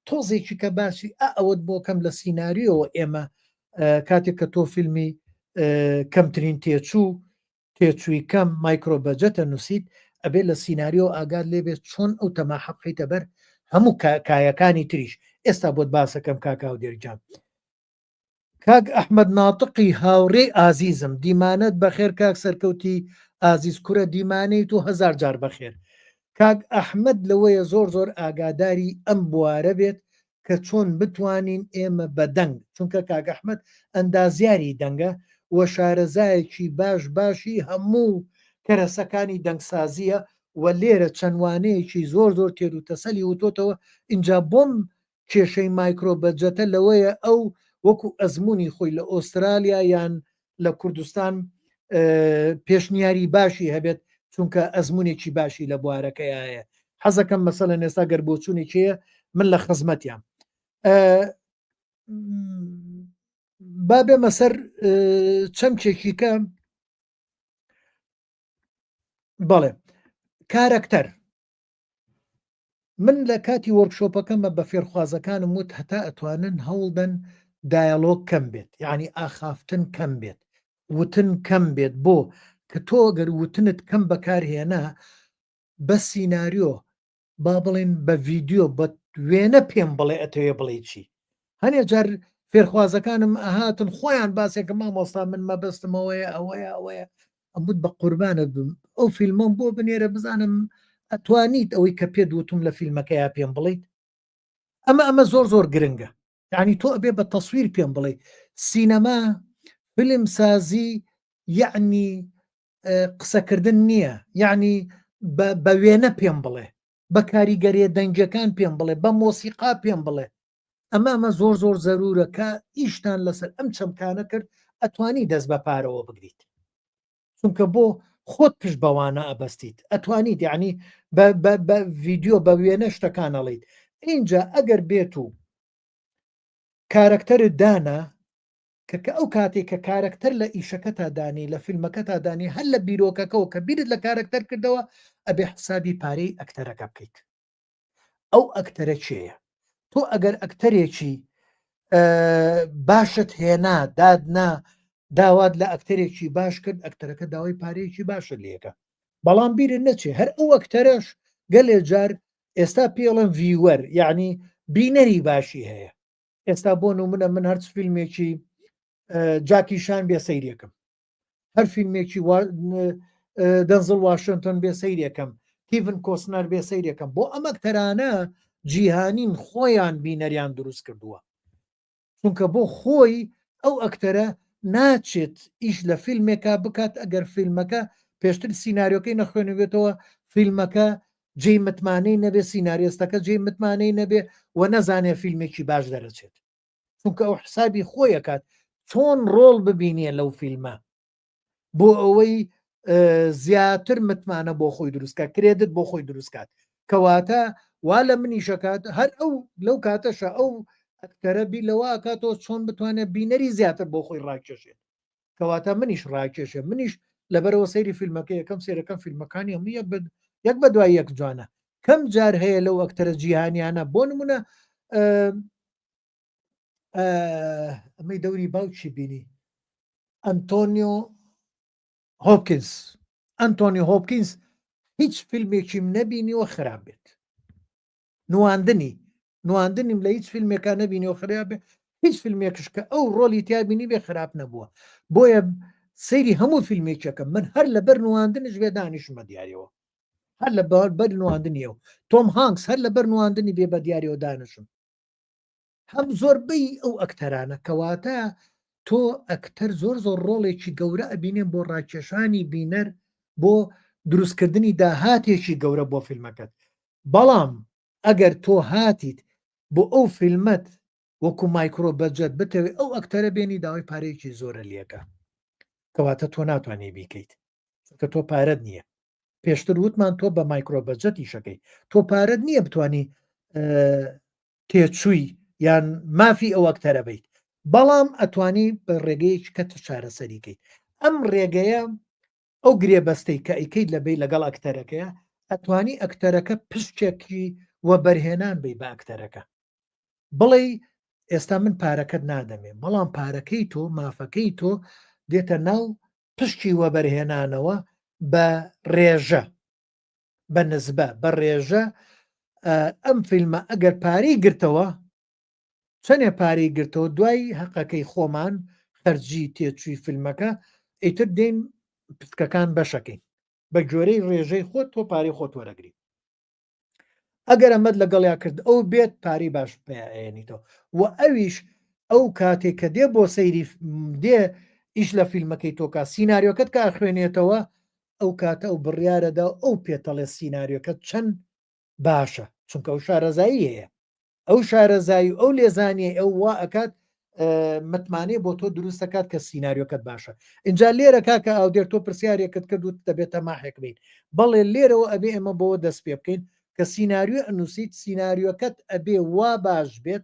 تۆزێکی کە باسی ئا ئەوەت بۆ کەم لە سیناریۆوە ئێمە کاتێک کە تۆ فیلمی کەمترین تێچوو تێچووی کەم micro budget ە نووسیت ئەبێ لە سیناریۆ ئاگات لێبێت چۆن ئەو تەماحە بخەیتە بەر هەموو کایەکانی تریش ئێستا بۆت باسەکەم کاکاو دێرجان کاک ئەحمەد ناتقی هاوڕێی ئازیزم دیمانەت بەخێر کاک سەرکەوتی ئازیز کورە دیمانەی تۆ هەزار جار بەخێر کاک ئەحمەد لەوەیە زۆر زۆر ئاگاداری ئەم بوارە بێت کە چۆن بتوانین ئێمە بە دەنگ چونکە کاک ئەحمەد ئەندازیاری دەنگە و شارەزایەکی باش باشی هەموو کەرەسەکانی دەنگسازیە و لێرە چەند وانەیەکی زۆر زۆر تێر و تەسەلی وتۆتەوە ئینجا بۆم کێشەی micro budget ە لەوەیە ئەو وەکو ئەزمموی خۆی لە ئۆسترالیا یان لە کوردستان پێشنیاری باشی هەبێت چونکە ئەزمونێکی باشی لە بوارەکەی هەیە حەزەکەم مەسەلەن ئێستا گەر بۆچوونێکی هەیە من لە خزمەتیان با بێمە سەر چەمکێکی کە بەڵێ کارەکتەر من لە کاتی وۆرکشۆپەکەمە بە فێرخوازەکانم وت هەتا ئەتوانن هەوڵدەن dialogue کەم بێت یعنی ئاخافتن کەم بێت وتن کەم بێت بۆ کە تۆ گەر وتنت کەم بەکارهێنا بە سیناریۆ با بڵێن بە ڤیدیۆ بە وێنە پێم بڵێ ئەتەوێ بڵێ چی هەنێ جار فێرخوازەکانم ئەهاتن خۆیان باسێکە مامۆستا من مەبەستم ئەوەیە ئەوەیە ئەوەیە ئەموت بە قوربانت بم ئەو فیلمەم بۆ بنێرە بزانم ئەتوانیت ئەوەی کە پێت وتم لە فیلمەکەیا پێم بڵیت ئەمە ئەمە زۆر زۆر گرنگە یعنی تۆ ئەبێ بە تەسویر پێم بڵێ سینەما فیلم سازی یعنی قسەکردن نییە یعنی بە وێنە پێم بڵێ بە کاریگەریە دەنگەکان پێم بڵێ بە مۆسیقا پێم بڵێ ئەمە ئەمە زۆر زۆر زەرورە کە ئیشتان لەسەر ئەم چەمکانە کرد ئەتوانی دەست بە پارەوە بگریت چونکە بۆ خۆت پشت بەوانە ئەبەستیت ئەتوانیت یعنی بە ڤیددیو بە وێنە شتەکان ئەڵیت اینجا ئەگەر بێت و کارەکتەرت دانا کە کە ئەو کاتێک کە کارەکتەر لە ئیشەکەتا دانی لە فیلمەکەتا دانی هەر لە بیرۆکەکەەوە کە بیرت لە کارەکتەر کردەوە ئەبێ حسابی پارەی ئەکتەرەکە بکەیت ئەو ئەکتەرە کێیە تۆ ئەگەر ئەکتەرێکی باشت هێنا دادنا داوات لە ئەکتەرێکی باش کرد ئەکتەرەکە داوای پارەیەکی باشە لەکە بەڵام بیرت نەچێ هەر ئەو ئەکتەرەش گەلێ جار ئێستا پێڵم viewer یعنی بینەری باشی هەیە ئێستا بۆ نمونە من هەرچ فیلمێکی جاکی شان بێ سەیرێکم هەر فیلمێکی دەنزڵ واشنتۆن بێ سەیرێکم کیڤن کۆسنەر بێ سەیرێکم بۆ ئەم ئەکتەرانە جیهانین خۆیان بینەریان دروست کردووە چونکە بۆ خۆی ئەو ئەکتەرە ناچێت ئیش لە فیلمێکا بکات ئەگەر فیلمەکە پێشتر سیناریۆکەی نەخوێنبێتەوە فیلمەکە جێی متمانەی نەبێ سیناریۆستەکە جێی متمانەی نەبێ و نەزانێ فیلمێکی باش دەرەچێت چونکە ئەو حسابی خۆی ئەکات چۆن ڕۆڵ ببینێ لەو فیلمە بۆ ئەوەی زیاتر متمانە بۆ خۆی دروستکە credit بۆ خۆی دروستکات کەواتە وا لە منیشەکات هەر ئەو لەو کاتەشە ئەو ئەکتەرە بی لەوە ئەکاتەوە چۆن بتوانێت بینەری زیاتر بۆ خۆی ڕاکێشێت کەواتە منیش ڕاکێشێ منیش لەبەرەوە سەیری فیلمەکە یەکەم سێرەکەم فیلمەکانی هەموو یەک یەک بە دوای یەک جوانە کەم جار هەیە لەو ئەکتەرە جیهانیانە بۆ نمونە ئەمەی دەوری باوکی بینی ئەنتۆنیۆ هۆپکینس ئەنتۆنی هۆپکینس هیچ فیلمێکیم نەبینیوە خراپ بێت نواندنی. نواندنیم لە هیچ فیلمێکا نەبینیوە خراپ بێ هیچ فیلمێکش کە ئەو ڕۆلی تیا بینی بێ خراپ نەبووە بۆیە سەیری هەموو فیلمێکەکەم من هەر لەبەر نواندنش بێ دانیشم بە دیاریەوە هەر لە بەر نواندنیەوە تۆم هانکس هەر لەبەر نواندنی بێ بە دیاریەوە دانیشم هەم زۆربەی ئەو ئەکتەرانە کەواتە تۆ ئەکتەر زۆر زۆر ڕۆڵێکی گەورە ئەبینێن بۆ ڕاکێشانی بینەر بۆ دروستکردنی داهاتێکی گەورە بۆ فیلمەکەت بەڵام ئەگەر تۆ هاتیت بۆ ئەو فیلمەت وەکو micro budget بتەوێت ئەو ئەکتەرە بێنی داوای پارەیەکی زۆرە لەکە کەواتە تۆ ناتوانانی بیکەیت چونکە تۆ پارەت نییە پێشتر وتمان تۆ بە micro budget ئیشەکەی تۆ پارەت نییە بتانی تێچووی یان مافی ئەو ئەکتەرە بیت بەڵام ئەتوانی بە ڕێگەیەکی کە چارەسەریکەیت ئەم ڕێگەیە ئەو گرێبەستەی کە ئەیکەیت لە بەی لەگەڵ ئەکتەرەکەیە ئەتوانی ئەکتەرەکە پشکێکی وەبەرهێنان بی بە ئەکتەرەکە بڵێ ئێستا من پارەکەت نادەمێ بەڵام پارەکەی تۆ مافەکەی تۆ دێتە ناو پشکی وەبەرهێنانەوە بە ڕێژە بە نزبە بە ڕێژە ئەم فیلمە ئەگەر پارەی گرتەوە چەنێ پارەی گرتەوە دوای هەقەکەی خۆمان خەرجی تێچووی فیلمەکە ئیتر دێین پسکەکان بەشەکەین بە گوێرەی ڕێژەی خۆت تۆ پارەی خۆت وەرەگری ئەگەر ئەمەد لەگەڵیا کرد ئەو بێت پارەی باش پێێنیتەوە و ئەویش ئەو کاتێک کە دێ بۆ سەیری دێ ئیش لە فیلمەکەی تۆکە سینناریۆکەت کە خوێنێتەوە ئەو کاتە ئەو بڕیارەدا ئەو پێتەڵێ سینناریۆکە چەند باشە چونکە ئەو شارەزایی هەیە ئەو شارەزایی و ئەو لێزانیەی ئەو وا ئەکات متمانەی بۆ تۆ دروست دەکات کە سیناریۆکەت باشە اینجا لێرە کاکە ئاودێر تۆ پرسیارێکت کرد و دەبێت تەماحێک بین بەڵێ لێرەوە ئەبێ ئێمە بۆ دەست پێ بکەین کە سیناریۆ ئەنووسیت سیناریۆکەت ئەبێ وا باش بێت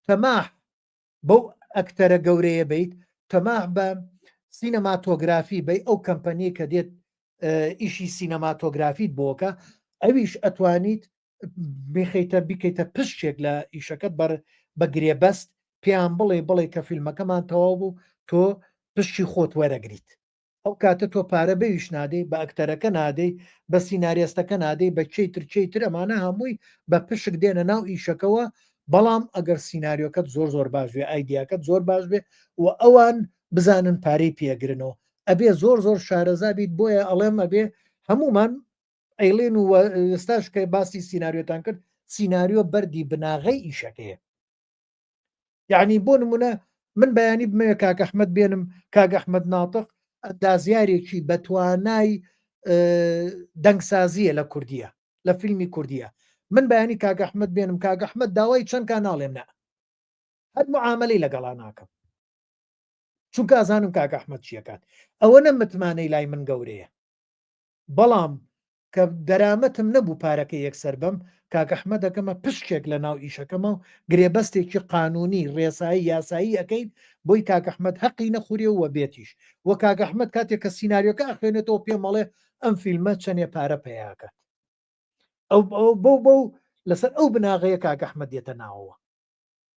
تەماح بەو ئەکتەرە گەورەیە بیت تەماح بە سینەماتۆگرافی بی ئەو کەمپەنی کە دێت ئیشی سینەماتۆگرافیت بۆکە ئەویش ئەتوانیت بخیتە بیکەیتە پشکێک لە ئیشەکەت بەر بە گرێبەست پێیان بڵێ بڵێ کە فیلمەکەمان تەواو بوو تۆ پشکی خۆت وەرەگریت ئەو کاتە تۆ پارە بەویش نادەی بە ئەکتەرەکە نادەی بە سیناریستەکە نادەی بە کێی تر کێی تر ئەمانە هەمووی بە پشک دێنە ناو ئیشەکەوە بەڵام ئەگەر سیناریۆکەت زۆر زۆر باش بێ ئایدیاکەت زۆر باش بێ و ئەوان بزانن پارەی پێگرنەوە ئەبێ زۆر زۆر شارەزا بیت بۆیە ئەڵێم ئەبێ هەمومان ئەیڵێن و ئێستاش کە باسی سیناریۆتان کرد سیناریۆ بەردی بناغەی ئیشەکەیە یعنی بۆ نمونە من بەیانی بمەوێ کاک ئەحمد بێنم کاک ئەحمد ناتق ئەندازیارێکی بەتوانای دەنگسازیە لە کوردیە لە فیلمی کوردیە من بەیانی کاک ئەحمد بێنم کاک ئەحمد داوای چەند کاناڵێم نا هەر معاملەی لەگەڵا ناکەم چونکە ئازانم کاک ئەحمد چیەکات ئەوە نە متمانەی لای من گەورەیە بەڵام کە دەرامەتم نەبوو پارەکەی یەکسەر بەم، کاک ئەحمەد ئەکەمە پشکێک لە ناو ئیشەکەمە و گرێبەستێکی قانوونی، ڕێسایی، یاسایی ئەکەین بۆی کاک ئەحمەد هەقی نەخورێ و بێتیش. وە کاک ئەحمەد کاتێک کە سیناریۆکە ئەخوێنێتەوە پێم ئەڵێ ئەم فیلمە چەنێ پارە پەیا ئەکات. ئەو بەو بەو لەسەر ئەو بناغەیە کاک ئەحمەد دێتە ناوەوە.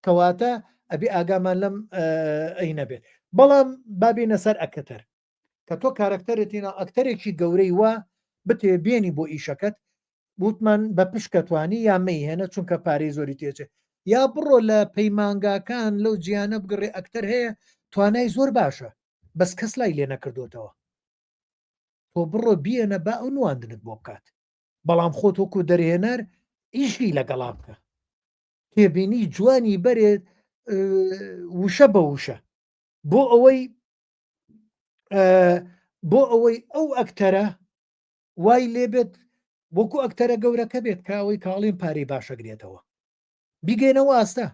کەواتە ئەبێ ئاگامان لەم ئەی نەبێت. بەڵام با بێینە سەر ئەکتەر. کە تۆ کارەکتەرت هێنا ئەکتەرێکی گەورەی وا بتێ بێنی بۆ ئیشەکەت وتمان بە پشکە توانی یا مەیهێنە چونکە پارەی زۆری تێچێ یا بڕۆ لە پەیمانگاکان لەو جیانە بگەڕێ ئەکتەر هەیە توانای زۆر باشە بەس کەس لای لێ نەکردوتەوە تۆ بڕۆ بیەنە با ئەو نواندنت بۆ بکات بەڵام خۆت وەکو دەرهێنەر ئیشی لەگەڵا بکە تێبینی جوانی بەرێت وشە بە وشە بۆ ئەوەی بۆ ئەوەی ئەو ئەکتەرە وای لێبێت وەکو ئەکتەرە گەورەکە بێت کە ئەوەی کاڵین پارەی باشەگرێتەوە بیگەینەوە ئاستە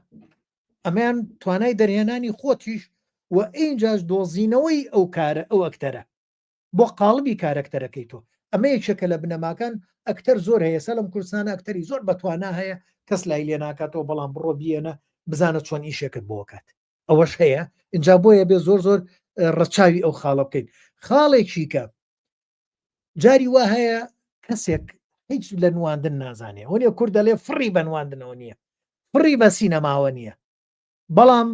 ئەمەیان توانای دەرهێنانی خۆتیش و ئینجاش دۆزینەوەی ئەو کارە ئەو ئەکتەرە بۆ قاڵبی کارەکتەرەکەی تۆ ئەمە یەکێکە لە بنەماکان ئەکتەر زۆر هەیە سەلم کوردستان ئەکتەری زۆر بەتوانا هەیە کەس لای لێ ناکاتەوە بەڵام بڕۆ بیەنە بزانە چۆن ئیشێکت بۆکات ئەوەش هەیە اینجا بۆیە بێ زۆر زۆر ڕەچاوی ئەو خاڵە بکەین خاڵێکی کە جاری وا هەیە کەسێک هیچ لە نواندن نازانێ وەنیە کورد دەڵێ فڕی بە نواندنەوە نییە فڕی بە سینەماوە نییە بەڵام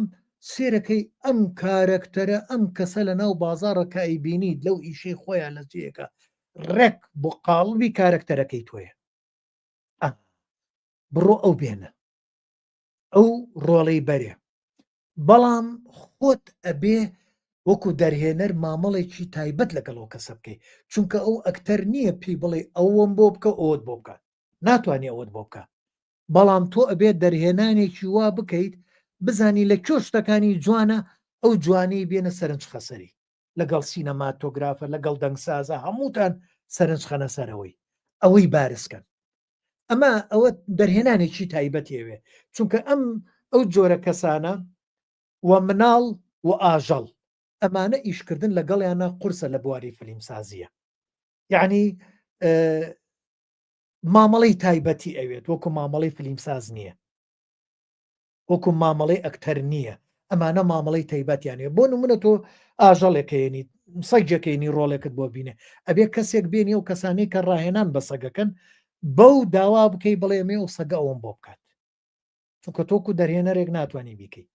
سێرەکەی ئەم کارەکتەرە ئەم کەسە لە ناو بازاڕە کە ئەیبینیت لەو ئیشەی خۆیان لە جێیەکە ڕێک بۆ قاڵبی کارەکتەرەکەی تۆیە بڕۆ ئەو بێنە. ئەو ڕۆڵەی بەرێ بەڵام خۆت ئەبێ وەکو دەرهێنەر مامەڵێکی تایبەت لەگەڵ ئەو کەسە بکەی چونکە ئەو ئەکتەر نییە پێی بڵێ ئەوەم بۆ بکە ئەوت بۆ بکات ناتوانێ ئەوت بۆ بکە بەڵام تۆ ئەبێت دەرهێنانێکی وا بکەیت بزانی لە کوێ شتەکانی جوانە ئەو جوانی بێنە سەرنج خەسەری لەگەڵ سینەماتۆگرافە لەگەڵ دەنگسازە هەمووتان سەرنج خەنە سەرەوەی ئەوەی بارزکەن ئەمە ئەوە دەرهێنانێکی تایبەتێوێ چونکە ئەم ئەو جۆرە کەسانە و مناڵ و ئاژەڵ ئەمانە ئیشکردن لەگەڵیانە قورسە لە بواری فلیمسازیە یعنی مامەڵەی تایبەتی ئەوێت وەکو مامەڵەی فلیمساز نییە وەکو مامەڵەی ئەکتەر نییە ئەمانە مامەڵەی تایبەتیان هەیە بۆ نمونە تۆ ئاژەڵێکەیەنی سەگێکەینی ڕۆڵێکت بۆ بینێ ئەبێ کەسێک بێنی ئەو کەسانەی کە ڕاهێنان بە سەگەکەن بەو داوا بکەی بڵێ ئەمێ ئەو سەگە ئەوم بۆ بکات چونکە تۆکو دەرهێنەرێک ناتوانانی بیکەی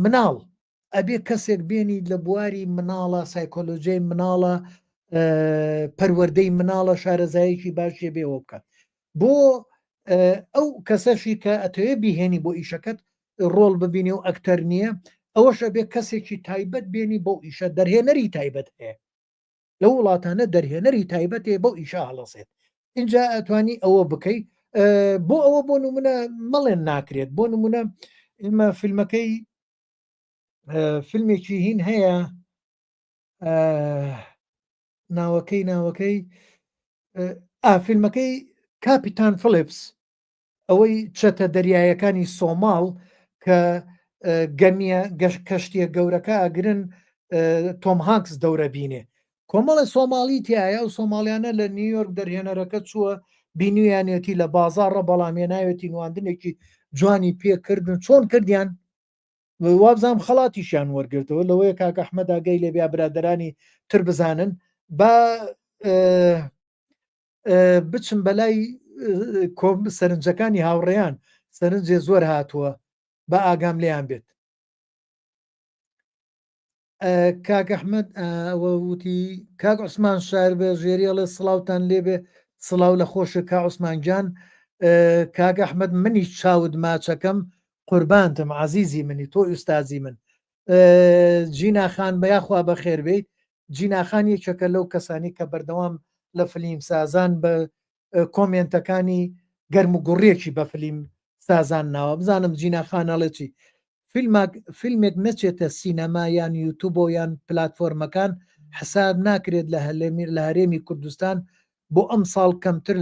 مناڵ ئەبێ کەسێک بێنی لە بواری مناڵە سایکۆلۆژیای مناڵە پەروەردەی مناڵە شارەزایەکی باشێ بێەوە بکات بۆ ئەو کەسەشی کە ئەتەوێ بیهێنی بۆ ئیشەکەت ڕۆڵ ببینی و ئەکتەر نییە ئەوەش ئەبێ کەسێکی تایبەت بێنی بۆ ئیشە دەرهێنەری تایبەت هەیە لەو وڵاتانە دەرهێنەری تایبەتێ بەو ئیشە هەڵەسێت اینجا ئەتوانی ئەوە بکەی بۆ ئەوە بۆ نمونە مەڵێن ناکرێت بۆ نمونە ئێمە فیلمەکەی فیلمێکی هین هەیە ناوەکەی ناوەکەی ئا فیلمەکەی کاپیتان فلیپس ئەوەی چەتە دەریایەکانی سۆماڵ کە گەمیە کەشتیە گەورەکە ئەگرن تۆم هانکس دەورە بینێ کۆمەڵە سۆماڵی تایە ئەو سۆماڵیانە لە نیویۆرک دەرهێنەرەکە چووە بینیانێتی لە بازاڕە بەڵام هێناوێتی نواندنێکی جوانی پێکردن چۆن کردیان وابزانام خەڵاتیشیان وەرگرتەوە لەوەیە کاک ئەحمەد ئاگای لێ بیا برادەرانی تر بزانن با بچم بەلای کۆم سەرنجەکانی هاوڕێیان سەرنجێ زۆر هاتووە بە ئاگام لێیان بێت کاک ئەحمد ئەوە وتی کاک عوسمان شار بێ ژێری ئەڵێ سڵاوتان لێبێ سڵاو لە خۆشە کا عوسمان گیان کاک ئەحمد منی چاوت ماچەکەم قوربانتم عزیزی منی تۆ ئوستازی من جینا خان بە یاخوا بەخێر بیت جینا خان یەکێکە لەو کەسانی کە بەردەوام لە فلیم سازان بە کۆمێنتەکانی گەرم و گوڕیەکی بە فلیم سازان ناوە بزانم جینا خان ئەڵێ چی فیلماک فیلمێک نەچێتە سینەما یان یوتوبۆ یان پلاتفۆرمەکان حساب ناکرێت لە هەلێمی لە هەرێمی کوردستان بۆ ئەمساڵ کەمتر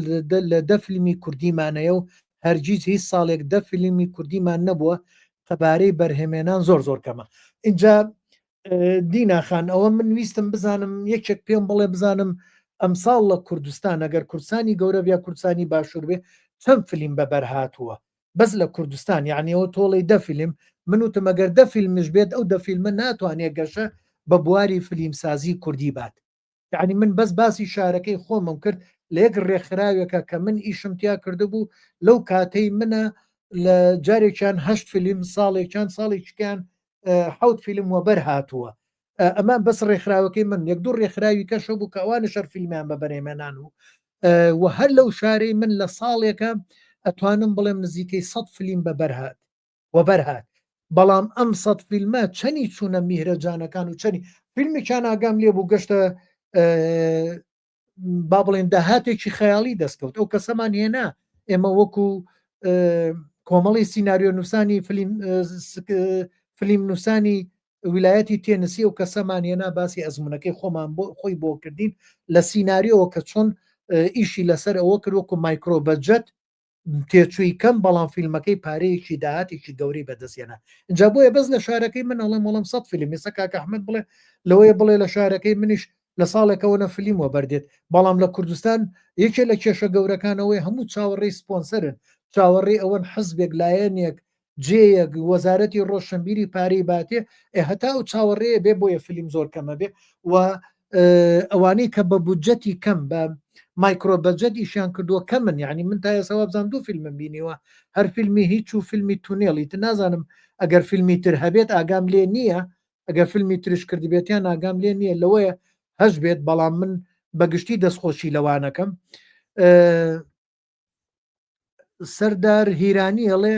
لە دە فیلمی کوردیمانەیە و هەرگیز هیچ ساڵێک دە فیلمی کوردیمان نەبووە قەبارەی بەرهەمێنان زۆر زۆر کەمە ئینجا دینا خان ئەوە من ویستم بزانم یەکێک پێم بڵێ بزانم ئەمساڵ لە کوردستان ئەگەر کوردستانی گەورە بیا کوردستانی باشوور بێ چەند فیلم بەبەر هاتووە بەس لە کوردستان یعنی ئەوە تۆڵی دە فیلم من وتم ئەگەر دە فیلمش بێت ئەو دە فیلمە ناتوانێت گەشە بە بواری فیلمسازی کوردی بات یعنی من بەس باسی شارەکەی خۆمم کرد لە یەک ڕێکخراوێکە کە من ئیشم تیا کردبوو لەو کاتەی منە لە جارێکیان هەشت فیلم ساڵێکیان ساڵێکیان حوت فیلم وەبەر هاتووە ئەمە بەس ڕێکخراوەکەی من یەک دوو ڕێکخراوی کەشە بوو کە ئەوانە شەر فیلمیان بە بەرێمێنان و و هەر لەو شارەی من لە ساڵێکە ئەتوانم بڵێم نزیکەی 100 فیلم بە بەرهات وەبەرهات بەڵام ئەم سەد فیلمە چەنی چوونە میهرەجانەکان و چەنی فیلمێکیان ئاگام لێ بوو گەشتە با بڵێن داهاتێکی خەیاڵی دەستکەوت ئەو کەسەمان هێنا ئێمە وەکو کۆمەڵی سینناریۆ نووسانی فیلم فیلم نووسانی ویلایەتی تێنسی و کەسەمان هێنا باسی ئەزمونونەکەی خۆمان بۆ خۆی بۆ کردین لە سینناریۆوە کە چۆن ئیشی لەسەر ئەوە کرد وەکو micro budget تێچووی کەم بەڵام فیلمەکەی پارەیەکی داهاتێکی گەورەی بەدەستهێنا اینجا بۆیە بەس لە شارەکەی من ئەڵێم وەڵم سە فیلم ئێستا کاک ئەحمەد بڵێ لەوەیە بڵێ لە شارەکەی منیش لە ساڵێکەوە نە فلیم وەبەردێت بەڵام لە کوردستان یەکێ لە کێشە گەورەکانەوەی هەموو چاوەڕێی سپۆنسەرن چاوەڕێی ئەوەن حزبێک لایەنێک جێیەک وەزارەتی ڕۆشنبیری پارەی باتێ ئێ هەتا ئەو چاوەڕێیە بێ بۆیە فیلم زۆر کەمە بێ و ئەوانەی کە بە بودجەتی کەم بە micro budget ئیشیان کردووە کەمن یعنی من تا ئێستا وابزانم دوو فیلمم بینیوە هەر فیلمی هیچ و فیلمی تونێڵی تر نازانم ئەگەر فیلمی تر هەبێت ئاگام لێ نییە ئەگەر فیلمی ترش کردبێتیان ئاگام لێ نییە لەوەیە هەش بێت بەڵام من بەگشتی دەستخۆشی لەوانەکەم سەردار هیرانی ئەڵێ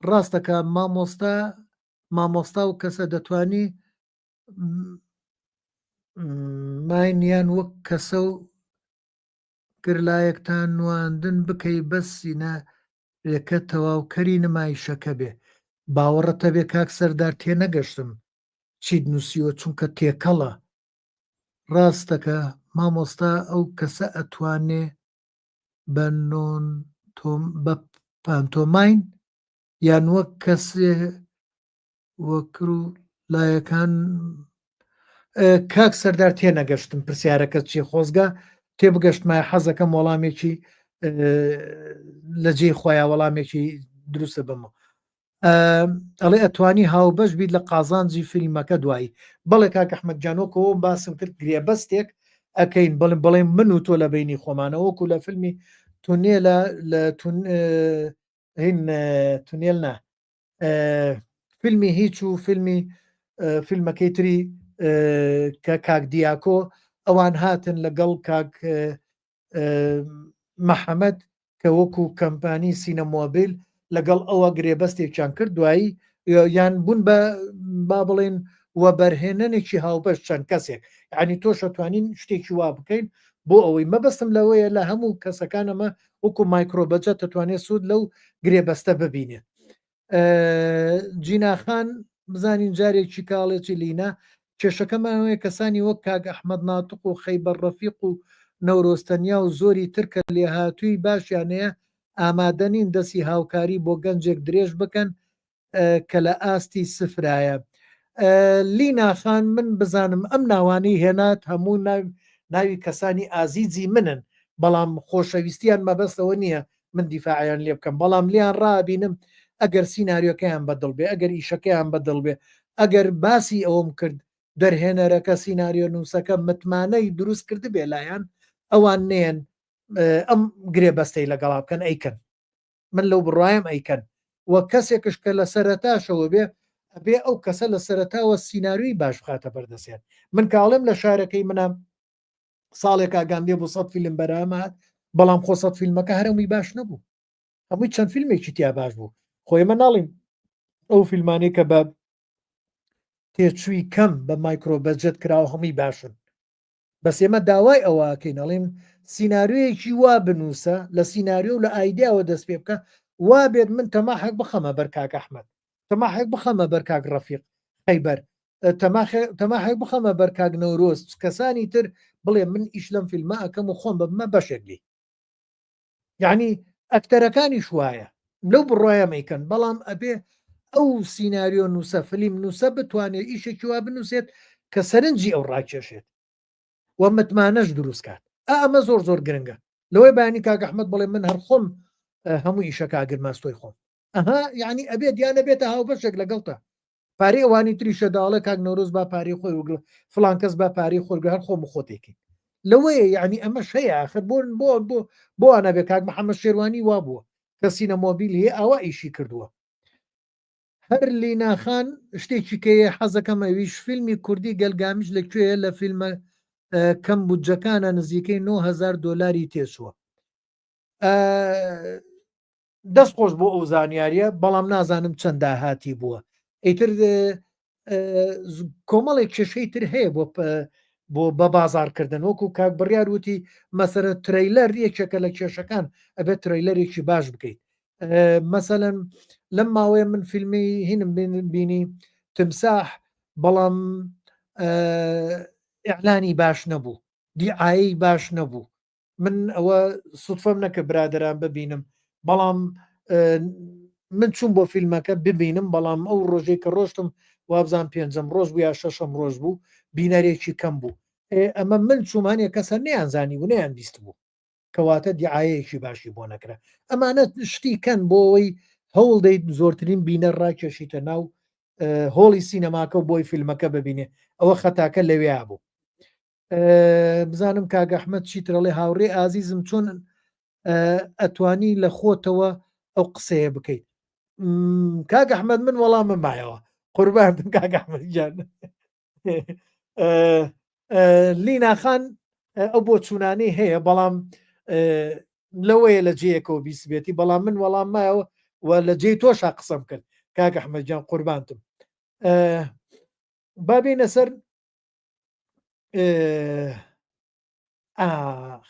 ڕاستەکە مامۆستا مامۆستا و کەسە دەتوانی ماینیان وەک کەسە و گرلایەکتان نواندن بکەی بەس سینارێکە تەواوکەری نمایشەکە بێ باوەڕتە بێ کاک سەردار تێنەگەشتم چیت نووسیوە چونکە تێکەڵە ڕاستەکە مامۆستا ئەو کەسە ئەتوانێ بە نۆن بە پانتۆماین یان وەک کەسێ وەکر و لایەکان کاک سەردار تێنەگەشتم پرسیارەکە چی خۆزگە تێبگەشتمای حەزەکەم وەڵامێکی لە جێی خۆیان وەڵامێکی دروستە بمەوە ئەڵێ ئەتوانی هاوبەش بیت لە قازانجی فیلمەکە دوایی بەڵێ کاک ئەحمەد گیان وەکو باسم کرد گرێبەستێک ئەکەین بڵێ بڵێ من و تۆ لە بینی خۆمانەوە وەکو لە فیلمی تونێلە لە هین تونێل نا فیلمی هیچ و فیلمی فیلمەکەی تری کە کاک دیاکۆ ئەوان هاتن لەگەڵ کاک محەمەد کە وەکو کەمپانی سینەمۆبیل لەگەڵ ئەوە گرێبەستێکیان کرد دوایی یان بوون بە با بڵێن وەبەرهێنەنێکی هاوبەش چەند کەسێک یعنی تۆش ئەتوانین شتێکی وا بکەین بۆ ئەوەی مەبەستم لەوەیە لە هەموو کەسەکانەمە وەکو micro budget دەتوانێت سوود لەو گرێبەستە ببینێت جیناخان بزانین جارێکی کاڵێکی لینا کێشەکەمان ئەوەیە کەسانی وەک کاک ئەحمەد ناتق و خەیبەر ڕەفیق و نەورۆز تەنیا و زۆری تر کە لێهاتووی باشیان هەیە ئامادە نین دەستی هاوکاری بۆ گەنجێک درێژ بکەن کە لە ئاستی سفرایە. لینا خان من بزانم ئەم ناوانەی هێنات هەموو ناوی کەسانی ئازیزی منن بەڵام خۆشەویستیان مەبەستەوە نییە من دیفاعیان لێ بکەم بەڵام لیان ڕابینم ئەگەر سیناریۆکەیان بەدڵ بێ ئەگەر ئیشەکەیان بەدڵ بێ ئەگەر باسی ئەوم کرد دەرهێنەرەکە سیناریۆ نووسەکە متمانەی دروست کرد بێ لایەن ئەوان نێن ئەم گرێبەستەی لەگەڵا بکەن ئەیکەن من لەو بڕوایم ئەیکەن و کەسێکش کە لە سەرەتاشەوە بێ ئەبێ ئەو کەسە لە سەرەتاوە سیناریۆی باش بخاتە بەردەسیان من کاڵێم لە شارەکەی منە ساڵێک ئاگام لێ بوو سە فیلم بەرامات بەڵام خۆ سە فیلمەکە هەرەمووی باش نەبوو هەمووی چەند فیلمێکی تیا باش بوو خۆ ئێمە ناڵیم ئەو فیلمانەی کە بە تێچووی کەم بە micro budget کراوە هەمووی باشن بەس ئێمە داوای ئەوەکەین ئەڵێن سیناریۆیەکی وا بنووسە لە سیناریۆ و لە ئایدیاوە دەست پێ بکە وا بێت من تەماحێک بخەمە بەر کاک ئەحمەد تەماحێک بخەمە بەر کاک ڕەفیق خەیبەر تەماحێک بخەمە بەر کاک نەورۆز کەسانی تر بڵێ من ئیش لەم فیلمە ئەکەم و خۆم ببمە بەشێک لێی یعنی ئەکتەرەکانیش وایە لەو بڕواە مەیکەن بەڵام ئەبێ ئەو سیناریۆ نووسە فلیم نووسە بتوانێت ئیشێکی وا بنووسێت کە سەرنجی ئەو ڕاکێشێت و متمانەش دروست کات ئەمە زۆر زۆر گرنگە لەوەی بەیانی کاک ئەحمد بڵێ من هەر خۆم هەموو ئیشەکە ئەگرماستۆی خۆم ئەها یعنی ئەبێت یان نەبێتە هاوبەشێک لەگەڵتە پارەی ئەوانی تریشە داڵێ کاک نەورۆز با پارەی خۆی وگڵ فلان کەس با پارەی خۆی هەر خۆم خۆتێکی لەوەیە یعنی ئەمە شەیە آخر بۆ بۆ بۆ بۆ نەبێ کاک محەممەد شێروانی وا بووە کە سینە مۆبیل هەیە ئاوا ئیشی کردووە هەر لیناخان شتێکی کەیە حەزەکەم ئەویش فیلمی کوردی گەلگامیش لە کوێیە لە فیلمە کەم بودجەکانە نزیکەی 9000 دلاری تێچووە دەست خۆش بۆ ئەو زانیاریە بەڵام نازانم چەند داهاتی بووە ئیتر کۆمەڵێک کێشەی تر هەیە بۆ بۆ بە بازارکردن وەکو کاک بڕیار وتی مەسەرە trailer یەکێکە لە کێشەکان ئەبێت trailer ێکی باش بکەیت مەسەلەن لەم ماوەیە من فیلمی هینم بینی تمساح بەڵام ئیعلانی باش نەبوو دیعایی باش نەبوو من ئەوە سوتفەم نەکە برادران ببینم بەڵام من چوون بۆ فیلمەکە ببینم بەڵام ئەو ڕۆژەی کە ڕۆشتم وابزان پێنجەم ڕۆژ بوو یا شەشەم ڕۆژ بوو بینەرێکی کەم بوو ئەمە من چوومانێ کەسە نیان زانی و نیان بیست بوو کەواتە دیعاەیەکی باشی بۆ نەکرا ئەمانە شتی کەن بۆ ئەوەی هەوڵ دەیت زۆرترین بینەر ڕاکێشیتە ناو هۆڵی سینەماکە و بۆی فیلمەکە ببینێ ئەوە خەتاکە لەوێ بوو بزانم کاک ئەحمەد چیترەڵێ هاوڕێ ئازیزم چۆن ئەتوانی لە خۆتەوە ئەو قسەیە بکەیت کاک ئەحمەد من وەڵامم مایەوە قوربان کاک ئەحمەد گیان لینا خان ئەو بۆ چوونانەی هەیە بەڵام لەوەیە لە جەیەکەوە بیسبێتی بەڵام من وەڵام مایەوە. و لە جێی تۆشا قسەم کرد کاک ئەحمەد گیان قوربانتم. با بێینە سەر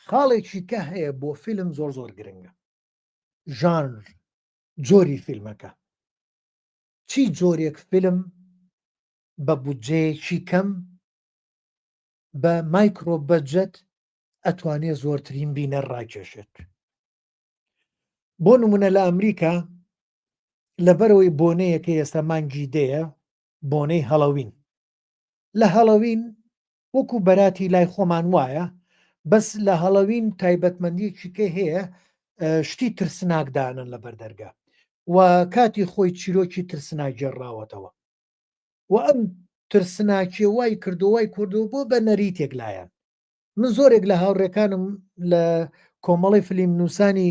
خاڵێکی کە هەیە بۆ فیلم زۆر زۆر گرنگە ژانر جۆری فیلمەکە چی جۆرێک فیلم بە بودجەیەکی کەم بە micro budget ئەتوانێ زۆرترین بینەر ڕاکێشێت بۆ نمونە لە ئەمریکا لەبەرەوەی بۆنەیەکە ئێستا مانگی دەیە بۆنەی هەڵەوین لە هەڵەوین وەکو بەراتی لای خۆمان وایە بەس لە هەڵەوین تایبەتمەندیەکی کە هەیە شتی ترسناک دانن لە بەردەرگا و کاتی خۆی چیرۆکی ترسناک گێڕراوەتەوە و ئەم ترسناکیە وای کردو وای کردو بۆ بە نەریتێک لایەن من زۆرێک لە هاوڕێکانم لە کۆمەڵی فلیم نووسانی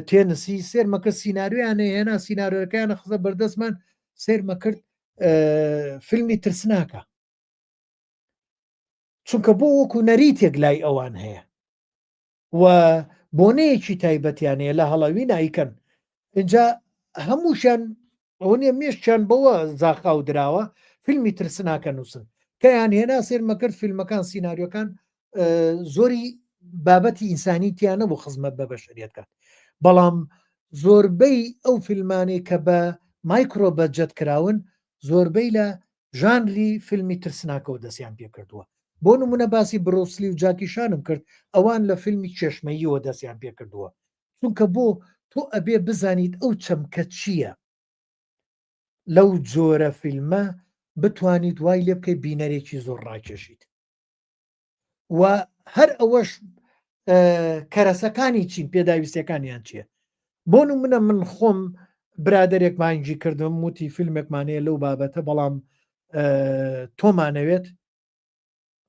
تێنسی سێرمەکە سیناریۆیان هێنا سیناریۆەکەیان خزە بەردەستمان سێرمە کرد فیلمی ترسناکە چونکە بۆ وەکو نەریتێک لای ئەوان هەیە و بۆنەیەکی تایبەتیان هەیە لە هەڵەوی نایکەن اینجا هەمووشیان ئەوە نیە مێشکیان بەوە زاخاو دراوە فیلمی ترسناکە نووسن کەیان هێنا سێرمە کرد فیلمەکان سینناریۆکان زۆری بابەتی ئینسانی تیا نەبوو خزمەت بە بەشەریەت کات بەڵام زۆربەی ئەو فیلمانەی کە بە micro budget کراون زۆربەی لە ژانری فیلمی ترسناکەوە دەستیان پێکردووە بۆ نمونە باسی برۆسلی و جاکیشانم کرد ئەوان لە فیلمی چێشمەییەوە دەستیان پێکردووە چونکە بۆ تۆ ئەبێ بزانیت ئەو چەمکە چییە لەو جۆرە فیلمە بتوانیت وای لێ بکەیت بینەرێکی زۆر ڕاکێشیت و هەر ئەوەش کەرەسەکانی چین پێداویستەکانیان چییە بۆ نمونە من خۆم برادێک مانگی کردم وتی فیلمێکمانەیە لەو بابەتە بەڵام تۆمانەوێت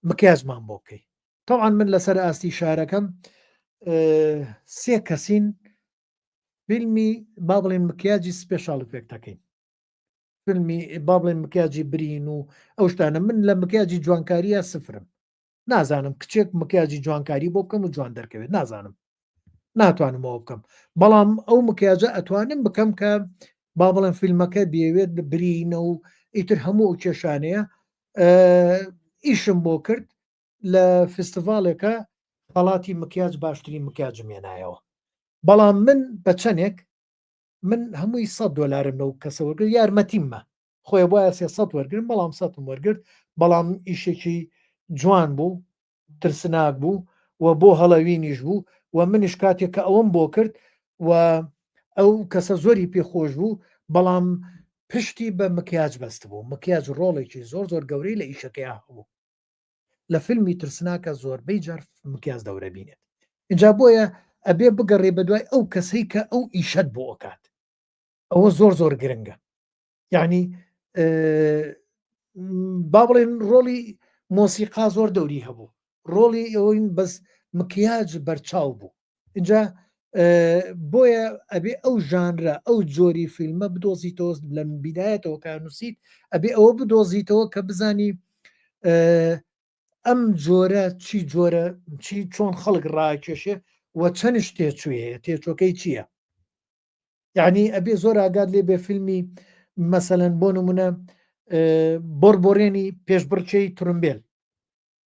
مکیاجمان بۆ بکەی تەوان من لەسەر ئاستی شارەکەم سێ کەسین فیلمی با بڵێن مکیاجی special effect ەکەین فیلمی با بڵێن مکیاجی برین و ئەو شتانە من لە مکیاجی جوانکاریە سفرم نازانم کچێک مکیاجی جوانکاری بۆ بکەم و جوان دەرکەوێت نازانم ناتوانم ئەوە بکەم بەڵام ئەو مکیاجە ئەتوانم بکەم کە با بڵێن فیلمەکە بێوێت برینە و ئیتر هەموو ئەو کێشانەیە ئیشم بۆ کرد لە فستیڤالێکە خەڵاتی مکیاج باشترین مکیاجم هێنایەوە بەڵام من بە چەندێک من هەمووی 100 دلارم لەو کەسە وەرگرت یارمەتیممە خۆی وایە 300 وەرگرم بەڵام سەتم وەرگرت بەڵام ئیشێکی جوان بوو ترسناک بوو و بۆ هەڵەوینیش بوو و منیش کاتێک کە ئەوەم بۆ کرد و ئەو کەسە زۆری پێخۆش بوو بەڵام پشتی بە مکیاج بەست بوو مکیاج ڕۆڵێکی زۆر زۆر گەورەی لە ئیشەکەی هەبوو لە فیلمی ترسناکە زۆربەی جار مکیاز دەورە بینێت اینجا بۆیە ئەبێ بگەڕێ بە دوای ئەو کەسەی کە ئەو ئیشەت بۆ ئەکات ئەوە زۆر زۆر گرنگە یعنی با بڵێن ڕۆڵی مۆسیقا زۆر دەوری هەبوو ڕۆڵی ئەوەی بەس مکیاج بەرچاو بوو اینجا بۆیە ئەبێ ئەو ژانرە ئەو جۆری فیلمە بدۆزیتەوە لە بیدایەتەوە کە نووسیت ئەبێ ئەوە بدۆزیتەوە کە بزانی ئەم جۆرە چی جۆرە چی چۆن خەڵک ڕاکێشێ و چەندش تێچووی هەیە تێچۆکەی چییە؟ یعنی ئەبێ زۆر ئاگات لێ بێ فیلمی مەسەەن بۆ نمونە بۆربۆرێنی پێشبڕکێی ترمبێل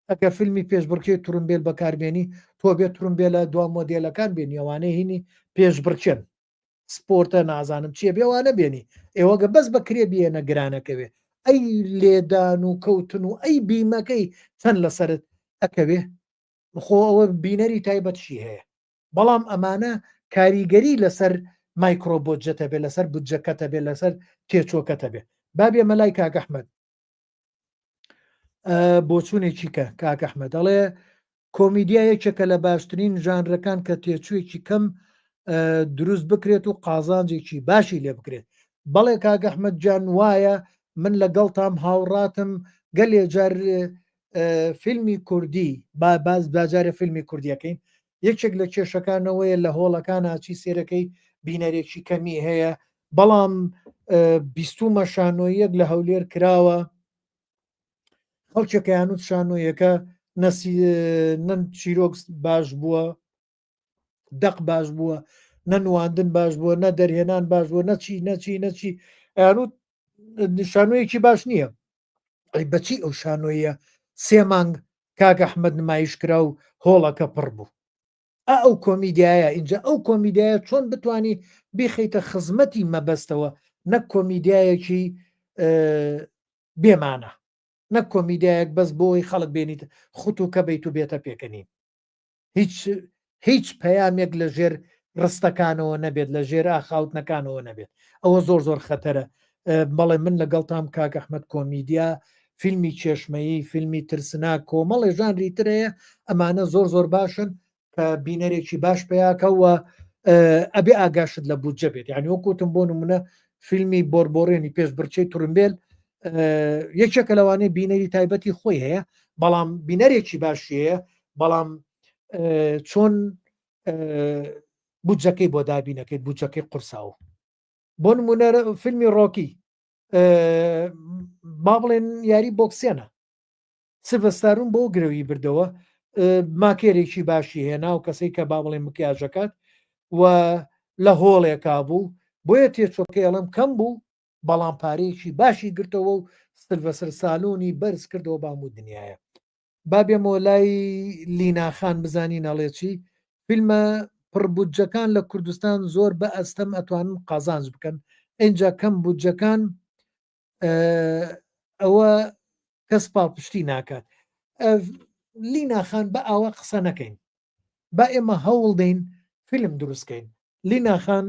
ئەگە فیلمی پێشبڕکێی ترمبێل بەکاربێنی تۆ بێ ترمبێلە دوا مۆدێلەکان بێنی ئەوانەی هینی پێشبڕکێن سپۆرتە نازانم چییە بێوانە بێنی ئێوەگە بەس بە کرێ بیێنە گرانەکەوێ ئەی لێدان و کەوتن و ئەی بیمەکەی چەند لەسرت ئەکەوێ خۆ ئەوە بینەری تایبەتشی هەیە بەڵام ئەمانە کاریگەری لەسەر micro budget ە بێ لەسەر بودجەکەتە بێ لەسەر تێچۆکەتە بێ با بێمە لای کاک ئەحمەد بۆچوونێکی کە کاک ئەحمەد دەڵێ کۆمیدیا یەکێکە لە باشترین ژانرەکان کە تێچوویەکی کەم دروست بکرێت و قازانجێکی باشی لێ بکرێت بەڵێ کاک ئەحمەد جان وایە من لەگەڵتام هاوڕاتم گەلێ جار فیلمی کوردی با باز باجارە فیلمی کوردیەکەین یەکێک لە کێشەکانەوەیە لە هۆڵەکان ئاچی سێرەکەی بینەرێکی کەمی هەیە بەڵام بیستومە شانۆیەک لە هەولێر کراوە خەڵکێکیانوت شانۆیەکە نەسی نەن چیرۆک باش بووە دەق باش بووە نە نواندن باش بووە نە دەرهێنان باش بووە نەچی نەچی نەچی ئەیانوت شانۆیەکی باش نییە ئەی بەچی ئەو شانۆیە سێ مانگ کاک ئەحمد نمایش کرا و هۆڵەکە پڕ بوو ئا ئەو کۆمیدیایە ئینجا ئەو کۆمیدیایە چۆن بتانی بیخەیتە خزمەتی مەبەستەوە نەک کۆمیدیایەکی بێمانە نەک کۆمیدیایەک بەس بۆی خەڵک بێنیت خوت و کە بیت و بێتە پێکەنین هیچ هیچ پەیامێک لە ژێر ڕستەکانەوە نەبێت لە ژێر ئاخاوتنەکانەوە نەبێت ئەوە زۆر زۆر خەتەرە بەڵێ من لەگەڵتام کاک ئەحمد کۆمیدیا فیلمی چێشمەیی فیلمی ترسناک کۆمەڵێ ژانری تر هەیە ئەمانە زۆر زۆر باشن کە بینەرێکی باش پیاکەوە ئەبێ ئاگاشت لە بودجە بێت یعنی وەکوتم بۆ نمونە فیلمی بۆربۆرێنی پێشبڕکێی تورمبێل یەکێکە لەوانەیە بینەری تایبەتی خۆی هەیە بەڵام بینەرێکی باشی هەیە بەڵام چۆن بودجەکەی بۆ دابینەکەیت بودجەکەی قورساوە بۆ نمونە فیلمی ڕۆکی با بڵێن یاری بۆکسێنە سڤستارون بۆ گرەوی بردەوە ماکێرێکی باشی هێنا و کەسێک کە با بڵێن مکیاژەکات و لە هۆڵێکا بوو بۆیە تێچۆکەی ئەڵم کەم بوو بەڵام پارەیەکی باشی گرتەوە و سلڤەسەر سالۆنی بەرز کردەوە بە هەموو دنیاە با بێمەوە لای لینا خان بزانین ئەڵێ چی فیلمە پڕ بودجەکان لە کوردستان زۆر بە ئەستەم ئەتوانن قازانج بکەن ئینجا کەم بودجەکان ئەوە کەس پاڵپشتی ناکات لینا خان بە ئاوا قسە نەکەین با ئێمە هەوڵ دەین فیلم دروستکەین لینا خان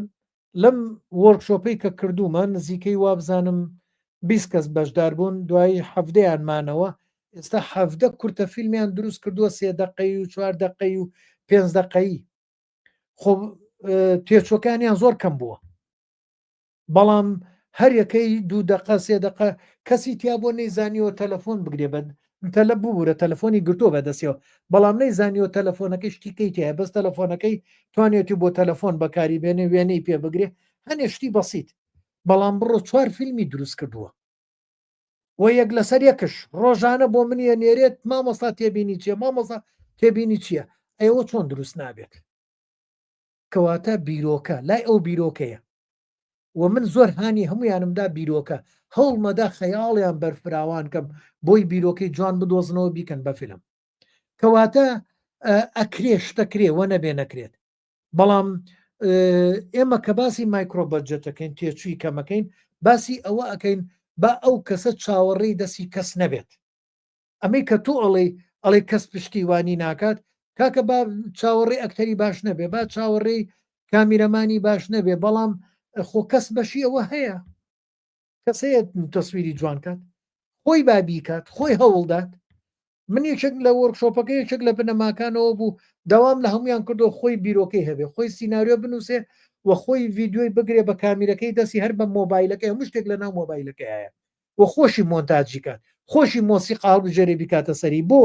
لەم وۆرکشۆپەی کە کردوومە نزیکەی وابزانم 20 کەس بەشدار بوون دوایی حەفتەیان مانەوە ئێستا حەفتە کورتە فیلمیان دروست کردووە سێ دقەی و چوار دقەی و پێنج دقەی خۆ تێچوەکانیان زۆر کەم بووە بەڵام هەر یەکەی دوو دەقە سێ دەقە کەسی تیا بۆ نەیزانیوە تەلەفۆن بگرێ بە تەلە ببوورە تەلەفۆنی گرتووە بە دەستیەوە بەڵام نەیزانیوە تەلەفۆنەکەی شتیکەی تایە بەس تەلەفۆنەکەی توانێتی بۆ تەلەفۆن بەکاری بێنێ وێنەی پێ بگرێ هەنێ شتی بەسیت بەڵام بڕۆ چوار فیلمی دروست کردووە و یەک لەسەر یەکش ڕۆژانە بۆ منیە نێرێت مامۆستا تێبینی چییە مامۆستا تێبینی چییە ئێوە چۆن دروست نابێت کەواتە بیرۆکە لای ئەو بیرۆکەیە و من زۆر هانی هەمویانم دا بیرۆکە هەوڵمەدا خەیاڵیان بەرفراوان کەم بۆی بیرۆکەی جوان بدۆزنەوە بیکەن بە فیلم کەواتە ئەکرێ شتەکرێ وە نەبێ نەکرێت بەڵام ئێمە کە باسی micro budget ەکەین تێچووی کەمەکەین باسی ئەوە ئەەکەین با ئەو کەسە چاوەڕێی دەستی کەس نەبێت ئەمەی کە تۆ ئەڵێی ئەڵێ کەس پشتیوانی ناکات کاکە با چاوەڕێی ئەکتەری باش نەبێ با چاوەڕێی کامیرەمانی باش نەبێ بەڵام خۆ کەس بەشی ئەوە هەیە کەس هەیە تەسویری جوان کات خۆی با بیکات خۆی هەوڵدات من یەکێک لە وۆرکشۆپەکە یەکێک لە بنەماکانەوە بوو داوام لە هەمویان کردو خۆی بیرۆکەی هەبێ خۆی سیناریۆ بنووسێ و خۆی ڤیددیوی بگرێ بە کامیرەکەی دەستی هەر بە مۆبایلەکەی هەموو شتێک لە ناو مۆبایلەکەی هەیە و خۆشی مۆنتاجی کات خۆشی مۆسیقا هەڵبژێرێ بیکاتە سەری بۆ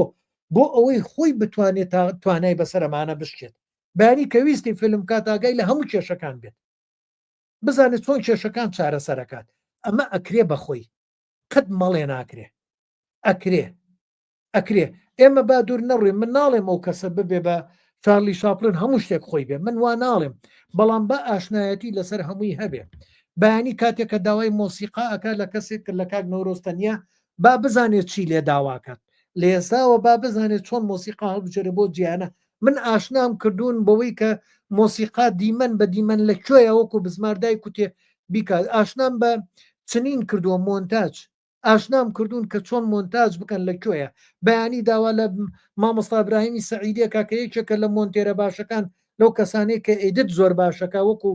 بۆ ئەوەی خۆی بتوانێت تا توانای بەسەر ئەمانە بشکێت بەیانی کە ویستی فیلم کات ئاگای لە هەموو کێشەکان بێت بزانێت چۆن کێشەکان چارەسەرەکات ئەمە ئەکرێ بەخۆی قەت مەڵێ ناکرێ ئەکرێ ئەکرێ ئێمە با دوور نەڕوین من ناڵێم ئەو کەسە ببێ بە چارلی شاپلن هەموو شتێک خۆی بێ من وا ناڵێم بەڵام بە ئاشنایەتی لەسەر هەمووی هەبێ بەیانی کاتێک کە داوای مۆسیقا ئەکات لە کەسێک لە کاک نەورۆز تەنیا با بزانێت چی لێ داواکات لە ئێستاوە با بزانێت چۆن مۆسیقا هەڵبژێرێ بۆ جیانە من ئاشنام کردوون بەوەی کە مۆسیقا دیمەن بە دیمەن لە کوێیە وەکو بزمار دایکوتێ بیکات ئاشنام بە چنین کردووە مۆنتاج ئاشنام کردوون کە چۆن مۆنتاج بکەن لە کوێیە بەیانی داوا لە مامۆستا ئیبراهیمی سەعیدێکا کە یەکێکە لە مۆنتێرە باشەکان لەو کەسانەی کە edit زۆر باشەکە وەکو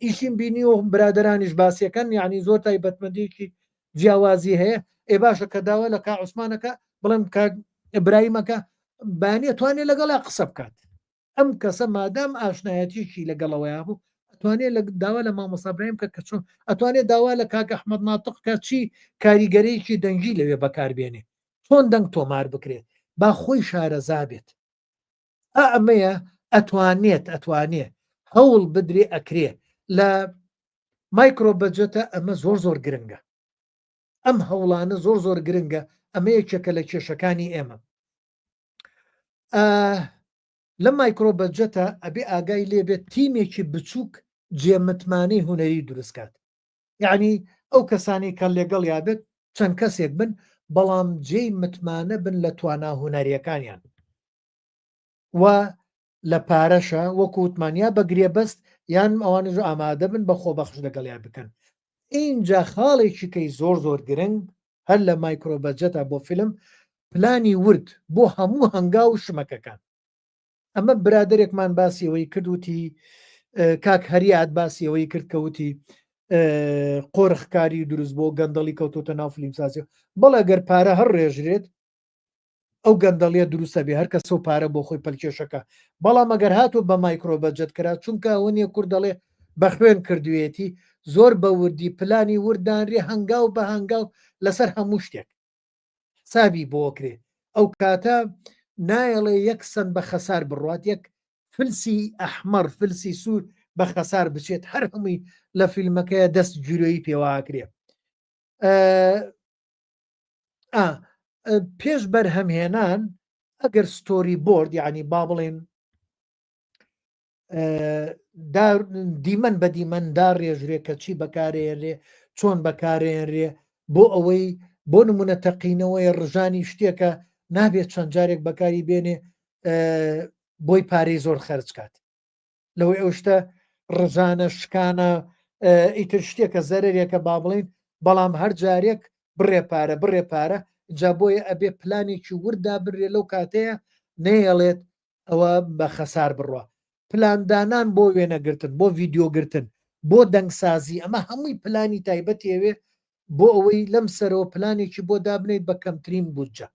ئیشیم بینی و برادرانیش باسیەکەن یعنی زۆر تایبەتمەندێکی جیاوازی هەیە ئێ باشە کە داوا لە کا عوسمانەکە بڵێم کاک ئیبراهیمەکە بەیانی توانێت لەگەڵا قسە بکات ئەم کەسە مادام ئاشنایەتیەکی لەگەڵەوەیا بوو ئەتوانێت لە داوا لە مامۆستا برایم کە کە چۆن ئەتوانێت داوا لە کاک ئەحمەد ناتق کە چی کاریگەرێکی دەنگی لەوێ بەکاربێنێ چۆن دەنگ تۆمار بکرێت با خۆی شارەزا بێت ئا ئەمەیە ئەتوانێت ئەتوانێ هەوڵ بدرێ ئەکرێ لە micro budget ە ئەمە زۆر زۆر گرنگە ئەم هەوڵانە زۆر زۆر گرنگە ئەمە یەکێکە لە کێشەکانی ئێمە. لە micro budget ە ئەبێ ئاگای لێ بێت تیمێکی بچووک جێ متمانەی هونەری دروستکات یعنی ئەو کەسانی کە لەگەڵ یابێت چەند کەسێک بن بەڵام جێی متمانە بن لە توانا هونەریەکانیان و لە پارەشە وەکو وتمان یا بە گرێبەست یان ئەوانش ئامادە بن بە خۆبەخش لەگەڵیان بکەن ئینجا خاڵێکی کەی زۆر زۆر گرنگ هەر لە micro budget ە بۆ فیلم پلانی ورد بۆ هەموو هەنگاو و شمەکەکان ئەمە برادێکمان باسی ئەوەی کرد وتی کاک هەریات باسی ئەوەی کرد کە وتی قۆرخکاری دروست بۆ گەندەڵی کەوتۆتە ناو فیلمسازی بەڵێ گەر پارە هەر ڕێژرێت ئەو گەندەڵیە دروستە بێ هەر کەسە و پارە بۆ خۆی پەلکێشەکە بەڵام ئەگەر هاتوو بە micro budget کرا چونکە ئەوە نیە کورد دەڵێ بە خوێن کردوێتی زۆر بە وردی پلانی وردانرێ هەنگاو بە هەنگاو لەسەر هەموو شتێک حسابی بۆکرێ ئەو کاتە نایەڵێ یەک سەن بە خەسار بڕوات یەک فلسی ئەحمەڕ فلسی سوور بە خەسار بچێت هەر هەمووی لە فیلمەکەیە دەست گیرۆیی پێواکرێ پێش بەرهەمهێنان ئەگەر storyboard یعنی با بڵێن دیمەن بە دیمەن دا ڕێژرێ کە چی بەکارێنرێ چۆن بەکارێنرێ بۆ ئەوەی بۆ نمونە تەقینەوەی ڕژانی شتێکە نابێت چەند جارێک بەکاری بێنێ بۆی پارەی زۆر خەرج کات لەوەی ئەو شتە ڕژانە شکانە ئیتر شتێکە زەرەرێکە با بڵین بەڵام هەر جارێک بڕێ پارە بڕێ پارە جا بۆیە ئەبێ پلانێکی وردا بنرێ لەو کاتەیە نەیەڵێت ئەوە بە خەسار بڕوا پلاندانان بۆ وێنەگرتن بۆ ڤیددیوگرتن بۆ دەنگسازی ئەمە هەمووی پلانی تایبەتیەوێ بۆ ئەوەی لەم سەرەوە پلانێکی بۆ دابنیت بە کەمترین بودجە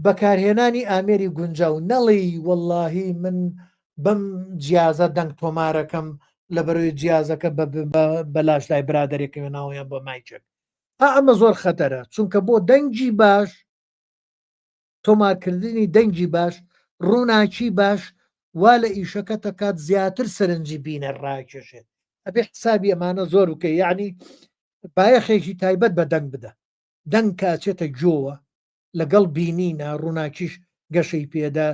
بەکارهێنانی ئامێری گونجاو نەڵێی وەڵاهی من بەم جیازە دەنگ تۆمارەکەم لە بەرەوەی جیازەکە بەلاش لای برادێکەوە ناویان بۆ مایکێک ئا ئەمە زۆر خەتەرە چونکە بۆ دەنگی باش تۆمارکردنی دەنگی باش ڕووناکی باش وا لە ئیشەکە تەکات زیاتر سەرنجی بینەر ڕاکێشێت ئەبێ حسابی ئەمانە زۆر بکە یعنی بایەخێکی تایبەت بە دەنگ بدە دەنگ کە ئەچێتە گۆوە لەگەڵ بینینە ڕووناکیش گەشەی پێدا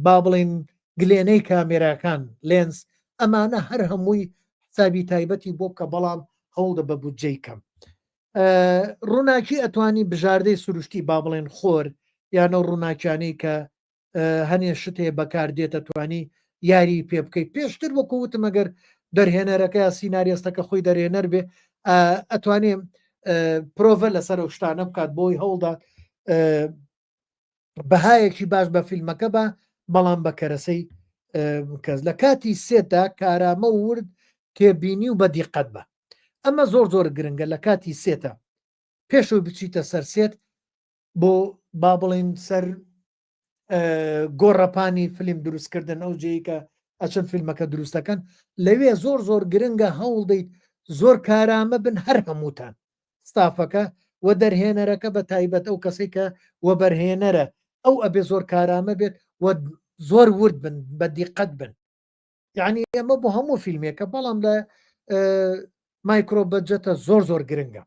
با بڵین گلێنەی کامێراکان لێنس ئەمانە هەر هەمووی حسابی تایبەتی بۆ بکە بەڵام هەوڵدە بە بودجەی کەم ڕووناکی ئەتوانی بژاردەی سروشتی با بڵێن خۆر یانە ڕووناکیانەی کە هەنێ شت هەیە بەکار دێتە توانی یاری پێ بکەیت پێشتر وەکو وتم ئەگەر دەرهێنەرەکە یا سیناریستەکە خۆی دەرهێنەر بێ ئەتوانێ پرۆڤە لەسەر ئەو شتانە بکات بۆی هەوڵدا بەهایەکی باش بە فیلمەکە بە بەڵام بە کەرەسەی کەس لە کاتی set دا کارامە و ورد تێبینی و بە دیقەت بە ئەمە زۆر زۆر گرنگە لە کاتی set ە پێشەوە بچیتە سەر set بۆ با بڵین سەر گۆڕەپانی فیلم دروستکردن ئەو جێی کە ئەچن فیلمەکە دروستەکەن لەوێ زۆر زۆر گرنگە هەوڵ دەیت زۆر کارامە بن هەر هەمووتان ستافەکە و دەرهێنەرەکە بە تایبەت ئەو کەسێک کە وەبەرهێنەرە ئەو ئەبێ زۆر کارامە بێت و زۆر ورد بن بە دیقەت بن یعنی ئەمە بۆ هەموو فیلمێکە بەڵام لە micro budget ە زۆر زۆر گرنگە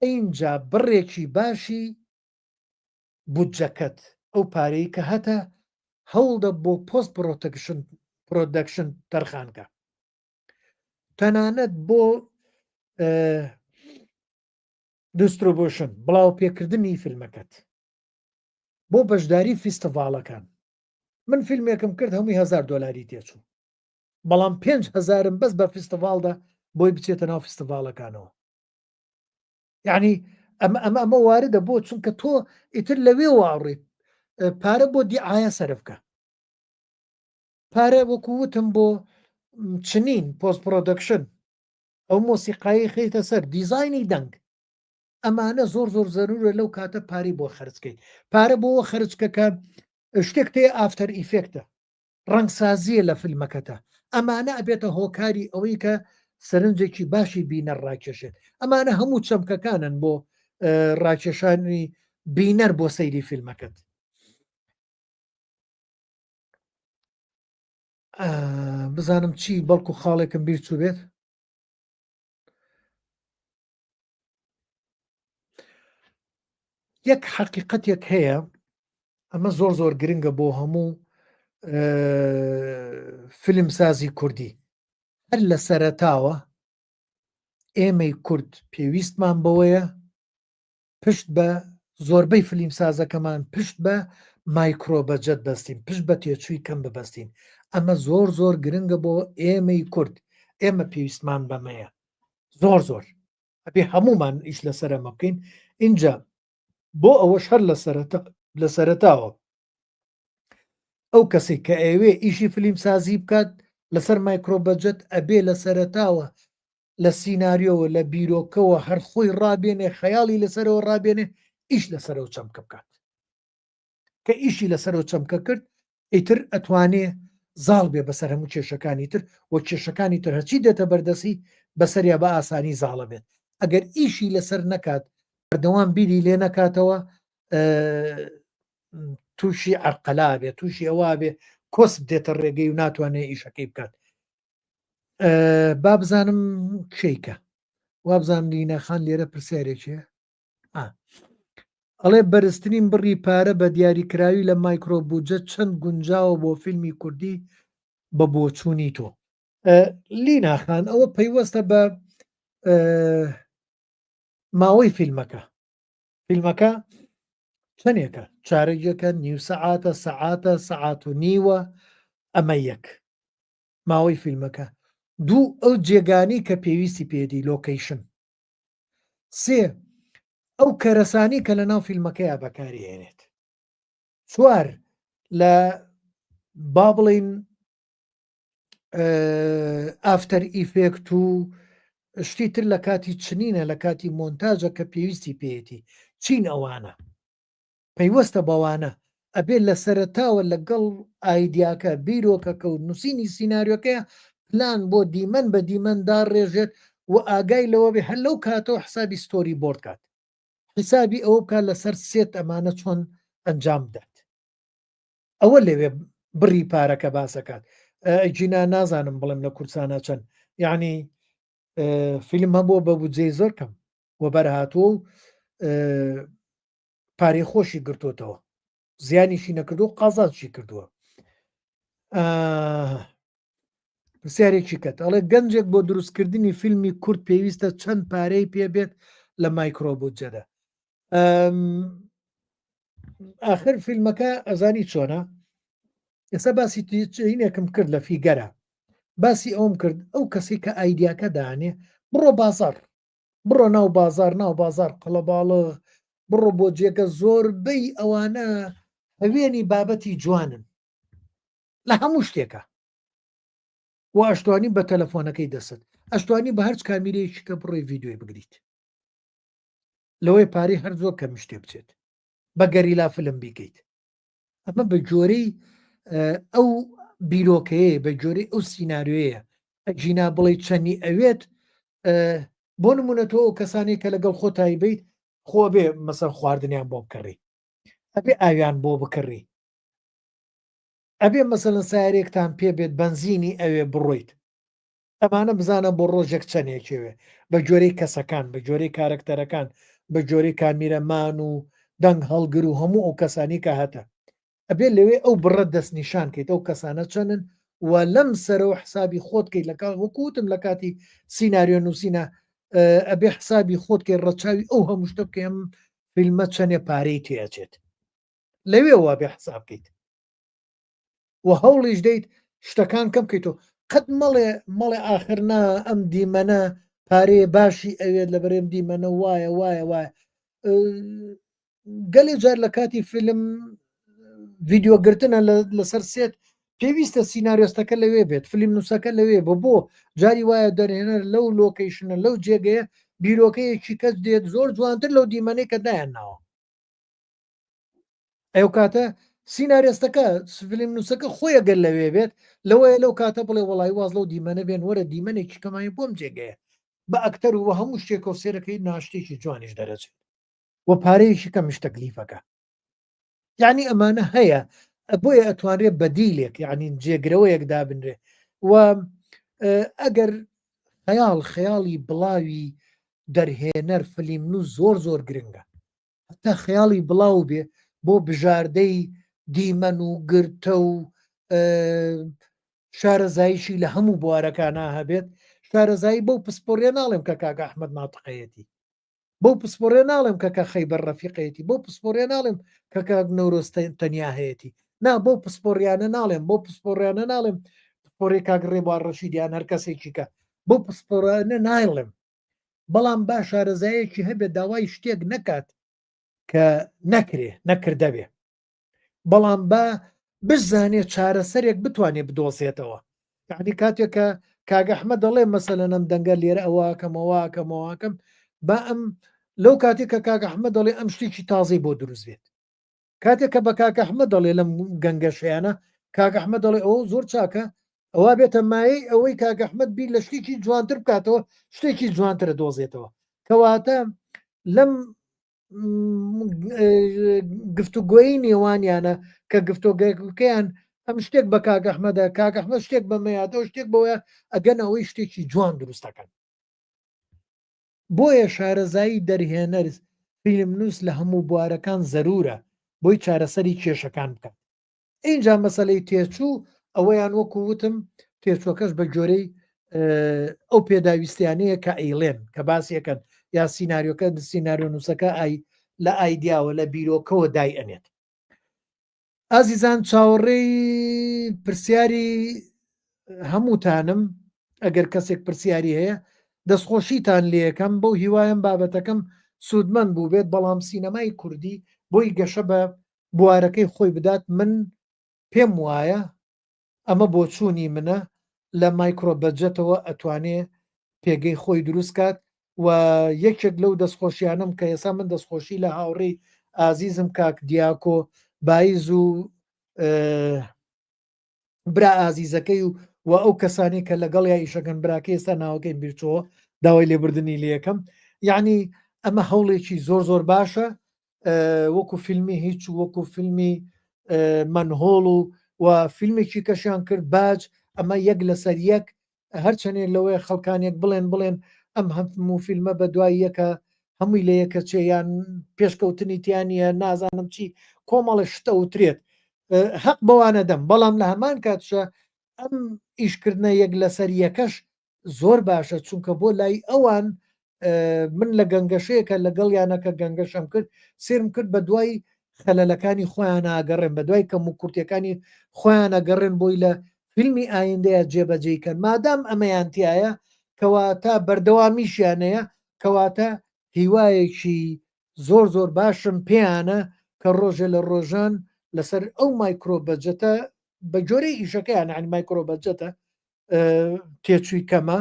ئینجا بڕێکی باشی بودجەکەت ئەو پارەی کە هەتە هەوڵدە بۆ post production production تەرخانکە تەنانەت بۆ distribution بڵاو پێکردنی فیلمەکەت بۆ بەشداری فیستیڤاڵەکان من فیلمێکم کرد هەمووی هزار دۆلاری تێچوو بەڵام پێنج هەزارم بەس بە فیستیڤاڵدا بۆی بچێتە ناو فیستیڤاڵەکانەوە یعنی ئەمە ئەمە ئەمە واردە بۆ چونکە تۆ ئیتر لەوێ واڕێت پارە بۆ دیعاە سەرفکە پارە وەکو وتم بۆ چنین post production ئەو مۆسیقایی خیتە سەر دیزایانی دەنگ ئەمانە زۆر زۆر زەرورە لەو کاتە پارەی بۆ خەرجکەیت پارە بۆ خەرجکە کە شتێک تێ After Effect ە ڕەنگسازییە لە فیلمەکەتا، ئەمانە ئەبێتە هۆکاری ئەوەی کە سەرنجێکی باشی بینەر ڕاکێشێت، ئەمانە هەموو چەمکەکانن بۆ ڕاکێشانی بینەر بۆ سەیری فیلمەکەت. بزانم چی بەڵکو خاڵێکم بیر چوو بێت. یەک حەقیقەتێک هەیە ئەمە زۆر زۆر گرنگە بۆ هەموو فیلمسازی کوردی هەر لە سەرەتاوە ئێمەی کورد پێویستمان بەوەیە پشت بە زۆربەی فلیمسازەکەمان پشت بە micro budget بەستین پشت بە تێچووی کەم ببەستین ئەمە زۆر زۆر گرنگە بۆ ئێمەی کورد ئێمە پێویستمان بەمەیە زۆر زۆر ئەبێ هەمومان ئیش لەسەر ئەمە بکەین اینجا بۆ ئەوەش هەر لە سەرەتاوە ئەو کەسێک کە ئەوێ ئیشی فلیم سازی بکات لەسەر micro budget ئەبێ لە سەرەتاوە لە سیناریۆوە لە بیرۆکەوە هەر خۆی ڕابێنێ خەیاڵی لەسەرەوە ڕابێنێ ئیش لەسەرەوە چەمکە بکات کە ئیشی لەسەرەوە چەمکە کرد ئیتر ئەتوانێ زاڵ بێ بەسەر هەموو کێشەکانی تر و کێشەکانی تر هەرچی دێتە بەردەستی بەسەریا بە ئاسانی زاڵە بێت ئەگەر ئیشی لەسەر نەکات بەردەوام بیری لێ نەکاتەوە تووشی عرقەلا بێت تووشی ئەوە بێ کۆسپ دێتە ڕێگەی و ناتوانێت ئیشەکەی بکات با بزانم کێیکە وابزانم لینەخان لێرە پرسیارێکێ ئەڵێ بەرزترین بڕی پارە بە دیاریکراوی لە micro بودجە چەند گونجاوە بۆ فیلمی کوردی بە بۆچوونی تۆ؟ لینا خان ئەوە پەیوەستە بە ماوەی فیلمەکە فیلمەکە چەندێکە چارەگێکە نیو سەعاتە سەعاتە سەعات و نیوە ئەمە یەک ماوەی فیلمەکە دوو ئەو جێگانی کە پێویستی پێدی location سێ، ئەو کەرەسانی کە لە ناو فیلمەکەیا بەکاری هێنێت. چوار، لە با بڵین After Effect و شتی تر لە کاتی چنینە لە کاتی مۆنتاجە کە پێویستی پێیەتی چین ئەوانە پەیوەستە بەوانە ئەبێ لە سەرەتاوە لەگەڵ ئایدیاکە، بیرۆکەکە و نووسینی سیناریۆکەیا پلان بۆ دیمەن بە دیمەن داڕێژێت و ئاگای لەوە بێ هەر لەو کاتەوە حسابی storyboard کات حسابی ئەوە بکات لەسەر set ئەمانە چۆن ئەنجام بدات ئەوە لەوێ بڕی پارەکە باسەکات ئەگینا نازانم بڵێم لە کوردستانە چەند یعنی فیلم هەبووە بە بودجەی زۆر کەم وەبەرهاتووە و پارەی خۆشی گرتوتەوە زیانیشی نەکردو قازانجی کردووە پرسیارێکی کەت ئەڵێ گەنجێک بۆ دروستکردنی فیلمی کورد پێویستە چەند پارەی پێبێت لە micro بودجەدا آخر فیلمەکە ئەزانی چۆنە ئێستا باسی چینێکم کرد لە figure ە باسی ئەوم کرد ئەو کەسی کە ئایدیاکە دانێ بڕۆ بازار بڕۆ ناو بازار ناو بازار قەڵەباڵغ بڕۆ بۆ جێگە زۆربەی ئەوانە هەوێنی بابەتی جوانن لە هەموو شتێکە و ئەشتوانی بە تەلەفۆنەکەی دەست ئەشتوانی بە هەرچ کامیرەیەکی کە بڕۆی ڤیددیوی بگریت لەوەی پارەی هەر زۆر کەم شتێ بچێت بە گەریلا فلم بیکەیت ئەمە بە جۆرەی ئەو بیرۆکەیە بە جۆرەی ئەو سینناریۆیە ئەگینا بڵێ چەنی ئەوێت بۆ نمونە تۆ ئەو کەسانی کە لەگەڵ خۆ تایبیت خۆ بێ مەسەر خواردنیان بۆ بکڕی ئەبێ ئاویان بۆ بکڕی ئەبێ مەسەلەن سارێکتان پێ بێت بنزینی ئەوێ بڕۆیت ئەمانە بزانە بۆ ڕۆژێک چەنێکەوێ بە جۆرەی کەسەکان بە جۆرەی کارەکتەرەکان بە جۆرەی کامیرەمان و دەنگ هەڵگر و هەموو ئەو کەسانی کە هەتە ئەبێ لەوێ ئەو بڕە دەستنیشان کەیت ئەو کەسانە چەنن و لەم سەرەوە حسابی خۆت کەیت لە کات وەکوتم لە کاتی سیناریۆ نووسینە ئەبێ حسابی خۆت کەی ڕەچاوی ئەو هەموو شتە بکەی ئەم فیلمە چەنێ پارەی تێئەچێت لەوێوە بێ حساب بکەیت و هەوڵیش دەیت شتەکان کەم بکەیتەوە قەت مەڵێ مەڵێ ئاخر نا ئەم دیمەنە پارەیە باشی ئەوێت لە بەرێم دیمەنە وایە وایە وایە گەلێ جار لە کاتی فیلم ڤیددیوگرتنە لەسەر set پێویستە سیناریۆستەکە لەوێ بێت فیلم نووسەکە لەوێ بۆ بۆ جاری وایە دەرهێنەر لەو location ە لەو جێگەیە بیرۆکەیەکی کەس دێت زۆر جوانتر لەو دیمەنەی کە دایان ناوە ئەو کاتە سینارێستەکە فیلم نووسەکە خۆی ئەگەر لەوێ بێت لەوەیە لەو کاتە بڵێ وەڵی واز لەو دیمەنە بێن وەرە دیمەنێکی کەمای بۆم جێگەیە بە ئەکتەر و هەموو شتێکەوە سێرەکەی ناشتێکی جوانیش دەرەچێت و پارەیەکی کەمیش تەکلیفەکە یعنی ئەمانە هەیە بۆیە ئەتوانرێت بەدیلێک یعنی جێگرەوەیەک دابنرێ و ئەگەر خەیاڵ خەیاڵی بڵاوی دەرهێنەر فلیمنو زۆر زۆر گرنگە. هەتا خەیاڵی بڵاو بێ بۆ بژاردەی دیمەن و گرتە و شارەزاییشی لە هەموو بوارەکانا هەبێت، شارەزایی بەو پسپۆڕیە ناڵێم کە کاک ئەحمەد ناتقەیەتی، بەو پسپۆڕیە ناڵێم کە کە خەیبەر ڕەفیقەیەتی، بەو پسپۆڕیە ناڵێم کە کاک نەورۆز تەنیا هەیەتی، نا بەو پسپۆڕیانە ناڵێم، بەو پسپۆڕیانە ناڵێم پسپۆڕی کاک ڕێبوار ڕەشید یان هەر کەسێکی کە، بەو پسپۆڕانە نایڵێم، بەڵام با شارەزایەکی هەبێت داوای شتێک نەکات کە نەکرێ نەکردەبێ. بەڵام با بزانێ چارەسەرێک بتوانێ بدۆزێتەوە یعنی کاتێک کە کاک ئەحمەد دەڵێ مەسەلەن ئەم دەنگە لێرە ئەوەکەم ئەوەکەم ئەوەکەم با ئەم لەو کاتێک کە کاک ئەحمەد دەڵێ ئەم شتێکی تازەی بۆ دروست بێت کاتێک کە بە کاک ئەحمەد دەڵێ لەم گەنگەشەیانە کاک ئەحمەد دەڵێ ئەو زۆر چاکە ئەوە بێتە مایەی ئەوەی کاک ئەحمەد بیر لە شتێکی جوانتر بکاتەوە شتێکی جوانترە دۆزێتەوە کەواتە لەم گفتوگۆی نێوانیانە کە گفتۆگەکەیان ئەم شتێک بە کاک ئەحمەدە کاک ئەحمەد شتێک بە مەیادەوە شتێک بەوەیە ئەگەن ئەوەی شتێکی جوان دروستەکەن بۆیە شارەزایی دەرهێنەر فیلمنووس لە هەموو بوارەکان زەرورە بۆی چارەسەری کێشەکان بکات ئینجا مەسەلەی تێچوو ئەوەیان وەکو وتم تێچوەکەش بە گۆرەی ئەو پێداویستیانەیە کە ئەیڵێن کە باسیەکەن یا سینناریۆکە سینناریۆ نووسەکە ئای لە ئایدیاوە لە بیرۆکەوە دای ئەنێت ئازیزان چاوەڕێی پرسیاری هەمووتانم ئەگەر کەسێک پرسیاری هەیە دەستخۆشیتان لەکەم بەو هیوایم بابەتەکەم سوودمەند بوو بێت بەڵام سینەمای کوردی بۆی گەشە بە بوارەکەی خۆی بدات من پێم وایە ئەمە بۆچوونی منە لە مایکرۆ بەجەتەوە ئەتوانێ پێگەی خۆی دروست کات و یەکێک لەو دەستخۆشیانم کە ئێسا من دەستخۆشی لە هاوڕێی ئازیزم کاک دیاکۆ بایز و برا ئازیزەکەی و و ئەو کەسانی کە لەگەڵیا ئیشەکەن براکەی ئێستا ناوەکەی بیرچۆوە داوای لێبوردنی لەکەم یعنی ئەمە هەوڵێکی زۆر زۆر باشە وەکو فیلمی هیچ وەکو فیلمی مەنهۆڵ و و فیلمێکی کەشیان کرد باج ئەمە یەک لەسەر یەک هەرچەنێ لەوەیە خەڵکانێک بڵێن بڵێن ئەم هەموو فیلمە بە دوای یەکە هەمووی لە یەکە چێ یان پێشکەوتنی تیانە نازانم چی کۆمەڵە شتە وترێت هەق بەوانە دەم بەڵام لە هەمان کاتشە ئەم ئیشکردنە یەک لەسەر یەکەش زۆر باشە چونکە بۆ لای ئەوان من لە گەنگەشەیەکە لەگەڵ یانەکە گەنگەشەم کرد سێرم کرد بە دوای خەلەلەکانی خۆیان ئاگەڕێن بە دوای کەم و کورتەکانی خۆیان ئەگەڕێن بۆی لە فیلمی ئایندەیە جێبەجێی کەن مادام ئەمەیان تایە کەواتە بەردەوامیشیانەیە کەواتە هیوایەکی زۆر زۆر باشم پێیانە کە ڕۆژێ لە ڕۆژان لەسەر ئەو مایکرۆ بەجەتە بە جۆرەی ئیشەکەیان یانی مایکرۆ بەجەتە تێچووی کەمە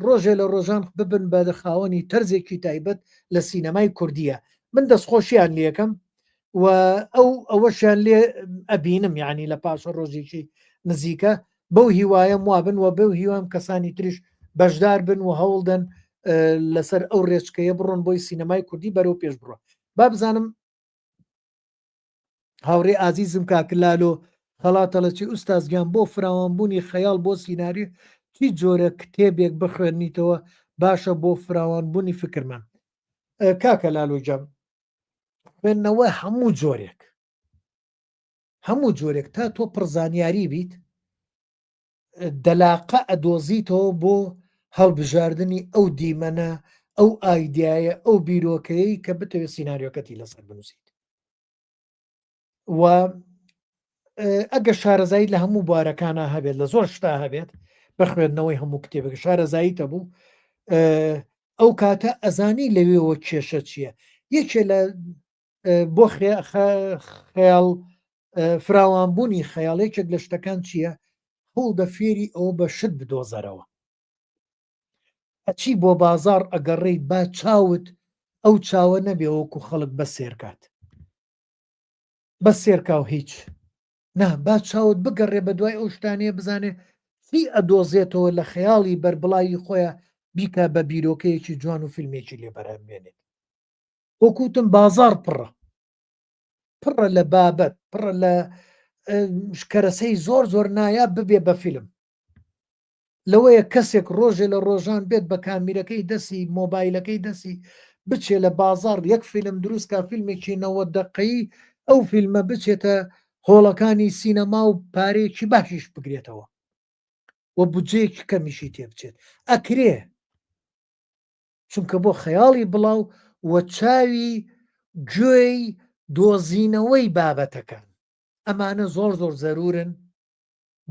ڕۆژێ لە ڕۆژان ببن بە خاوەنی تەرزێکی تایبەت لە سینەمای کوردیە من دەستخۆشیان لەکەم و ئەو ئەوەشیان لێ ئەبینم یعنی لە پاشە ڕۆژێکی نزیکە بەو هیوایم وابن و بەو هیوام کەسانی تریش بەشدار بن و هەوڵدەن لەسەر ئەو ڕێچکەیە بڕۆن بۆی سینەمای کوردی بەرەو پێش بڕۆ با بزانم هاوڕێ ئازیزم کاک لالۆ خەڵاتەڵەچی ئوستاز گیان بۆ فراوانبوونی خەیاڵ بۆ سیناریۆ چی جۆرە کتێبێک بخوێنیتەوە باشە بۆ فراوانبوونی فکرمان کاکە لالۆ گیان خوێندنەوە هەموو جۆرێک هەموو جۆرێک تا تۆ پڕزانیاری بیت دەلاقە ئەدۆزیتەوە بۆ هەڵبژاردنی ئەو دیمەنە ئەو ئایدیایە ئەو بیرۆکەیەی کە بتەوێت سینناریۆکەتی لەسەر بنووسیت و ئەگە شارەزایی لە هەموو بوارەکانە هەبێت لە زۆر شتا هەبێت بە خوێندنەوەی هەموو کتێبێک شارەزاییتە بوو ئەو کاتە ئەزانی لەوێەوە کێشە چییە یەکێ لە بۆ خەیاڵ فراوانبوونی خەیاڵ یەکێک لە شتەکان چییە؟ هەوڵدە فێری ئەوە بە شت بدۆزەرەوە ئەچی بۆ بازاڕ ئەگەڕێی با چاوت ئەو چاوە نەبێ وەکو خەڵک بەس سێرکات بەس سێرکا و هیچ نا با چاوت بگەڕێ بە دوای ئەو شتانەیە بزانێ چی ئەدۆزێتەوە لە خەیاڵی بەربڵاوی خۆیان بیکا بە بیرۆکەیەکی جوان و فیلمێکی لێ بەرهەم بێنێت وەکوتم بازار پڕە پڕە لە بابەت پڕە لە کەرەسەی زۆر زۆر نایاب ببێ بە فیلم لەوەیە کەسێک ڕۆژێ لە ڕۆژان بێت بە کامیرەکەی دەستی مۆبایلەکەی دەستی بچێ لە بازاڕ یەک فیلم دروست کا فیلمێکی 90 دەقەیی ئەو فیلمە بچێتە هۆڵەکانی سینەما و پارەیەکی باشیش بگرێتەوە و بودجەیەکی کەمیشی تێ بچێت ئەکرێ چونکە بۆ خەیاڵی بڵاو و چاوی گوێی دۆزینەوەی بابەتەکان ئەمانە زۆر زۆر زەرورن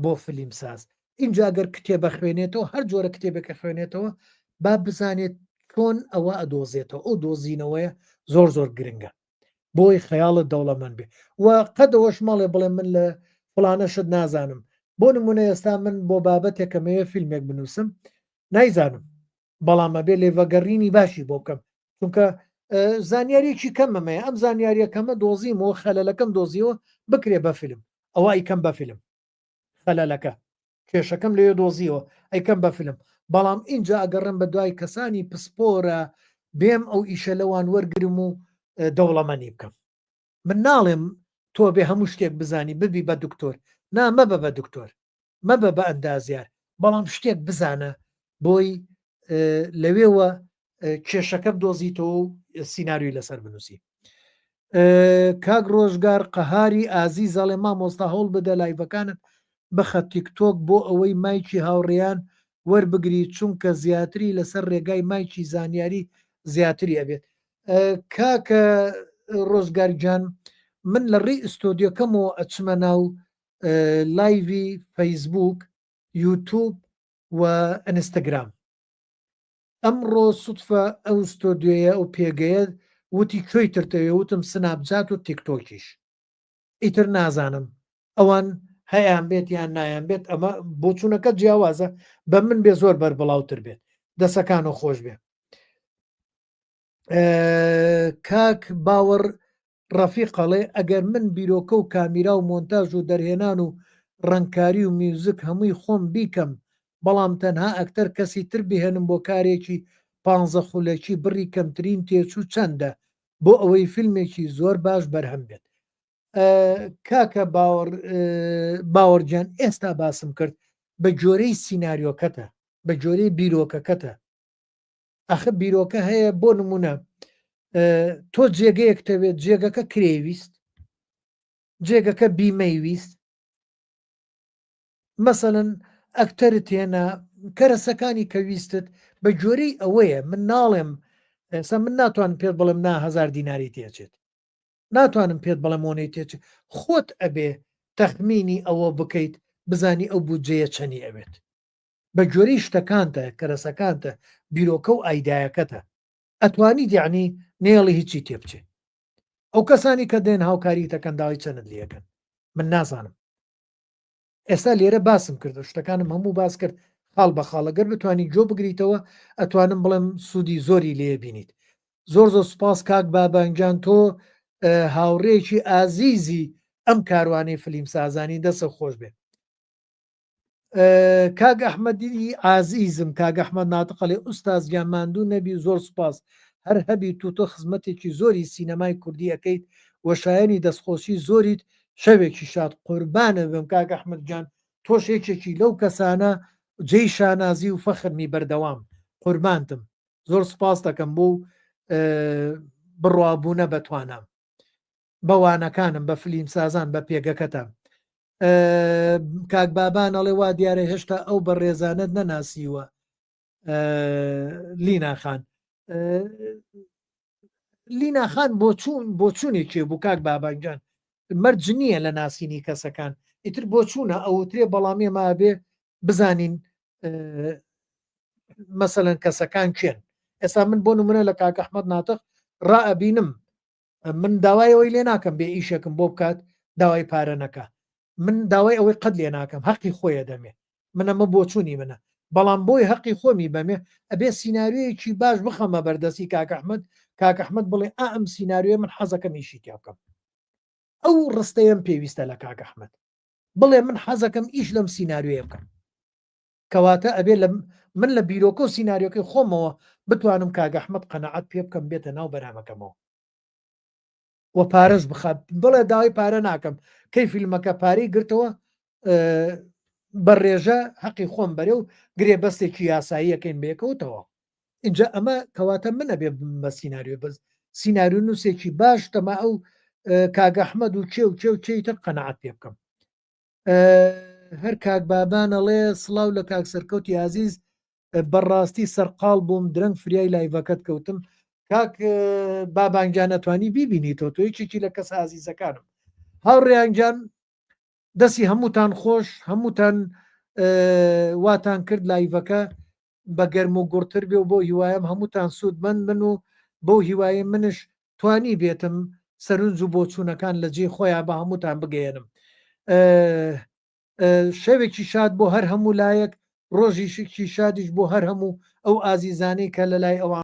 بۆ فلیمساز ئینجا گەر کتێبە خوێنێتەوە هەر جۆرە کتێبێکە خوێنێتەوە با بزانێت چۆن ئەوە ئەدۆزێتەوە ئەو دۆزینەوەیە زۆر زۆر گرنگە بۆی خەیاڵت دەوڵەمەند بێ و قەدەوەش مەڵێ بڵێ من لە فڵانە شت نازانم بۆ نمونە ئێستا من بۆ بابەتێکەمەوێ فیلمێک بنووسم نایزانم بەڵام ئەبێ لێڤەگەڕینی باشی بۆ بکەم چونکە زانیاریەکی کەمەمەیە ئەم زانیاریە کەمە دۆزیمەوە خەلەلەکەم دۆزیەوە بکرێ بە فیلم ئەوە ئەیکەم بە فیلم خەلەلەکە کێشەکەم لەوێ دۆزیەوە ئەیکەم بە فیلم بەڵام اینجا ئەگەڕم بە دوای کەسانی پسپۆرە بێم ئەو ئیشە لەوان وەرگرم و دەوڵەمەنی بکەم من ناڵێم تۆ بێ هەموو شتێک بزانی ببی بە دکتۆر نا مەبە بە دکتۆر مەبە بە ئەندازیار بەڵام شتێک بزانە بۆی لەوێوە کێشەکە بدۆزیتەوە و سیناریۆی لەسەر بنووسی کاک ڕۆژگار قەهاری ئازیز ئەڵێ مامۆستا هەوڵ بدە لایڤەکانت بخە تیکتۆک بۆ ئەوەی مایکی هاوڕێیان وەربگری چونکە زیاتری لەسەر ڕێگای مایکی زانیاری زیاتری ئەبێت کاکە ڕۆژگار گیان من لە ڕێی ئستۆدیۆکەمەوە ئەچمە ناو لایڤی فەیسبوک یوتوب و ئەنستگرام ئەمڕۆ سوتفە ئەو ستۆدیۆیە ئەو پێگەیە وتی کوێی ترتەوێ وتم سناپجات و تیکتۆکیش ئیتر نازانم ئەوان هەیان بێت یان نایان بێت ئەمە بۆچوونەکە جیاوازە بە من بێ زۆر بەربڵاوتر بێت دەسەکان و خۆش بێ کاک باوەڕ ڕەفیق ئەڵێ ئەگەر من بیرۆکە و کامیرا و مۆنتاژ و دەرهێنان و ڕەنگکاری و میوزک هەمووی خۆم بیکەم بەڵام تەنها ئەکتەر کەسی تر بهێنم بۆ کارێکی پانزە خولەکی بڕی کەمترین تێچوو چەندە بۆ ئەوەی فیلمێکی زۆر باش بەرهەم بێت؟ کاکە باوەڕ باوەڕ گیان ئێستا باسم کرد بە جۆرەی سیناریۆکەتە بە جۆرەی بیرۆکەکەتە ئەخە بیرۆکە هەیە بۆ نمونە تۆ جێگەیەک تەوێت جێگەکە کرێویست جێگەکە بیمەی ویست مەسەن ئەکتەرت هێنا کەرەسەکانی کە ویستت بە جۆرەی ئەوەیە من ناڵێم ئێستا من ناتوانم پێت بڵێم نا هزار دیناری تێچێت ناتوانم پێت بڵێم مۆنەی تێچێت خۆت ئەبێ تەخمینی ئەوە بکەیت بزانی ئەو بودجەیە چەنی ئەوێت بە گوێرەی شتەکانتە، کەرەسەکانتە، بیرۆکە و ئایدایەکەتە. ئەتوانیت یەعنی نەیەڵی هیچی تێبچێ. ئەو کەسانی کە دێن هاوکاریت ئەکەن داوای چەنت لێ ئەکەن؟ من نازانم. ئێستا لێرە باسم کرد شتەکانم هەموو باس کرد خاڵ بە خاڵ ئەگەر بتوانی گۆ بگریتەوە ئەتوانم بڵێم سوودی زۆری لێ بینیت. زۆر زۆر سوپاس کاک بابان گیان تۆ هاوڕێیەکی ئازیزی ئەم کاروانەی فلیمسازانی دەستت خۆش بێ. کاک ئەحمەدی ئازیزم کاک ئەحمەد ناتق ئەڵێ ئوستاز گیان ماندوو نەبی و زۆر سوپاس هەر هەبی تو تۆ خزمەتێکی زۆری سینەمای کوردی ئەکەیت و شایەنی دەستخۆشی زۆریت شەوێکی شاد قوربانت بم کاک ئەحمەد گیان تۆش یەکێکی لەو کەسانە جێی شانازی و فەخرمی بەردەوام قوربانتم زۆر سوپاس دەکەم بۆ بڕوابوونە بە توانام بە وانەکانم بە فلیمسازان بە پێگەکەتان کاک بابان ئەڵێ وا دیارە هێشتا ئەو بە ڕێزانت نەناسیوە لینا خان لینا خان بۆچوون بۆچوونێکی بوو کاک بابانجان مەرج نییە لە ناسینی کەسەکان ئیتر بۆچوونە ئەوترێ بەڵام ئێمە بێ بزانین مەسەەن کەسەکان کێن ئێستا من بۆ نمونە لە کاک ئەحمەد ناتق ڕائەبینم من داوای ئەوەی لێ ناکەم بێ ئیشێکم بۆ بکات داوای پارە نەکا من داوای ئەوەی قەت لێ ناکەم هەقی خۆیە دەمێ من ئەمە بۆچوونی منە بەڵام بۆی هەقی خۆمی بەمێ ئەبێ سیناریۆیەکی باش بخەمە بەردەستی کاک ئەحمەد کاک ئەحمەد بڵێ ئا ئەم سیناریۆیە من حەزەکەم ئیشی تیا بکەم ئەو ڕستەیەم پێویستە لە کاک ئەحمەد بڵێ من حەزەکەم ئیش لەم سیناریۆیە بکەم کەواتە ئەبێ لە من لە بیرۆکە و سیناریۆکەی خۆمەوە بتوانم کاک ئەحمەد قەناعەت پێ بکەم بێتە ناو بەرهەمەکەمەوە و پارەش بخات بڵێ داوای پارە ناکەم کەی فیلمەکە پارەی گرتەوە بە ڕێژە حەقی خۆم بەرێ و گرێبەستێکی یاساییەکەین بەیەکەوتەوە. اینجا ئەمە کەواتە من ئەبێ بە سینناریۆ بەس سیناریۆ نووسێکی باش تەما ئەو کاک ئەحمەد و کێ و کێ و کێی تر قەنەعەت پێ بکەم. هەر کاک بابان ئەڵێ سڵاو لە کاک سەرکەوتی ئازیز بەڕاستی سەرقاڵ بووم درەنگ فریای لایڤەکەت کەوتم کاک بابان گیان ئەتوانی بیبینیتەوە تۆ یەکێکی لە کەسە ئازیزەکانم هاوڕێیان گیان دەستی هەمووتان خۆش هەمووتان واتان کرد لایڤەکە بە گەرم و گوڕتر بێ و بۆ هیوایم هەمووتان سوودمەند بن و بەو هیوایەی منش توانی بێتم سەرنج و بۆچوونەکان لە جێی خۆیان بە هەمووتان بگەیەنم. شەوێکی شاد بۆ هەر هەموو لایەک، ڕۆژیشکی شادیش بۆ هەر هەموو ئەو ئازیزانەی کە لە لای ئەوان.